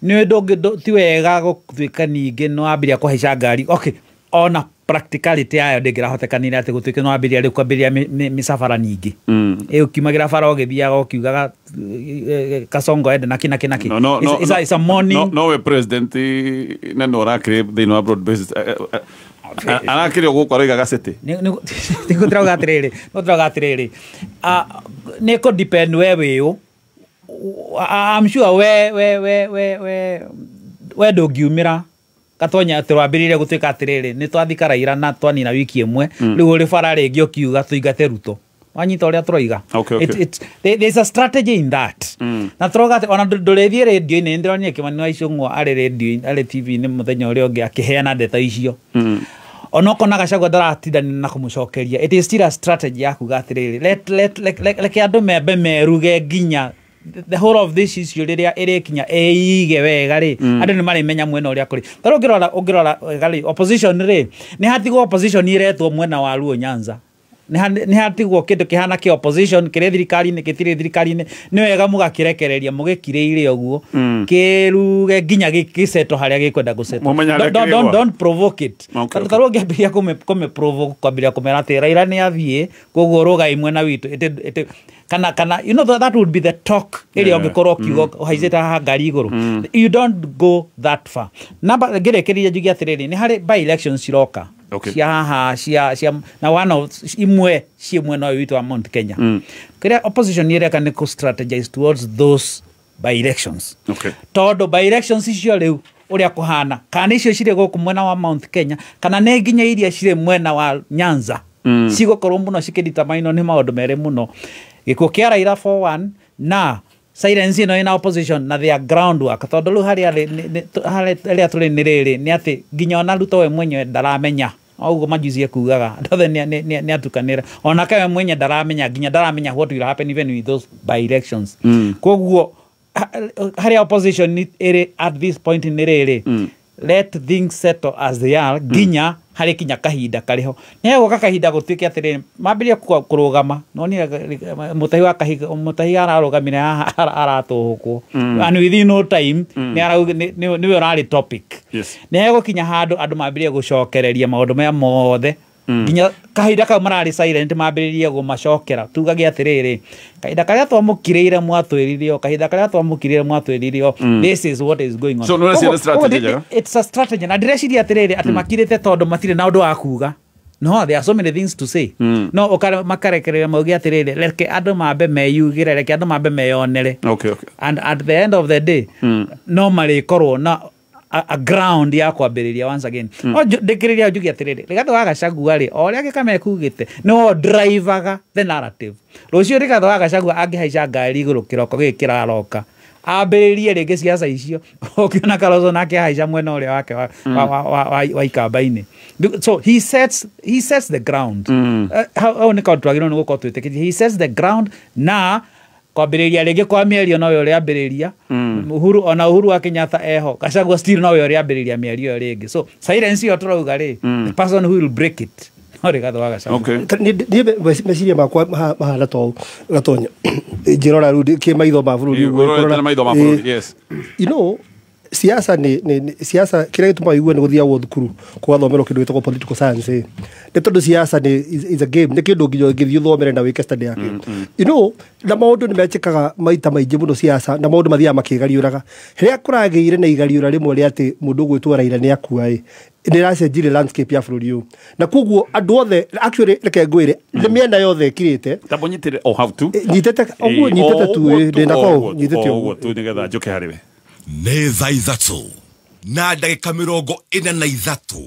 Nĩ ũndũ ti wega gũtuĩka ningĩ nĩ wambĩrĩria kũhaica ngari. Okay, ona practicality yayo ndĩngĩrahotekanire atĩ gũtuĩke nĩ wambĩrĩria rĩu kwambĩrĩria mĩcabara ningĩ. Ĩ ũkiumagĩra bara ũgĩthiaga ũkiugaga Kasongo ende naki naki naki. No, no, no, It's a morning. No, no we president na no arakĩrĩ thĩinĩ wa broad basis. Arakĩrĩ o gũkũ aroiga gacĩtĩ. Nĩguo ndĩrauga atĩrĩrĩ, nĩguo ndĩrauga atĩrĩrĩ, nĩ kũ depend we wĩ ũ. I'm sure we ndũngiumĩra gatonya atĩ wambĩrĩrie gũtuĩka atĩrĩrĩ nĩ twathika Raila na twanina wiki ĩmwe, rĩu ũrĩ bara rĩngĩ ũkiuga tũingate Ruto. Wanyita ũrĩa tũroiga? Okay. There's a strategy in that. Na tũrauga atĩ ona ndũrĩthiĩ rĩndiũ-inĩ, nĩndĩronire Kĩmani wa Icũng'wa arĩ rĩndiũ arĩ TV-inĩ mũthenya ũrĩa ũngĩ akĩheana ndeto icio. Onokorwo Gachagua ndaratindanĩra na kũmũcokeria, it is still a strategy ya kuga atĩrĩrĩ, reke andũ membe meruge nginya the whole of this issue rĩrĩa ĩrĩkinya ĩige wega rĩ, andũ nĩ marĩmenya mwena ũrĩa kũrĩ. Ta rĩu ũngĩrora wega rĩ, opposition rĩ, nĩ hatigwo opposition iretwo mwena wa Luo Nyanza. Nĩ hatigwo kĩndũ kĩhana kĩa opposition kĩrĩ thirikari-inĩ, gĩtirĩ thirikari-inĩ. Nĩ wega mũgakĩrekereria mũgĩkirĩire ũguo, kĩruge nginya gĩcetwo harĩa gĩkwenda gũcetwo. Mũmenye harĩa kĩrĩgwa. Don't provoke it. Tondũ ta rĩu ũngĩambĩrĩria kũmĩ provoke, kwambĩrĩria kũmera atĩ Raila nĩ athiĩ, koguo rũgai mwena witũ, kana you know that would be the talk ĩrĩa ũngĩkorwo ũkiuga ũhaicĩte haha ngari igũrũ. You don't go that far. Namba ngĩrĩkĩrĩria njuge atĩrĩrĩ, nĩ harĩ by elections ciroka cia haha cia na one of imwe ciĩ mwena ũyũ witũ wa Mount Kenya. Kĩrĩa opposition ĩreka nĩ kũ strategize towards those by elections, tondũ by elections icio rĩu ũrĩa kũhana, kana icio cirĩ gũkũ mwena wa Mount Kenya, kana nĩ nginya iria cirĩ mwena wa Nyanza, cigũkorwo mũno cikĩdeterminwo nĩ maũndũ merĩ mũno: gĩkuũ kĩa Raila for one, na silence ĩno ĩna opposition na their groundwork. Tondũ rĩu harĩa harĩa tũrĩ nĩ rĩrĩ, nĩ atĩ nginya ona Ruto we mwenyewe ndaramenya o ũguo majuzi ekugaga andũ othe nĩ atukanĩra, onake we mwenye ndaramenya, nginya ndaramenya what will happen even with those by elections. Koguo Harĩa opposition ĩrĩ at this point nĩ rĩrĩ, let things settle as they are nginya harĩ kinya kahinda karĩho nĩ hegũka kahinda gũtuĩke atĩrĩrĩ mambĩrĩrie kũrũgama no nĩ Mũtahi wa kahinda Mũtahi ararũgamire haha aratũhũkwo and within no time nĩwe ũrarĩ topic. Nĩ hegũkinya handũ andũ mambĩrĩrie gũcokereria maũndũ maya mothe nginya kahinda kau mararĩ silent mambĩrĩrie gũmacokera tugage atĩrĩrĩ kahinda karĩa twamũkirĩire mwatwĩrire o kahinda karĩa twamũkirĩire mwatwĩrire o this is what is going on. So, nĩ ũreciria nĩ strategy njega? It's a strategy na ndĩreciria atĩrĩrĩ atĩ makirĩte tondũ matirĩ na ũndũ wa kuga. No, there are so many things to say. No makarekereria mauge atĩrĩrĩ reke andũ mambe meyugĩre, reke andũ mambe meyonere. And at the end of the day no marĩkorwo na a ground ya kwambĩrĩria once again. No ndĩkĩrĩria njuge atĩrĩrĩ Rigathĩ wa Gachagua rĩ o ũrĩa Gĩkame kugĩte no drivaga the narrative. Rũciũ Rigathĩ wa Gachagua angĩhaica ngari igũrũ kĩroko gĩkĩ kĩraroka ambĩrĩrie rĩngĩ ciaca icio ũkĩona Kalonzo nake ahaica mwena ũrĩa wake wa Ikamba-inĩ. So he sets the ground. Hau nĩ kaũndũ twagĩrĩirwo nĩ gũkorwo twĩtĩkĩtie. He sets the ground na kwambĩrĩria rĩngĩ kwa mĩario nowe ũrĩambĩrĩria. Uhuru ona Uhuru wa Kenyatta eho Gachagua still nowe ũrĩambĩrĩria mĩario ĩyo rĩngĩ. So silence ĩyo tũrauga rĩ, the person who will break it no Rigathĩ wa Gachagua. Niĩ meciria makwa mahana to Gatonya njĩrora rĩu kĩ maitho ma bũrũri ũguo, Ũrorete na maitho ma bũrũri, yes. Siasa nĩ siasa kĩrĩa gĩtũmaga igue nĩ gũthiagwo thukuru kũgathomerwo kĩndũ gĩtagwo political science nĩ tondũ siasa nĩ is a game, nĩ kĩndũ nginya ũngĩthiĩ ũthomere na wĩke study yakĩo na maũndũ nĩ mekĩkaga maita maingĩ mũno siasa na maũndũ mathiaga makĩgariũraga rĩrĩa kũragĩire na igariũra rĩmwe rĩa atĩ mũndũ ũgwĩtwo Raila nĩ akua ĩ nĩ ĩracenjirie landscape ya bũrũri ũyũ na koguo andũ othe actually reke ngwĩre nĩ mĩena yothe ĩkirĩte. Tambo nyitĩre o hau tu. Nyitĩte ũguo, nyitĩte tu ĩ, ndĩna kũu nyitĩte ũguo tu nĩgetha njũke harĩ we. Nĩ thaa 3:43.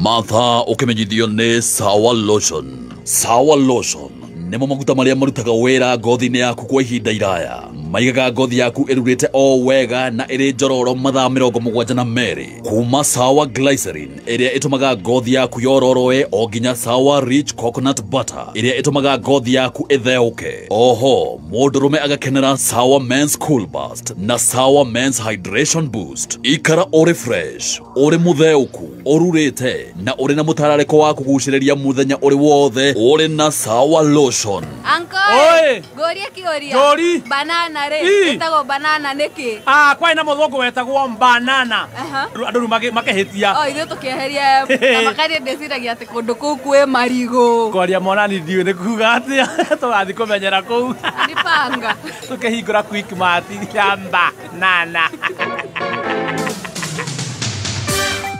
Mathaa ũkĩmenyithio nĩ Sawa Lotion. Sawa Lotion nĩmo maguta marĩa marutaga wĩra ngothi-inĩ yaku kwa ihinda iraya, maigaga ngothi yaku ĩrurĩte o wega na ĩrĩ njororo mathaa 72 kuma Sawa Glycerin ĩrĩa ĩtũmaga ngothi yaku yororoe o nginya Sawa Rich Coconut Butter ĩrĩa ĩtũmaga ngothi yaku ĩtheũke. Oho mũndũrũme agakenera Sawa Men's Cool Burst na Sawa Men's Hydration Boost. Ikara ũrĩ fresh, ũrĩ mũtheũku, ũrurĩte na ũrĩ na mũtararĩko wa kũgucĩrĩria mũthenya ũrĩ wothe ũrĩ na Sawa Lotion. Uncle, ngũrie kĩũria. Njũri. Banana rĩ, ĩtagwo banana nĩkĩ? Ah, kwarĩ na mũthũngũ wetagwo banana. Andũ rĩu makĩhĩtia. O ithuĩ tũkĩeheria na makaria ndĩciragia atĩ kũndũ kũu kwĩ marigũ. Kwaria mwanani ndiũĩ nĩ kuga atĩa tũgathiĩ kũmenyera kũu. Nĩ panga. Tũkĩhingũra Quickmart ya banana.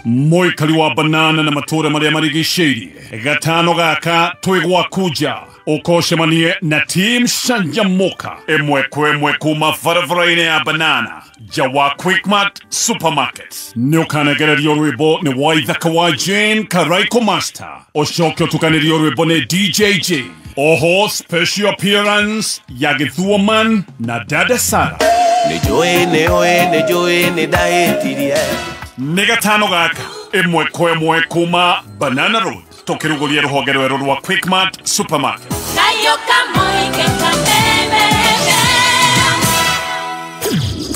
Mũikari wa banana na matũra marĩa marigicĩirie gatano gaka twĩ gwaku nja ũkocemanie na team Canjamũka ĩmwe kwa ĩmwe kuma barabara-inĩ ya banana nja wa Quickmart Supermarket. Nĩ ũkanegererio rwĩmbo nĩ Waithaka wa Jane Karaiko Master, ũcoke ũtukanĩrio rwĩmbo nĩ DJJ. Oho special appearance ya Gĩthuoman na Dada Sara. Nĩ njũĩ nĩ ũĩ nĩ njũĩ nĩ ndahĩtirie. Nĩ gatano gaka ĩmwe kwa ĩmwe kuma Banana Road tũkĩrugũria rũhonge rwerũ rwa Quickmart Supermarket. Kayo kamoike kameme.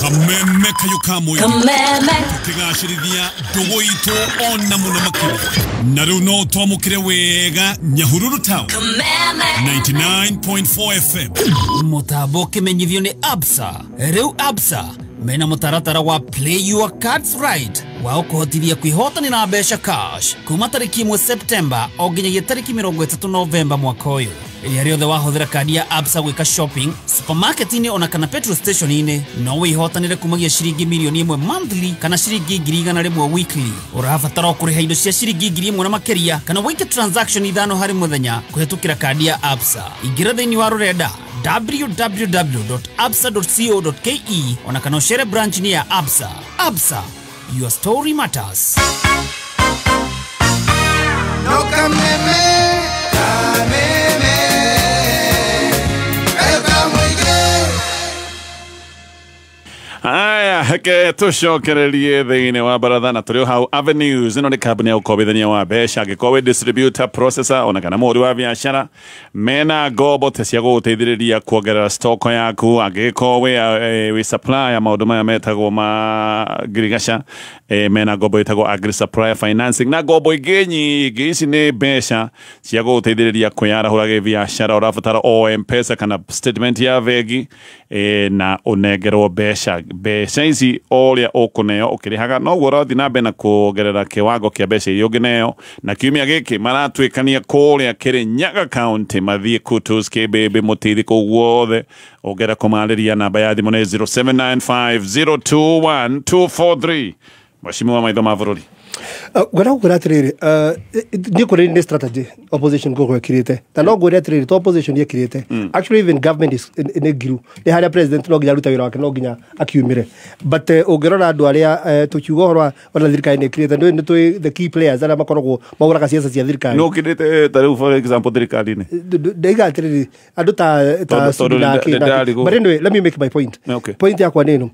Kameme kayo kamwe. Kameme. Tũkĩgacĩrithia ndũgũ itũ ona mũno makĩria na rĩu no twamũkĩre wega Nyahururu Town. Kameme. 99.4 FM. Mũtambo ũkĩmenyithio nĩ Absa. Rĩu Absa mena mũtaratara wa Play Your Cards Right wa ũkũhotithia kwĩhotanĩra mbeca cash kuma tarĩki 1 Septemba o nginyagia tarĩki 30 Novemba mwaka ũyũ. Rĩrĩa rĩothe wahũthĩra kandi ya Absa gwĩka shopping supermarket-inĩ ona kana petrol station-inĩ no wĩhotanĩre kumagia ciringi 1 million monthly kana ciringi 100,000 weekly. Ũrabatara o kũrĩha indo cia ciringi 1,000 na makĩria kana wĩke transaction 5 harĩ mũthenya kũhĩtũkĩra kandi ya Absa. Ingĩra thĩinĩ wa rũrenda www.absa.co.ke ona kana ũcere branch-inĩ ya Absa. Absa, your story matters. No kameme, kameme, kayo kamũige. Aya, heke tucokererie thĩinĩ wa baratha na tũrĩ o hau Avenues. Ĩno nĩ kambuni ya ũkombithania wa mbeca, angĩkorwo wĩ distributor, processor ona kana mũhũri wa biacara, mena ngombo ta cia gũgũteithĩrĩria kuongerera stock yaku. Angĩkorwo wĩ supplier, maũndũ maya metagwo ma ngirigaca, mena ngombo ĩtagwo agri supplier financing na ngombo ingĩ nyingĩ. Ici nĩ mbeca cia gũgũteithĩrĩria kwĩyarahũra gĩbiacara. Ũrabatara o M-Pesa kana statement ya bengi, na ũnengerwo mbeca. Mbeca ici o ũrĩa ũkũneo ũkĩrĩhaga noguo ũrathiĩ na mbere na kuongerera kĩwango kĩa mbeca iria ũngĩneo. Na kiumia gĩkĩ maratuĩkania kũrĩa Kĩrĩnyaga County, mathiĩ Kutus, Kĩmbĩmbĩ, Mũtithi, kũu guothe. Ũngĩenda kũmarĩria, namba ya thimũ nĩ 0795 021243. Mheshimiwa maitho ma bũrũri. Ngwenda gũkwĩra atĩrĩrĩ, niĩ kũrĩ nĩ strategy opposition gũkũ ĩkirĩte, na no ngwĩre atĩrĩrĩ, to opposition ĩkirĩte, actually even government is nĩ ngiru. Nĩ harĩa president no nginya arute wĩra wake, no nginya akiumĩre, but ũngĩrora andũ arĩa tũkiuga ũhoro wa ona thirikari nĩ ĩkirĩte, nĩ tũĩ the key players arĩa makoragwo magũraga ciaca cia thirikari. No kĩrĩte ta rĩu, for example, thirikari-inĩ? Ndaiga atĩrĩrĩ, andũ ta Tondũ ndĩrarigwo. But anyway, let me make my point. Point yakwa nĩ ĩno,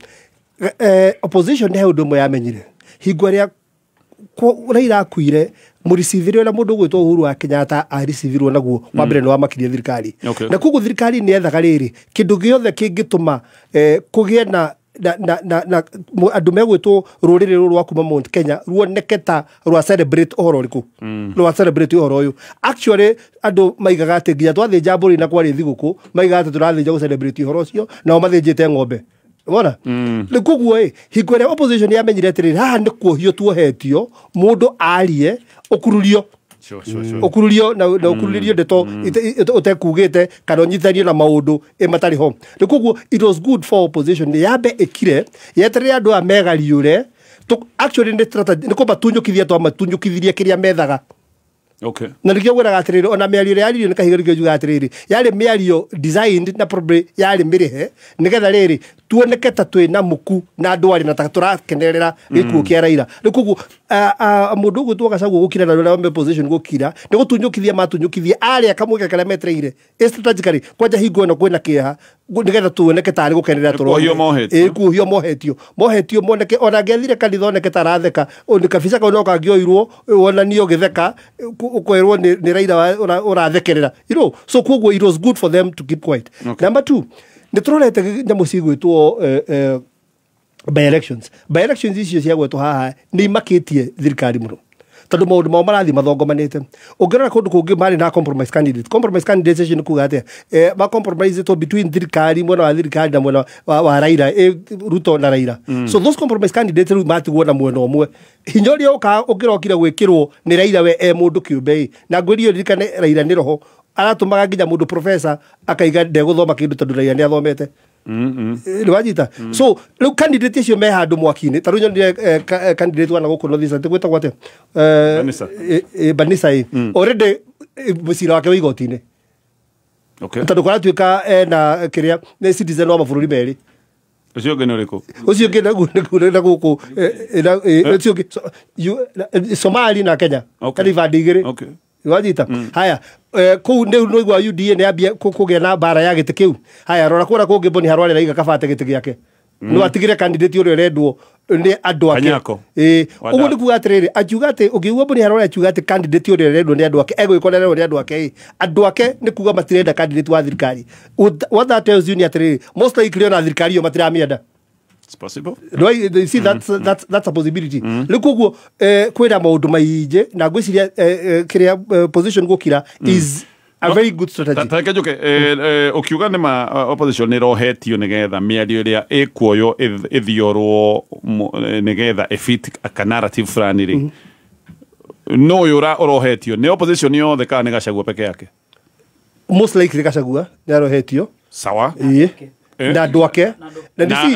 opposition nĩ he ũndũ ũmwe yamenyire hingo ĩrĩa Raila akuire, mũricivire ũrĩa mũndũ ũgwĩtwo Uhuru wa Kenyatta aricivirwo naguo wa mbere nĩ wamakirie thirikari. Na koguo thirikari nĩ yethaga rĩrĩ kĩndũ gĩothe kĩngĩtũma kũgĩe na andũ megwĩtwo rũrĩrĩ rũrũ rwa kuma Mount Kenya ruoneke ta rwa celebrate ũhoro ũrĩkũ, rwa celebrate ũhoro ũyũ. Actually andũ maigaga atĩ nginya twathĩnja mbũri na kwarĩ thigũkũ, maigaga atĩ tũrathĩnja gũ celebrate ũhoro ũcio, nao mathĩnjĩte ng'ombe. Wona? Rĩu koguo ĩ, hingo ĩrĩa opposition yamenyire atĩrĩrĩ, haha nĩ kuohio tuohetio, mũndũ arie ũkururio, ũkururio na ũkururio ndeto ũtekugĩte kana ũnyitithanio na maũndũ matarĩ ho. Rĩu koguo it was good for opposition yambe ĩkire yeterere andũ aya megariũre. Actually nĩ strategy, nĩ kũmatunyũkithia twamatunyũkithirie kĩrĩa methaga. Na nĩkĩo ngwĩraga atĩrĩrĩ, ona mĩario ĩrĩa yaririo nĩ Kahiga, nĩkĩo njugaga atĩrĩrĩ, yarĩ mĩario designed na probably yarĩ mĩrĩhe nĩgetha rĩrĩ tuoneke ta twĩna muku na andũ arĩ na ta tũrakenerera gĩkuũ kĩa Raila. Rĩu koguo mũndũ ũgwĩtwo Gachagua gũkira na ũrĩa me position gũkira nĩ gũtunyũkithia matunyũkithia arĩa kamweke karĩa metereire strategically kwanja hingo ĩno kwĩna kĩeha, nĩgetha tuoneke tarĩ gũkenerera. Kuohio mohetio. Ĩ, kuohio mohetio moneke, ona angĩathire kanitha oneke ta aratheka, kabisa kau no kangĩoirwo wonanio gĩtheka, ũkerwo nĩ Raila ũrathekerera, you know. So koguo it was good for them to keep quiet. Number two, nĩ tũrorete nyamũ cigwĩtwo by elections. By elections icio ciagwetwo haha nĩ imakĩtie thirikari mũno, tondũ maũndũ mao marathiĩ mathongomanĩte. Ũngĩrora kũndũ kũngĩ marĩ na compromise candidate. Compromise candidate icio nĩ kuga atĩa? Ma compromise to between thirikari, mwena wa thirikari na mwena wa Raila, Ruto na Raila. So those compromise candidates rĩu matigwo na mwena ũmwe. Hinya ũrĩa ũka ũngĩrokire gwĩkĩrwo nĩ Raila we e mũndũ kĩũmbe, na ngwĩrio ririkane Raila nĩ roho aratũmaga nginya mũndũ professor akaiga ndegũthoma kĩndũ tondũ Raila nĩ athomete. Nĩ wanyita? So rĩu candidate icio me handũ mwaki-inĩ. Ta rĩu nyonire candidate wana gũkũ North Eastern gwĩtagwo atĩa? Banisa. Banisa ĩ already mũcira wake wĩ igoti-inĩ, tondũ kũratuĩka ena kĩrĩa nĩ citizen wa mabũrũri merĩ. Ũcio ũngĩ nĩ ũrĩkũ? Ũcio ũngĩ na gũkũ ũcio ũngĩ Somali na Kenya, kana ibandĩ igĩrĩ. Wanyita? Haya, kũu nĩ nĩigua UDA nĩ yambia kũgĩa na mbara ya gĩtĩ kĩu. Haya, rora kũrĩa kũngĩ Boni Harware raiga kabate gĩtĩ gĩake, no atigire candidate ũrĩa ũrendwo nĩ andũ ake. Ũguo nĩ kuga atĩrĩrĩ, akiuga atĩ ũngĩigua Boni Harware akiuga atĩ candidate ũrĩa ũrendwo nĩ andũ ake egwĩkwo nĩ andũ ake, andũ ake nĩ kuga matirenda candidate wa thirikari. What that tells you nĩ atĩrĩrĩ, most likely ona thirikari ĩyo matiramĩenda. It's possible. No, you see, that's a possibility. Rĩu koguo kwĩna maũndũ maingĩ na ngwĩciria kĩrĩa position gũkira is a very good strategy. Tareke njuke, ũkiuga nĩ ma opposition nĩ ĩrohetio nĩgetha mĩario ĩrĩa ĩkuoywo ĩthiorwo nĩgetha ĩfit ka narrative fulani rĩ, no ũyũ ũrohetio nĩ opposition yothe kana nĩ Gachagua peke yake? Most likely Gachagua nĩ arohetio. Sawa. Ĩĩ. Na andũ ake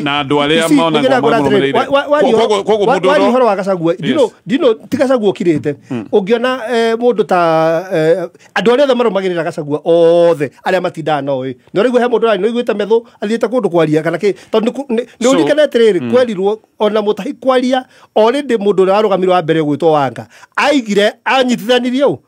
na andũ arĩa monagwo mamũrũmĩrĩire. Wari ũhoro wa Gachagua, dino ti Gachagua ũkirĩte. Ũngĩona mũndũ ta andũ arĩa othe marũmagĩrĩra Gachagua othe arĩa matindaga no ĩ, nĩ ũraigua he mũndũ ũrari nĩũiguĩte metho athiĩte kũndũ kwaria kana kĩ, tondũ nĩ ũririkane atĩrĩrĩ, kwerirwo ona Mũtahi kwaria already mũndũ ũrĩa warũgamirwo wa mbere gwĩtwo Wanga aigire anyitithanirie ũ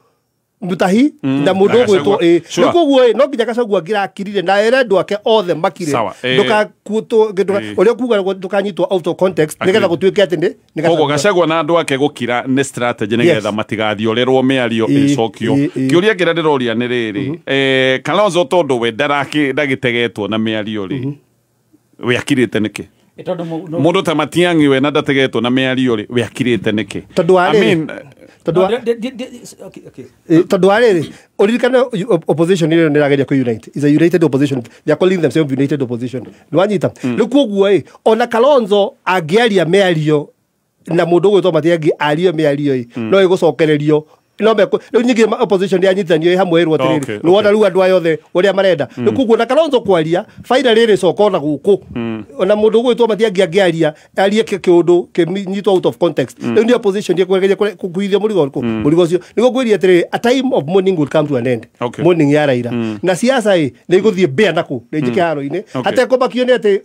Mutahi na mundu ugwitwo ĩ koguo ĩ no nginya Gachagua angĩrakirire na ere andũ ake othe makire ndũkakuto ũrĩa kuga ndũkanyitwo out of context nĩgetha gũtuĩke atĩ nĩ koguo Gachagua na andũ ake gũkira nĩ strategy nĩgetha matigathiorerwo mĩario ĩcokio. Kĩũria kĩrĩa ndĩroria nĩ rĩrĩ, Kalonzo tondũ we ndagĩtegetwo na mĩario rĩ, we akirĩte nĩkĩ? Mũndũ ta Matiang'i we na ndategetwo na mĩario rĩ, we akirĩte nĩkĩ? Tondũ wa rĩrĩ tondũ wa rĩrĩ ũririkane opposition ĩyo nĩ ĩrageria kũ unite, is a united opposition, they are calling themselves united opposition, nĩ wanyita? Rĩu koguo ĩ ona Kalonzo angĩaria mĩario na mũndũ ũgwĩtwo Matiang'i arie mĩario ĩ no ĩgũcokererio no meko rĩu nyingĩ opposition yanyitithanio ĩ hamwe ĩrwo atĩrĩrĩ nĩ wona rĩu andũ aya othe ũrĩa marenda. Rĩu koguo na Kalonzo kwaria finally ĩrĩcoka ona gũkũ ona mũndũ ũgwĩtwo Matiang'i angĩaria arie kĩũndũ kĩnyitwo out of context, rĩu nĩ opposition ĩkũgeria kũkuithia mũrigo ũrĩkũ mũrigo ũcio. Nĩguo ngwĩria atĩrĩrĩ, a time of mourning will come to an end, mourning ya Raila na siasa ĩ nĩ igũthiĩ mbĩa nakũ rĩngĩ kĩharo-inĩ hatekũmakio nĩ atĩ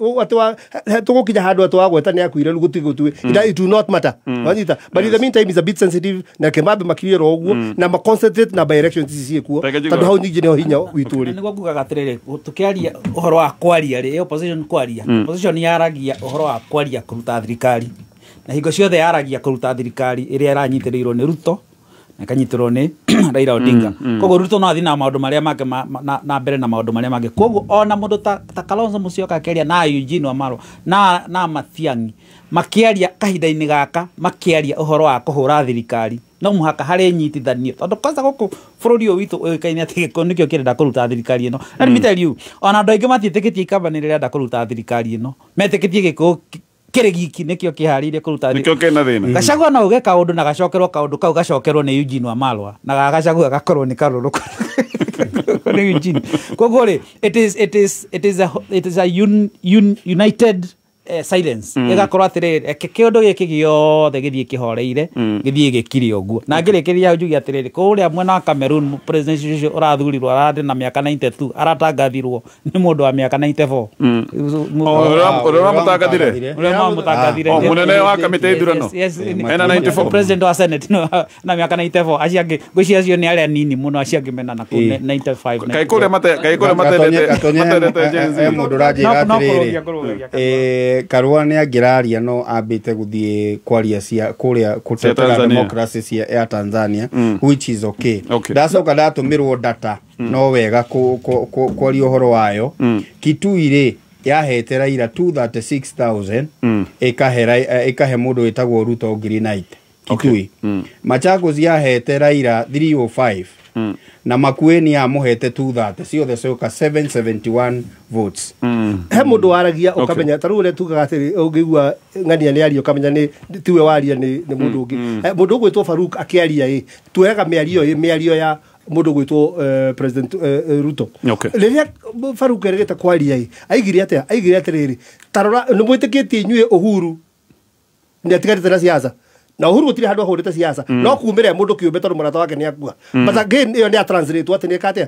tũgũkinya handũ atĩ wagweta nĩ akuire rĩu gũtigũtue, it will not matter, wanyita? But in the meantime is a bit sensitive na kĩmambe makirie ro ũguo na ma concentrate na by elections ici ciĩkuo tondũ hau nyingĩ nĩho hinya witũ ũrĩ. Nĩguo ngugaga atĩrĩrĩ, tũkĩaria ũhoro wa kwaria rĩ, opposition kwaria, opposition yaragia ũhoro wa kwaria kũruta thirikari, na hingo ciothe yaragia kũruta thirikari ĩrĩa ĩranyitĩrĩirwo nĩ Ruto na ĩkanyitĩrwo nĩ Raila Odinga. Koguo Ruto no athiĩ na maũndũ marĩa make na mbere na maũndũ marĩa mangĩ. Koguo ona mũndũ ta Kalonzo Musyoka akĩaria na Eugene Wamalwa na Matiang'i makĩaria kahinda-inĩ gaka, makĩaria ũhoro wa kũhũra thirikari, no mũhaka harĩ nyitithanio tondũ kwanza gũkũ bũrũri ũyũ witũ ũĩkaine atĩ gĩkũyũ nĩkĩo kĩrenda kũruta thirikari ĩno. Let me tell you, ona andũ aingĩ matiĩtĩkĩtie ikamba nĩ rĩrenda kũruta thirikari ĩno, metĩkĩtie gĩkũyũ kĩrĩ giki nĩkĩo kĩharĩirie kũruta nĩkĩo kĩna thĩna. Gachagua no uge kaũndũ na gacokerwo kaũndũ kau gacokerwo nĩ Eugene Wamalwa na ga Gachagua gakorwo nĩ karũrũ nĩ Eugene. Koguo rĩ, it is a united silence ĩgakorwo atĩrĩrĩ, reke kĩũndũ gĩkĩ gĩothe gĩthiĩ kĩhoreire gĩthiĩ gĩkire ũguo. Na ngĩrĩkĩria hau njuge atĩrĩrĩ, kũrĩa mwena wa Cameroon president ũcio ũrathurirwo ararĩ na mĩaka 92 aratangathirwo nĩ mũndũ wa mĩaka 94. Ũrĩa wamũtangathire? Ũrĩa wamũtangathire. Mũnene wa kamĩtĩ ya ithurano ena 94, president wa senate na mĩaka 94. Acio angĩ ngwĩciria acio nĩ arĩa nini mũno, acio angĩ mena na kũu 95. Kaĩ kũrĩa matendete Gen Z? Mũndũ ũranjĩra atĩrĩrĩ, Karua nĩ angĩraria no ambĩte gũthiĩ kwaria cia kũrĩa kũtetera democracy cia ya Tanzania, which is okay. Ndacoka ndatũmĩrwo data no wega kwaria ũhoro wayo. Kitui rĩ yahete Raila 236,000 ĩkahe mũndũ wĩtagwo Ruto 90,000 Kitui. Machakos yahete Raila 305 na Makueni yamũhete 230, ciothe cioka 771 votes. He mũndũ waragia ũkamenya ta rĩu ũrĩa tugaga atĩrĩ, ũngĩigua ng'ania nĩ aria ũkamenya nĩ tiwe waria nĩ mũndũ ũngĩ. Mũndũ ũgwĩtwo Faruk akĩaria ĩ tuoyaga mĩario ĩ mĩario ya mũndũ ũgwĩtwo President Ruto. Rĩrĩa Faruk erĩgĩte kwaria ĩ aigire atĩa? Aigire atĩrĩrĩ, tarora nĩ mwĩtĩkĩtie inyuĩ Uhuru nĩ atigarĩte na siasa na Uhuru gũtirĩ handũ ahũrĩte siasa no kumĩre mũndũ kĩũmbe tondũ mũrata wake nĩ akua. But again ĩyo nĩ a translate atĩ nĩ ĩka atĩa?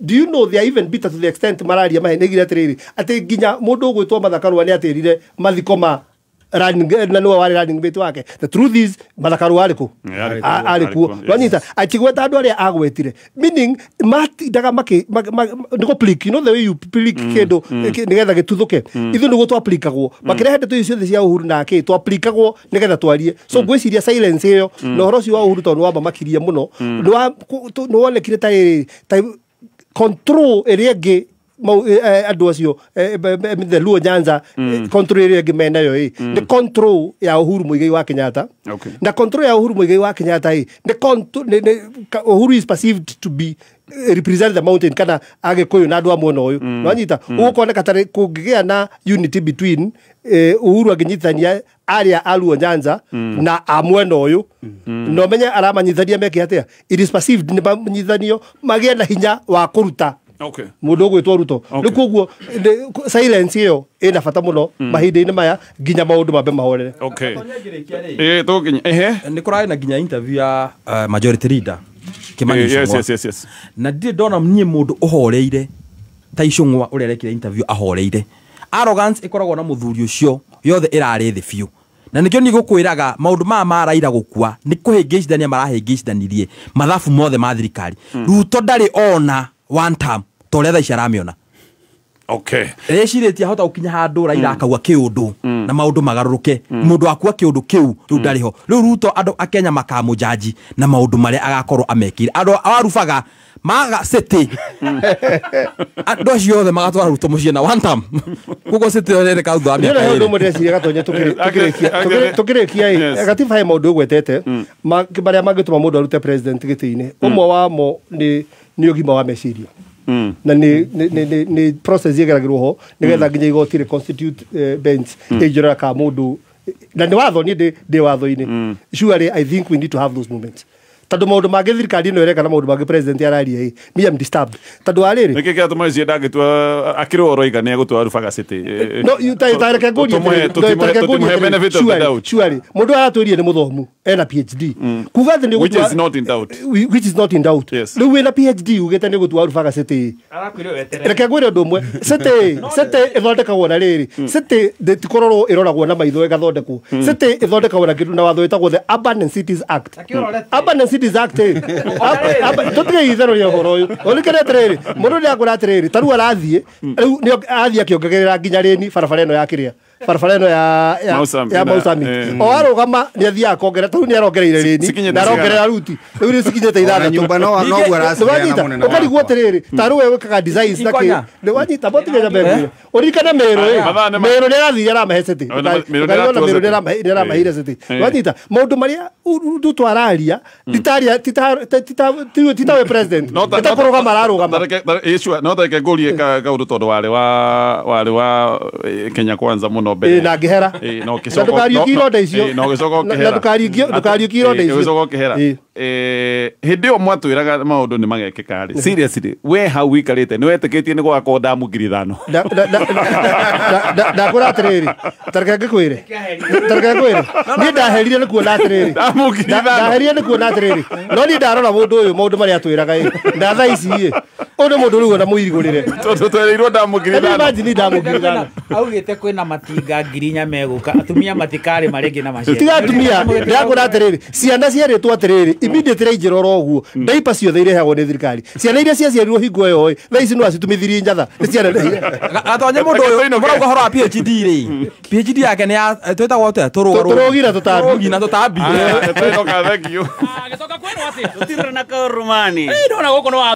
Do you know they are even bitter to the extent mararia mahenĩgire atĩrĩrĩ atĩ nginya mũndũ ũgwĩtwo Martha Karua nĩ atĩrire mathiko ma running na nĩwe warĩ running mate wake. The truth is Martha Karua arĩ kũ? Arĩ kuo. Wanyita akĩgweta andũ arĩa agwetire, meaning matindaga makĩ nĩ gũ plick, you know the way you plick kĩndũ nĩgetha gĩtuthũke, ithuĩ nĩguo twaplikagwo makĩrehe ndeto icio ciothe cia Uhuru na kĩ twaplikagwo nĩgetha twarie. So ngwĩciria silence ĩyo na ũhoro ũcio wa Uhuru tondũ nĩwamamakirie mũno, nĩwonekire ta control ĩrĩa ĩngĩ andũ acio the Luo Nyanza control ĩrĩa ĩngĩ menayo ĩ nĩ control ya Uhuru Muigai wa Kenyatta. Na control ya Uhuru Muigai wa Kenyatta ĩ nĩ Uhuru is perceived to be represent the mountain kana Agĩkũyũ na andũ a mwena ũyũ, nĩwanyita? Ũgũkoneka tarĩ kũngĩgĩa na unity between Uhuru angĩnyitithania arĩa a Luo Nyanza na a mwena ũyũ, na ũmenye aramanyitithania meke atĩa, it is perceived nĩ manyitithanio magĩe na hinya wa kũruta mũndũ ũgwĩtwo Ruto. Rĩu koguo silence ĩyo ĩna bata mũno mahinda-inĩ maya nginya maũndũ mambe mahorere. Nĩ kũrarĩ na nginya interview ya majority leader Kimani Ichung'wa. Yes. Na ndirĩ ndona niĩ mũndũ ũhoreire ta Ichung'wa ũrĩa arekire interview ahoreire. Arrogance ĩkoragwo na mũthuri ũcio yothe ĩrarĩ thĩ biũ. Na nĩkĩo niĩ gũkwĩraga maũndũ maya ma Raila gũkua nĩ kũhĩngĩcithania marahĩngĩcithanirie mathabu mothe ma thirikari. Ruto ndarĩ ona one term ta ũrĩa thaa ici aramĩona. Okay. Ecirĩtie ahota gũkinya handũ Raila akauga kĩũndũ na maũndũ magarũrũke. Mũndũ akua kĩũndũ kĩu rĩu ndarĩ ho. Rĩu Ruto andũ a Kenya makamũjaji na maũndũ marĩa agakorwo amekire. Andũ a Warubaga maga city andũ acio othe magatwara Ruto mũciĩ na one term. Koguo city ĩyo ĩreka thutha wa mĩaka Nĩ ũndũ ĩrĩ. ũmwe ndĩreciria Gatonye tũkĩrĩkia ĩ gatiba he maũndũ ũgwetete marĩa mangĩtũma mũndũ arute president gĩtĩ-inĩ. Ũmwe wamo nĩ ũgima wa meciria. Na nĩ process ĩgeragĩrwo ho nĩgetha nginya igoti reconstitute bench ĩnjũraga ka mũndũ na nĩ watho niĩ ndĩ watho-inĩ. Surely I think we need to have those moments. Tondũ maũndũ mangĩ thirikari ĩno ĩreka na maũndũ mangĩ president araria ĩ me am disturbed. Tondũ wa rĩrĩ Nĩkĩ kĩratũma icio ndangĩtua akĩrwo oroiga nĩ egũtua Rubaga City. No, you ta reke ngũrie Tũtimũhe benefit of the doubt. Surely mũndũ aratwĩrire nĩ mũthomu ena PhD. Kuga atĩ nĩ Which ũgũtua is not in doubt. Which is not in doubt. Rĩu wĩna PhD ugĩte nĩ ũgũtua Rubaga City. Reke ngwĩre ũndũ ũmwe city ĩthondekagwo na rĩrĩ city ndĩtikororwo ĩroragwo na maitho ĩgathondekwo. City ĩthondekagwo na kĩndũ na watho wĩtagwo the Urban and Cities Act. Urban and Cities Act tũtige itherũ rĩa ũhoro ũyũ ũrikane atĩrĩrĩ mũndũ nĩ akwĩra atĩrĩrĩ ta rĩu arathiĩ rĩu nĩ athiĩ akĩongagĩrĩra nginya rĩni barabara ĩno ya kĩrĩa barabara ĩno ya Mau Summit o arũgama nĩ athiaga akongerera ta rĩu nĩ arongereire rĩni na arongerera ruti rĩu nĩ cikinyĩte ithathatũ nyũmba noguo araciheana mũnene ũkarigwo atĩrĩrĩ ta rĩu we wĩkaga designs na kĩ nĩ wanyita botige nyambe ngwĩre ũririkane Meru ĩ Meru nĩ arathire aramahe city ũkarigwo na Meru nĩ aramaheire city wanyita maũndũ marĩa Ruto araria titawe president ĩtakũrũgama ararũgama. No tareke ngũrie kaũndũ tondũ warĩ wa Kenya Kwanza mũno mbere na ngĩhera na ndũkariũkie ironda icio na ũgĩcoka ũkĩhera na ndũkariũkie ironda icio ũgĩcoka ũkĩhera. Hĩndĩ ĩyo mwatwĩraga maũndũ nĩ magekĩka rĩ seriously we hau ũikarĩte nĩ wetĩkĩtie nĩ gũgakorwo ndamu 5,000? Ndakwĩra atĩrĩrĩ tareke ngĩkwĩre niĩ ndaherire nĩ kuona atĩrĩrĩ ndaherire nĩ kuona atĩrĩrĩ no niĩ ndarora mũndũ ũyũ maũndũ marĩa atwĩraga ĩ na thaa ici ĩ ũyũ nĩ mũndũ rĩu ona mũirigũrĩre tondũ twereirwo ndamu 5,000. Imagine ndamu 5,000 augĩte kwĩna matinga 4,000 megũka atumia matikarĩma rĩngĩ na macembe. Tiga atumia ndakwĩra atĩrĩrĩ ciana ciarĩtwo atĩrĩrĩ immediately rainjĩra oro ũguo ndaipa ciothe irehagwo nĩ thirikari ciana iria ciaciarirwo hingo ĩyo ĩ thaa ici no acitumithirie njatha nĩ ciana. Gatonye mũndũ ũyũ mũrauga ũhoro wa PhD rĩ PhD yake nĩ ya twĩtagwo atĩa tũrũgi na tũtambi. Tũrũgi na tũtambi. Tũrũgi Tũtirĩ na kaũrũmani. Ndona gũkũ nĩ wa